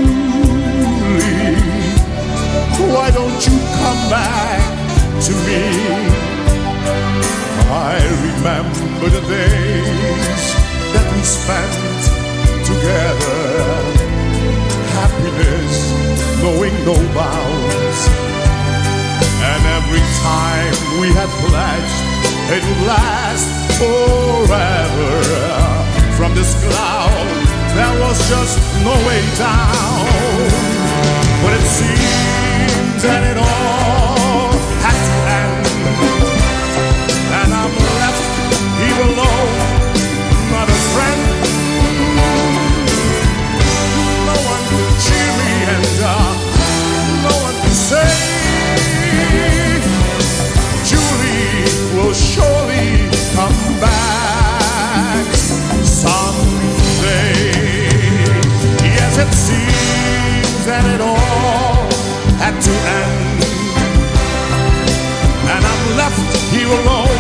why don't you come back to me? I remember the days that we spent together. Happiness knowing no bounds. And every time we had pledged it would last forever. From this cloud, there was just no way down. But it seems that it all had to end. And I'm left here alone, not a friend. No one to cheer me and no one to say Julie will surely come back someday. Yes, it seems that it all had to end. And I'm left here alone.